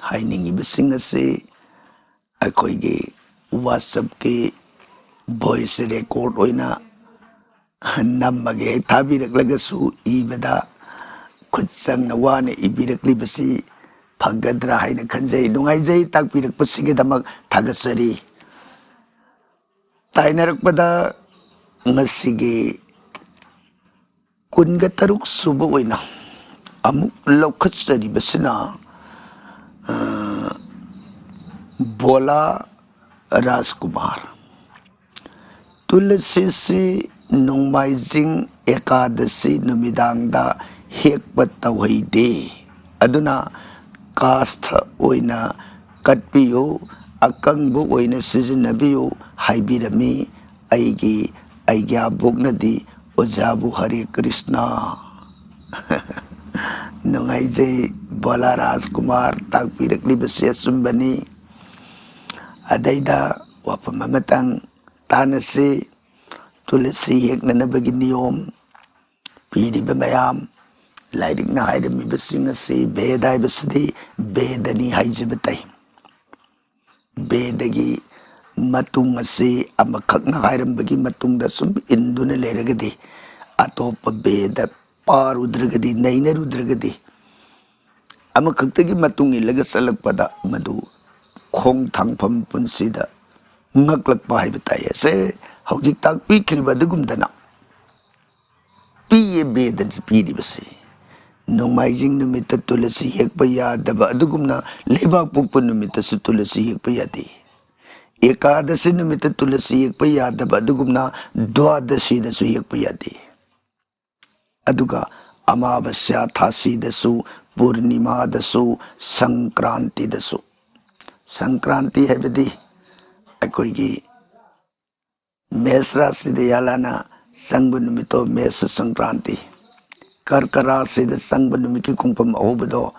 ꯍꯥꯏꯅꯤꯡꯉꯤꯕꯁꯤꯡ ꯑꯁꯤ ꯑꯩꯈꯣꯏꯒꯤ WhatsApp-ꯀꯤ voice record ꯑꯣꯏꯅ ꯅꯝꯃꯒ ꯍꯦꯛ ꯊꯥꯕꯤꯔꯛꯂꯒꯁꯨ ꯏꯕꯗ ꯈꯨꯠ ꯆꯪꯅ ꯋꯥꯅ ꯏꯕꯤꯔꯛꯂꯤꯕꯁꯤ ꯐꯒꯗ꯭ꯔꯥ ꯍꯥꯏꯅ ꯈꯟꯖꯩ꯫ ꯅꯨꯡꯉꯥꯏꯖꯩ, ꯇꯥꯛꯄꯤꯔꯛꯄꯁꯤꯒꯤꯗꯃꯛ ꯊꯥꯒꯠꯆꯔꯤ꯫ ꯇꯥꯏꯅꯔꯛꯄꯗ ꯉꯁꯤꯒꯤ ꯀꯨꯟꯒ ꯇꯔꯨꯛ ꯁꯨꯕ ꯑꯣꯏꯅ ꯑꯃꯨꯛ ꯂꯧꯈꯠꯆꯔꯤꯕꯁꯤꯅ, ꯑ, ꯕꯣꯂꯥ ꯔꯥꯖꯀꯨꯃꯥꯔ꯫ ꯇꯨꯂꯁꯤꯁꯤ ꯅꯣꯡꯃꯥꯏꯖꯤꯡ ꯑꯦꯀꯥꯗꯁꯤ ꯅꯨꯃꯤꯗꯥꯡꯗ ꯍꯦꯛꯄ ꯇꯧꯍꯩꯗꯦ꯫ ꯑꯗꯨꯅ ꯀꯥꯁꯊ ꯑꯣꯏꯅ ꯀꯠꯄꯤꯌꯨ, ꯑꯀꯪꯕ ꯑꯣꯏꯅ ꯁꯤꯖꯤꯟꯅꯕꯤꯌꯨ ꯍꯥꯏꯕꯤꯔꯝꯃꯤ ꯑꯩꯒꯤ ꯑꯩꯒ꯭ꯌꯥꯕꯣꯛꯅꯗꯤ ꯑꯣꯖꯥꯕꯨ꯫ ꯍꯔꯦ ꯀ꯭ꯔꯤꯁꯅ꯫ ꯅꯨꯡꯉꯥꯏꯖꯩ ꯕꯣꯂꯥ ꯔꯥꯖꯀꯨꯃꯥꯔ, ꯇꯥꯛꯄꯤꯔꯛꯂꯤꯕꯁꯤ ꯑꯆꯨꯝꯕꯅꯤ꯫ ꯑꯗꯩꯗ ꯋꯥꯐꯝ ꯑꯃꯇꯪ ꯇꯥꯟꯅꯁꯤ꯫ ꯇꯨꯂꯁꯤ ꯍꯦꯛꯅꯅꯕꯒꯤ ꯅꯤꯌꯣꯝ ꯄꯤꯔꯤꯕ ꯃꯌꯥꯝ, ꯂꯥꯏꯔꯤꯛꯅ ꯍꯥꯏꯔꯝꯃꯤꯕꯁꯤꯡ ꯑꯁꯤ ꯕꯦꯗ ꯍꯥꯏꯕꯁꯤꯗꯤ ꯕꯦꯗꯅꯤ ꯍꯥꯏꯖꯕ ꯇꯥꯏ꯫ ꯕꯦꯗꯒꯤ ꯃꯇꯨꯡ ꯑꯁꯤ ꯑꯃꯈꯛꯅ ꯍꯥꯏꯔꯝꯕꯒꯤ ꯃꯇꯨꯡꯗ ꯁꯨꯝ ꯏꯟꯗꯨꯅ ꯂꯩꯔꯒꯗꯤ, ꯑꯇꯣꯞꯄ ꯕꯦꯗ ꯄꯥꯔꯨꯗ꯭ꯔꯒꯗꯤ, ꯅꯩꯅꯔꯨꯗ꯭ꯔꯒꯗꯤ, ꯑꯃꯈꯛꯇꯒꯤ ꯃꯇꯨꯡ ꯏꯜꯂꯒ ꯆꯠꯂꯛꯄꯗ ꯃꯗꯨ ꯈꯣꯡ ꯊꯥꯡꯐꯝ ꯄꯨꯟꯁꯤꯗ ꯉꯛꯂꯛꯄ ꯍꯥꯏꯕ ꯇꯥꯏ꯫ ꯑꯁꯦ ꯍꯧꯖꯤꯛ ꯇꯥꯛꯄꯤꯈ꯭ꯔꯤꯕ ꯑꯗꯨꯒꯨꯝꯗꯅ ꯄꯤꯌꯦ ꯕꯦꯗꯅ ꯄꯤꯔꯤꯕꯁꯤ꯫ ꯅꯣꯡꯃꯥꯏꯖꯤꯡ ꯅꯨꯃꯤꯠꯇ ꯇꯨꯂꯁꯤ ꯍꯦꯛꯄ ꯌꯥꯗꯕ ꯑꯗꯨꯒꯨꯝꯅ ꯂꯩꯕꯥꯛ ꯄꯣꯛꯄ ꯅꯨꯃꯤꯠꯇꯁꯨ ꯇꯨꯂꯁꯤ ꯍꯦꯛꯄ ꯌꯥꯗꯦ꯫ ꯑꯦꯀꯥꯗꯁꯤ ꯅꯨꯃꯤꯠꯇ ꯇꯨꯂꯁꯤ ꯍꯦꯛꯄ ꯌꯥꯗꯕ ꯑꯗꯨꯒꯨꯝꯅ ꯗ꯭ꯋꯥꯗꯁꯤꯗꯁꯨ ꯍꯦꯛꯄ ꯌꯥꯗꯦ꯫ ꯑꯗꯨꯒ ꯑꯃꯥꯕꯁ꯭ꯌꯥ ꯊꯥꯁꯤꯗꯁꯨ, ꯄꯨꯔꯅꯤꯃꯥꯗꯁꯨ, ꯁꯪꯀ꯭ꯔꯥꯟꯇꯤꯗꯁꯨ꯫ ꯁꯪꯀ꯭ꯔꯥꯟꯇꯤ ꯍꯥꯏꯕꯗꯤ ꯑꯩꯈꯣꯏꯒꯤ ꯃꯦꯁ ꯔꯥꯁꯤꯗ ꯌꯥꯂꯥꯅ ꯆꯪꯕ ꯅꯨꯃꯤꯠꯇꯣ ꯃꯦꯁ ꯁꯪꯀ꯭ꯔꯥꯟꯇꯤ, ꯀꯔꯀ ꯔꯥꯁꯤꯗ ꯆꯪꯕ ꯅꯨꯃꯤꯠꯀꯤ ꯈꯣꯡꯐꯝ ꯑꯍꯧꯕꯗꯣ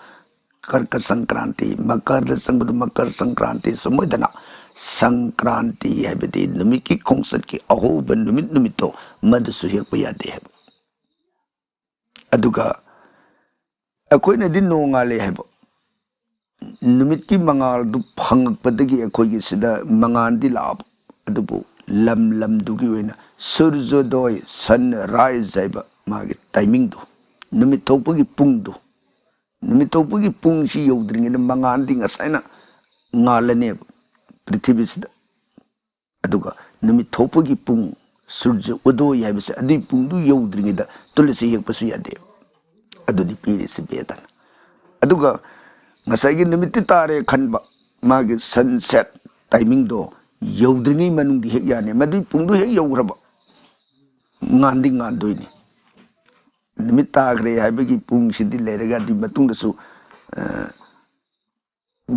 ꯀꯔꯀ ꯁꯪꯀ꯭ꯔꯥꯟꯇꯤ, ꯃꯀꯔꯗ ꯆꯪꯕꯗꯣ ꯃꯀꯔ ꯁꯪꯀ꯭ꯔꯥꯟꯇꯤ, ꯁꯨꯝ ꯑꯣꯏꯗꯅ ꯁꯪꯀ꯭ꯔꯥꯟꯇꯤ ꯍꯥꯏꯕꯗꯤ ꯅꯨꯃꯤꯠꯀꯤ ꯈꯣꯡꯆꯠꯀꯤ ꯑꯍꯧꯕ ꯅꯨꯃꯤꯠ, ꯅꯨꯃꯤꯠꯇꯣ ꯃꯗꯨꯁꯨ ꯍꯦꯛꯄ ꯌꯥꯗꯦ ꯍꯥꯏꯕ꯫ ꯑꯗꯨꯒ ꯑꯩꯈꯣꯏꯅꯗꯤ ꯅꯣꯡꯉꯥꯜꯂꯦ ꯍꯥꯏꯕ, ꯅꯨꯃꯤꯠꯀꯤ ꯃꯉꯥꯜꯗꯨ ꯐꯪꯉꯛꯄꯗꯒꯤ ꯑꯩꯈꯣꯏꯒꯤ ꯁꯤꯗ ꯃꯉꯥꯜꯗꯤ ꯂꯥꯛꯑꯕ, ꯑꯗꯨꯕꯨ ꯂꯝ ꯂꯝꯗꯨꯒꯤ ꯑꯣꯏꯅ ꯁꯨꯔꯖꯣꯗꯣꯏ, ꯁꯟ ꯔꯥꯏꯖ ꯍꯥꯏꯕ ꯃꯥꯒꯤ ꯇꯥꯏꯃꯤꯡꯗꯨ, ꯅꯨꯃꯤꯠ ꯊꯣꯛꯄꯒꯤ ꯄꯨꯡꯗꯨ, ꯅꯨꯃꯤꯠ ꯊꯣꯛꯄꯒꯤ ꯄꯨꯡꯁꯤ ꯌꯧꯗ꯭ꯔꯤꯉꯩꯗ ꯃꯉꯥꯜꯗꯤ ꯉꯁꯥꯏꯅ ꯉꯥꯜꯂꯅꯦꯕ ꯄ꯭ꯔꯤꯊꯤꯕꯤꯁꯤꯗ꯫ ꯑꯗꯨꯒ ꯅꯨꯃꯤꯠ ꯊꯣꯛꯄꯒꯤ ꯄꯨꯡ, ꯁꯨꯔꯖ ꯎꯗꯣꯏ ꯍꯥꯏꯕꯁꯦ, ꯑꯗꯨꯒꯤ ꯄꯨꯡꯗꯨ ꯌꯧꯗ꯭ꯔꯤꯉꯩꯗ ꯇꯨꯂꯁꯤ ꯍꯦꯛꯄꯁꯨ ꯌꯥꯗꯦꯕ꯫ ꯑꯗꯨꯗꯤ ꯄꯤꯔꯤꯁꯤ ꯕꯦꯗꯅ꯫ ꯑꯗꯨꯒ ꯉꯁꯥꯏꯒꯤ ꯅꯨꯃꯤꯠꯇꯤ ꯇꯥꯔꯦ ꯈꯟꯕ, ꯃꯥꯒꯤ ꯁꯟꯁꯦꯠ ꯇꯥꯏꯃꯤꯡꯗꯣ ꯌꯧꯗ꯭ꯔꯤꯉꯩ ꯃꯅꯨꯡꯗꯤ ꯍꯦꯛ ꯌꯥꯅꯤ꯫ ꯃꯗꯨꯒꯤ ꯄꯨꯡꯗꯨ ꯍꯦꯛ ꯌꯧꯈ꯭ꯔꯕ, ꯉꯥꯟꯗꯤ ꯉꯥꯟꯗꯣꯏꯅꯤ꯫ ꯅꯨꯃꯤꯠ ꯇꯥꯈ꯭ꯔꯦ ꯍꯥꯏꯕꯒꯤ ꯄꯨꯡꯁꯤꯗꯤ ꯂꯩꯔꯒ ꯑꯗꯨꯒꯤ ꯃꯇꯨꯡꯗꯁꯨ, ꯑ,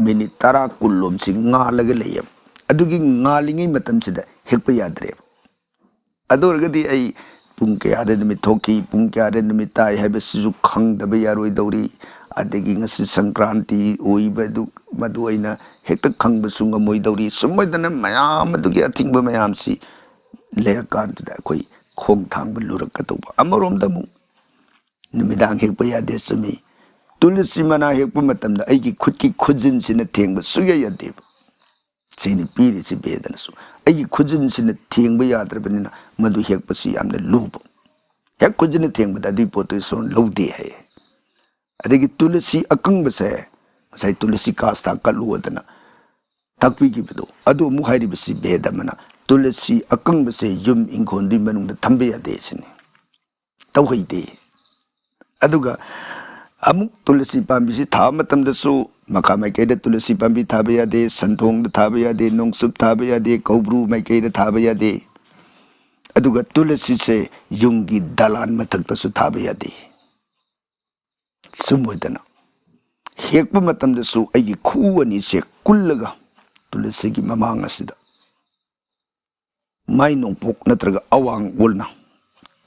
ꯃꯤꯅꯤꯠ ꯇꯔꯥ ꯀꯨꯟ ꯂꯣꯝꯁꯤ ꯉꯥꯜꯂꯒ ꯂꯩꯌꯦꯕ꯫ ꯑꯗꯨꯒꯤ ꯉꯥꯜꯂꯤꯉꯩ ꯃꯇꯝꯁꯤꯗ ꯍꯦꯛꯄ ꯌꯥꯗ꯭ꯔꯦꯕ꯫ ꯑꯗꯨ ꯑꯣꯏꯔꯒꯗꯤ ꯑꯩ ꯄꯨꯡ ꯀꯌꯥꯗ ꯅꯨꯃꯤꯠ ꯊꯣꯛꯈꯤ, ꯄꯨꯡ ꯀꯌꯥꯗ ꯅꯨꯃꯤꯠ ꯇꯥꯏ ꯍꯥꯏꯕꯁꯤꯁꯨ ꯈꯪꯗꯕ ꯌꯥꯔꯣꯏꯗꯧꯔꯤ꯫ ꯑꯗꯒꯤ ꯉꯁꯤ ꯁꯪꯀ꯭ꯔꯥꯟꯇꯤ ꯑꯣꯏꯕꯗꯨ, ꯃꯗꯨ ꯑꯩꯅ ꯍꯦꯛꯇ ꯈꯪꯕꯁꯨ ꯉꯝꯃꯣꯏꯗꯧꯔꯤ꯫ ꯁꯨꯝ ꯑꯣꯏꯗꯅ ꯃꯌꯥꯝ ꯑꯗꯨꯒꯤ ꯑꯊꯤꯡꯕ ꯃꯌꯥꯝꯁꯤ ꯂꯩꯔꯀꯥꯟꯗꯨꯗ ꯑꯩꯈꯣꯏ ꯈꯣꯡ ꯊꯥꯡꯕ ꯂꯨꯔꯛꯀꯗꯧꯕ꯫ ꯑꯃꯔꯣꯝꯗ ꯑꯃꯨꯛ ꯅꯨꯃꯤꯗꯥꯡ ꯍꯦꯛꯄ ꯌꯥꯗꯦ, ꯆꯨꯝꯃꯤ꯫ ꯇꯨꯂꯁꯤ ꯃꯅꯥ ꯍꯦꯛꯄ ꯃꯇꯝꯗ ꯑꯩꯒꯤ ꯈꯨꯠꯀꯤ ꯈꯨꯖꯤꯟꯁꯤꯅ ꯊꯦꯡꯕ ꯁꯨꯛꯌꯥ ꯌꯥꯗꯦꯕ꯫ ꯁꯤꯅꯤ ꯄꯤꯔꯤꯁꯤ ꯕꯦꯗꯅꯁꯨ꯫ ꯑꯩꯒꯤ ꯈꯨꯖꯤꯟꯁꯤꯅ ꯊꯦꯡꯕ ꯌꯥꯗ꯭ꯔꯕꯅꯤꯅ ꯃꯗꯨ ꯍꯦꯛꯄꯁꯤ ꯌꯥꯝꯅ ꯂꯨꯕ꯫ ꯍꯦꯛ ꯈꯨꯖꯤꯟꯅ ꯊꯦꯡꯕꯗ ꯑꯗꯨꯒꯤ ꯄꯣꯠꯇꯨ ꯏꯁꯣꯔꯅ ꯂꯧꯗꯦ ꯍꯥꯏꯌꯦ꯫ ꯑꯗꯒꯤ ꯇꯨꯂꯁꯤ ꯑꯀꯪꯕꯁꯦ, ꯉꯁꯥꯏ ꯇꯨꯂꯁꯤ ꯀꯥꯁꯇꯥ ꯀꯠꯂꯨꯗꯅ ꯇꯥꯛꯄꯤꯈꯤꯕꯗꯣ, ꯑꯗꯨ ꯑꯃꯨꯛ ꯍꯥꯏꯔꯤꯕꯁꯤ ꯕꯦꯗ ꯑꯃꯅ ꯇꯨꯂꯁꯤ ꯑꯀꯪꯕꯁꯦ ꯌꯨꯝ ꯏꯪꯈꯣꯜꯗꯨꯒꯤ ꯃꯅꯨꯡꯗ ꯊꯝꯕ ꯌꯥꯗꯦ ꯁꯤꯅꯤ꯫ ꯇꯧꯍꯩꯗꯦ꯫ ꯑꯗꯨꯒ ꯑꯃꯨꯛ ꯇꯨꯂꯁꯤ ꯄꯥꯝꯕꯤꯁꯤ ꯊꯥꯕ ꯃꯇꯝꯗꯁꯨ ꯃꯈꯥ ꯃꯥꯏꯀꯩꯗ ꯇꯨꯂꯁꯤ ꯄꯥꯝꯕꯤ ꯊꯥꯕ ꯌꯥꯗꯦ, ꯁꯟꯊꯣꯡꯗ ꯊꯥꯕ ꯌꯥꯗꯦ, ꯅꯣꯡꯆꯨꯞ ꯊꯥꯕ ꯌꯥꯗꯦ, ꯀꯧꯕ꯭ꯔꯨ ꯃꯥꯏꯀꯩꯗ ꯊꯥꯕ ꯌꯥꯗꯦ꯫ ꯑꯗꯨꯒ ꯇꯨꯂꯁꯤꯁꯦ ꯌꯨꯝꯒꯤ ꯗꯂꯥꯟ ꯃꯊꯛꯇꯁꯨ ꯊꯥꯕ ꯌꯥꯗꯦ꯫ ꯁꯨꯝ ꯑꯣꯏꯗꯅ ꯍꯦꯛꯄ ꯃꯇꯝꯗꯁꯨ ꯑꯩꯒꯤ ꯈꯨꯎ ꯑꯅꯤꯁꯦ ꯀꯨꯜꯂꯒ ꯇꯨꯂꯁꯤꯒꯤ ꯃꯃꯥꯡ ꯑꯁꯤꯗ ꯃꯥꯏ ꯅꯣꯡꯄꯣꯛ ꯅꯠꯇ꯭ꯔꯒ ꯑꯋꯥꯡ ꯑꯣꯜꯅ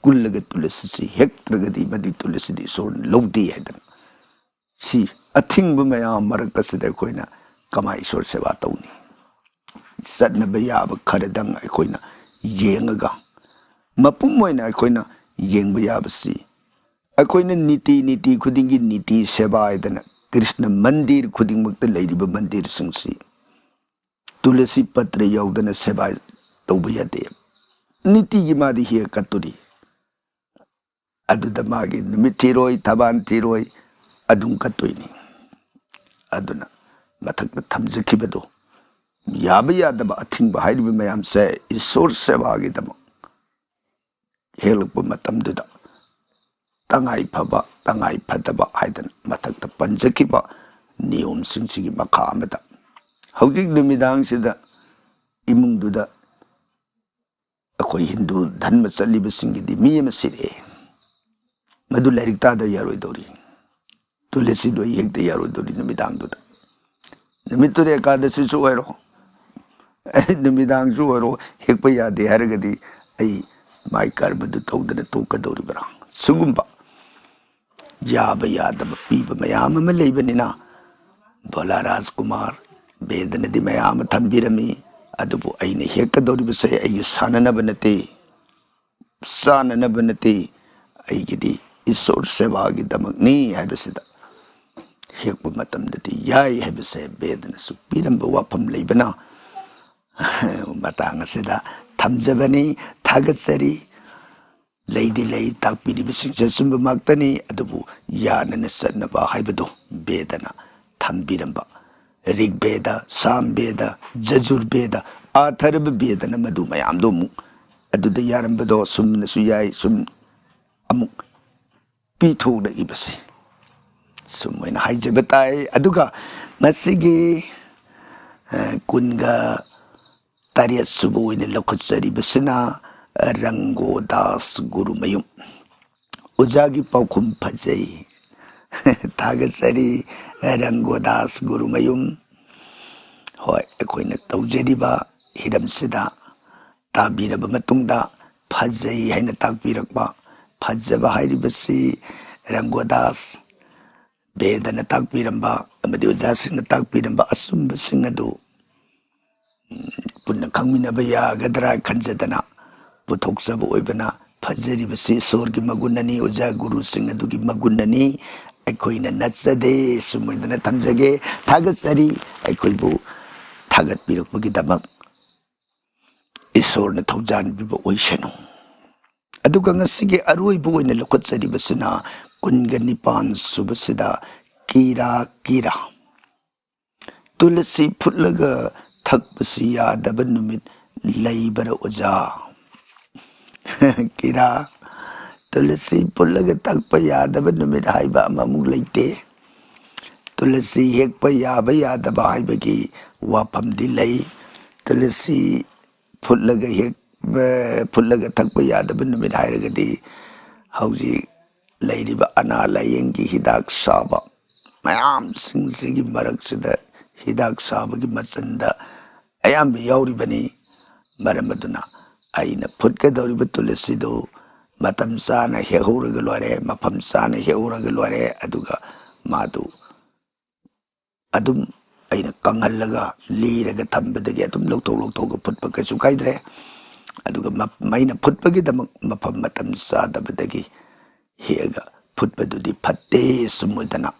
ꯀꯨꯜꯂꯒ ꯇꯨꯂꯁꯤꯁꯤ ꯍꯦꯛꯇ꯭ꯔꯒꯗꯤ ꯃꯗꯨꯒꯤ ꯇꯨꯂꯁꯤꯗꯤ ꯏꯁꯣꯔꯅ ꯂꯧꯗꯦ ꯍꯥꯏꯗꯅ, ꯁꯤ ꯑꯊꯤꯡꯕ ꯃꯌꯥꯝ ꯃꯔꯛ ꯑꯁꯤꯗ ꯑꯩꯈꯣꯏꯅ ꯀꯃꯥꯏ ꯏꯁꯣꯔ ꯁꯦꯕꯥ ꯇꯧꯅꯤ? ꯆꯠꯅꯕ ꯌꯥꯕ ꯈꯔꯗꯪ ꯑꯩꯈꯣꯏꯅ ꯌꯦꯡꯉꯒ, ꯃꯄꯨꯝ ꯑꯣꯏꯅ ꯑꯩꯈꯣꯏꯅ ꯌꯦꯡꯕ ꯌꯥꯕꯁꯤ, ꯑꯩꯈꯣꯏꯅ ꯅꯤꯇꯤ ꯅꯤꯇꯤ ꯈꯨꯗꯤꯡꯒꯤ ꯅꯤꯇꯤ ꯁꯦꯕꯥ ꯍꯥꯏꯗꯅ ꯀ꯭ꯔꯤꯁꯅ ꯃꯟꯗꯤꯔ ꯈꯨꯗꯤꯡꯃꯛꯇ ꯂꯩꯔꯤꯕ ꯃꯟꯗꯤꯔꯁꯤꯡꯁꯤ ꯇꯨꯂꯁꯤ ꯄꯇ꯭ꯔ ꯌꯥꯎꯗꯅ ꯁꯦꯕꯥ ꯇꯧꯕ ꯌꯥꯗꯦ꯫ ꯅꯤꯇꯤꯒꯤ ꯃꯥꯗꯤ ꯍꯦꯛ ꯀꯠꯇꯣꯔꯤ꯫ ꯑꯗꯨꯗ ꯃꯥꯒꯤ ꯅꯨꯃꯤꯠ ꯊꯤꯔꯣꯏ, ꯊꯕꯥꯟ ꯊꯤꯔꯣꯏ, ꯑꯗꯨꯝ ꯀꯠꯇꯣꯏꯅꯤ꯫ ꯑꯗꯨꯅ ꯃꯊꯛꯇ ꯊꯝꯖꯈꯤꯕꯗꯣ, ꯌꯥꯕ ꯌꯥꯗꯕ ꯑꯊꯤꯡꯕ ꯍꯥꯏꯔꯤꯕ ꯃꯌꯥꯝꯁꯦ ꯏꯁꯣꯔ ꯁꯦꯕꯥꯒꯤꯗꯃꯛ ꯍꯦꯛꯂꯛꯄ ꯃꯇꯝꯗꯨꯗ ꯇꯉꯥꯏ ꯐꯕ, ꯇꯉꯥꯏ ꯐꯗꯕ ꯍꯥꯏꯗꯅ ꯃꯊꯛꯇ ꯄꯟꯖꯈꯤꯕ ꯅꯤꯌꯣꯝꯁꯤꯡꯁꯤꯒꯤ ꯃꯈꯥ ꯑꯃꯗ ꯍꯧꯖꯤꯛ ꯅꯨꯃꯤꯗꯥꯡꯁꯤꯗ ꯏꯃꯨꯡꯗꯨꯗ ꯑꯩꯈꯣꯏ ꯍꯤꯟꯗꯨ ꯙꯔꯃ ꯆꯠꯂꯤꯕꯁꯤꯡꯒꯤꯗꯤ ꯃꯤ ꯑꯃ ꯁꯤꯔꯛꯑꯦ, ꯃꯗꯨ ꯂꯥꯏꯔꯤꯛ ꯇꯥꯗ ꯌꯥꯔꯣꯏꯗꯧꯔꯤ, ꯇꯨꯂꯁꯤꯗꯣ ꯑꯩ ꯍꯦꯛꯇ ꯌꯥꯔꯣꯏꯗꯧꯔꯤ ꯅꯨꯃꯤꯗꯥꯡꯗꯨꯗ꯫ ꯅꯨꯃꯤꯠꯇꯨꯗ ꯑꯦꯀꯥꯗꯁꯤꯁꯨ ꯑꯣꯏꯔꯣ, ꯅꯨꯃꯤꯗꯥꯡꯁꯨ ꯑꯣꯏꯔꯣ, ꯍꯦꯛꯄ ꯌꯥꯗꯦ ꯍꯥꯏꯔꯒꯗꯤ ꯑꯩ ꯃꯥꯏ ꯀꯔꯃꯗꯨ ꯇꯧꯗꯅ ꯇꯣꯛꯀꯗꯧꯔꯤꯕ꯭ꯔꯥ? ꯁꯤꯒꯨꯝꯕ ꯌꯥꯕ ꯌꯥꯗꯕ ꯄꯤꯕ ꯃꯌꯥꯝ ꯑꯃ ꯂꯩꯕꯅꯤꯅ, ꯚꯣꯂꯥ ꯔꯥꯖꯀꯨꯃꯥꯔ, ꯕꯦꯗꯅꯗꯤ ꯃꯌꯥꯝ ꯑꯃ ꯊꯝꯕꯤꯔꯝꯃꯤ, ꯑꯗꯨꯕꯨ ꯑꯩꯅ ꯍꯦꯛꯀꯗꯧꯔꯤꯕꯁꯦ ꯑꯩꯒꯤ ꯁꯥꯟꯅꯅꯕ ꯅꯠꯇꯦ, ꯆꯥꯅꯅꯕ ꯅꯠꯇꯦ, ꯑꯩꯒꯤꯗꯤ ꯏꯁꯣꯔ ꯁꯦꯕꯥꯒꯤꯗꯃꯛꯅꯤ ꯍꯥꯏꯕꯁꯤꯗ ꯍꯦꯛꯄ ꯃꯇꯝꯗꯗꯤ ꯌꯥꯏ ꯍꯥꯏꯕꯁꯦ ꯕꯦꯗꯅꯁꯨ ꯄꯤꯔꯝꯕ ꯋꯥꯐꯝ ꯂꯩꯕꯅ ꯃꯇꯥꯡ ꯑꯁꯤꯗ ꯊꯝꯖꯕꯅꯤ꯫ ꯊꯥꯒꯠꯆꯔꯤ꯫ ꯂꯩꯗꯤ ꯂꯩ, ꯇꯥꯛꯄꯤꯔꯤꯕꯁꯤꯡꯁꯦ ꯑꯆꯨꯝꯕ ꯉꯥꯛꯇꯅꯤ, ꯑꯗꯨꯕꯨ ꯌꯥꯅꯅ ꯆꯠꯅꯕ ꯍꯥꯏꯕꯗꯨ ꯕꯦꯗꯅ ꯊꯝꯕꯤꯔꯝꯕ꯫ Rig bed, ꯁꯥꯝ bed, ꯖꯖꯨꯔ bed, Atharva ꯕꯦꯗꯅ ꯃꯗꯨ ꯃꯌꯥꯝꯗꯣ ꯑꯃꯨꯛ ꯑꯗꯨꯗ ꯌꯥꯔꯝꯕꯗꯣ ꯁꯨꯝꯅꯁꯨ ꯌꯥꯏ, ꯁꯨꯝ ꯑꯃꯨꯛ ꯄꯤꯊꯣꯛꯂꯛꯏꯕꯁꯤ ꯁꯨꯝ ꯑꯣꯏꯅ ꯍꯥꯏꯖꯕ ꯇꯥꯏ꯫ ꯑꯗꯨꯒ ꯃꯁꯤꯒꯤ, ꯑ, ꯀꯨꯟꯒ ꯇꯔꯦꯠ ꯁꯨꯕ ꯑꯣꯏꯅ ꯂꯧꯈꯠꯆꯔꯤꯕꯁꯤꯅ ꯔꯪꯒꯣꯗꯥꯁ ꯒꯨꯔꯨꯃꯌꯨꯝ꯫ ꯑꯣꯖꯥꯒꯤ ꯄꯥꯎꯈꯨꯝ ꯐꯖꯩ꯫ ꯊꯥꯒꯠꯆꯔꯤ, ꯔꯪꯒꯣꯗꯥꯁ ꯒꯨꯔꯨꯃꯌꯨꯝ꯫ ꯍꯣꯏ, ꯑꯩꯈꯣꯏꯅ ꯇꯧꯖꯔꯤꯕ ꯍꯤꯔꯝꯁꯤꯗ ꯇꯥꯕꯤꯔꯕ ꯃꯇꯨꯡꯗ ꯐꯖꯩ ꯍꯥꯏꯅ ꯇꯥꯛꯄꯤꯔꯛꯄ, ꯐꯖꯕ ꯍꯥꯏꯔꯤꯕꯁꯤ ꯔꯪꯒꯣꯗꯥꯁ ꯕꯦꯗꯅ ꯇꯥꯛꯄꯤꯔꯝꯕ ꯑꯃꯗꯤ ꯑꯣꯖꯥꯁꯤꯡꯅ ꯇꯥꯛꯄꯤꯔꯝꯕ ꯑꯆꯨꯝꯕꯁꯤꯡ ꯑꯗꯨ, ꯎꯝ, ꯄꯨꯟꯅ ꯈꯪꯃꯤꯟꯅꯕ ꯌꯥꯒꯗ꯭ꯔꯥ ꯈꯟꯖꯗꯅ ꯄꯨꯊꯣꯛꯆꯕ ꯑꯣꯏꯕꯅ ꯐꯖꯔꯤꯕꯁꯤ ꯏꯁꯣꯔꯒꯤ ꯃꯒꯨꯟꯅꯅꯤ, ꯑꯣꯖꯥ ꯒꯨꯔꯨꯁꯤꯡ ꯑꯗꯨꯒꯤ ꯃꯒꯨꯟꯅꯅꯤ꯫ ꯑꯩꯈꯣꯏꯅ ꯅꯠꯆꯗꯦ꯫ ꯁꯨꯝ ꯑꯣꯏꯗꯅ ꯊꯝꯖꯒꯦ꯫ ꯊꯥꯒꯠꯆꯔꯤ꯫ ꯑꯩꯈꯣꯏꯕꯨ ꯊꯥꯒꯠꯄꯤꯔꯛꯄꯒꯤꯗꯃꯛ ꯏꯁꯣꯔꯅ ꯊꯧꯖꯥꯟ ꯄꯤꯕ ꯑꯣꯏꯁꯅꯨ꯫ ꯑꯗꯨꯒ ꯉꯁꯤꯒꯤ ꯑꯔꯣꯏꯕ ꯑꯣꯏꯅ ꯂꯧꯈꯠꯆꯔꯤꯕꯁꯤꯅ ꯀꯨꯟꯒ ꯅꯤꯄꯥꯟ ꯁꯨꯕꯁꯤꯗ ꯀꯤꯔꯥ ꯀꯤꯔꯥ꯫ ꯇꯨꯂꯁꯤ ꯐꯨꯠꯂꯒ ꯊꯛꯄꯁꯤ ꯌꯥꯗꯕ ꯅꯨꯃꯤꯠ ꯂꯩꯕꯔ ꯑꯣꯖꯥ? ꯀꯤꯔꯥ, ꯇꯨꯂꯁꯤ ꯐꯨꯠꯂꯒ ꯊꯛꯄ ꯌꯥꯗꯕ ꯅꯨꯃꯤꯠ ꯍꯥꯏꯕ ꯑꯃꯃꯨꯛ ꯂꯩꯇꯦ꯫ ꯇꯨꯂꯁꯤ ꯍꯦꯛꯄ ꯌꯥꯕ ꯌꯥꯗꯕ ꯍꯥꯏꯕꯒꯤ ꯋꯥꯐꯝꯗꯤ ꯂꯩ꯫ ꯇꯨꯂꯁꯤ ꯐꯨꯠꯂꯒ ꯍꯦꯛ-, ꯐꯨꯠꯂꯒ ꯊꯛꯄ ꯌꯥꯗꯕ ꯅꯨꯃꯤꯠ ꯍꯥꯏꯔꯒꯗꯤ ꯍꯧꯖꯤꯛ ꯂꯩꯔꯤꯕ ꯑꯅꯥ ꯂꯥꯏꯌꯦꯡꯒꯤ ꯍꯤꯗꯥꯛ ꯆꯥꯕ ꯃꯌꯥꯝꯁꯤꯡꯁꯤꯒꯤ ꯃꯔꯛꯁꯤꯗ ꯍꯤꯗꯥꯛ ꯆꯥꯕꯒꯤ ꯃꯆꯜꯗ ꯑꯌꯥꯝꯕ ꯌꯥꯎꯔꯤꯕꯅꯤ꯫ ꯃꯔꯝ ꯑꯗꯨꯅ ꯑꯩꯅ ꯐꯨꯠꯀꯗꯧꯔꯤꯕ ꯇꯨꯂꯁꯤꯗꯨ ꯃꯇꯝ ꯆꯥꯅ ꯍꯦꯛꯍꯧꯔꯒ ꯂꯣꯏꯔꯦ, ꯃꯐꯝ ꯆꯥꯅ ꯍꯦꯛꯍꯧꯔꯒ ꯂꯣꯏꯔꯦ꯫ ꯑꯗꯨꯒ ꯃꯥꯗꯨ ꯑꯗꯨꯝ ꯑꯩꯅ ꯀꯪꯍꯜꯂꯒ ꯂꯤꯔꯒ ꯊꯝꯕꯗꯒꯤ ꯑꯗꯨꯝ ꯂꯧꯊꯣꯛ ꯂꯧꯊꯣꯛꯑꯒ ꯐꯨꯠꯄ ꯀꯩꯁꯨ ꯀꯥꯏꯗ꯭ꯔꯦ꯫ ꯑꯗꯨꯒ ꯃ-, ꯑꯩꯅ ꯐꯨꯠꯄꯒꯤꯗꯃꯛ ꯃꯐꯝ ꯃꯇꯝ ꯆꯥꯗꯕꯗꯒꯤ ꯍꯦꯛꯑꯒ ꯐꯨꯠꯄꯗꯨꯗꯤ ꯐꯠꯇꯦ꯫ ꯁꯨꯝ ꯑꯣꯏꯗꯅ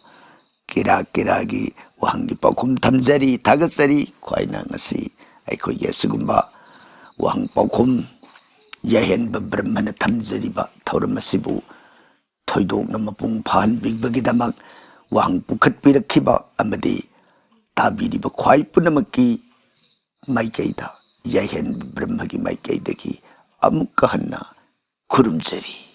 ꯀꯤꯔꯥ ꯀꯤꯔꯥꯒꯤ ꯋꯥꯍꯪꯒꯤ ꯄꯥꯎꯈꯨꯝ ꯊꯝꯖꯔꯤ, ꯊꯥꯒꯠꯆꯔꯤ꯫ ꯈ꯭ꯋꯥꯏꯅ ꯉꯁꯤ ꯑꯩꯈꯣꯏꯒꯤ ꯑꯁꯤꯒꯨꯝꯕ ꯋꯥꯍꯪ ꯄꯥꯎꯈꯨꯝ ꯌꯥꯏꯍꯦꯟꯕ ꯕ꯭ꯔꯍ꯭ꯃꯅ ꯊꯝꯖꯔꯤꯕ ꯊꯧꯔꯝ ꯑꯁꯤꯕꯨ ꯊꯣꯏꯗꯣꯛꯅ ꯃꯄꯨꯡ ꯐꯥꯍꯟꯕꯤꯕꯒꯤꯗꯃꯛ ꯋꯥꯍꯪ ꯄꯨꯈꯠꯄꯤꯔꯛꯈꯤꯕ ꯑꯃꯗꯤ ꯇꯥꯕꯤꯔꯤꯕ ꯈ꯭ꯋꯥꯏ ꯄꯨꯝꯅꯃꯛꯀꯤ ꯃꯥꯏꯀꯩꯗ ꯌꯥꯏꯍꯦꯟꯕ ꯕ꯭ꯔꯍ꯭ꯃꯒꯤ ꯃꯥꯏꯀꯩꯗꯒꯤ ꯑꯃꯨꯛꯀ ꯍꯟꯅ ꯈꯨꯔꯨꯝꯖꯔꯤ꯫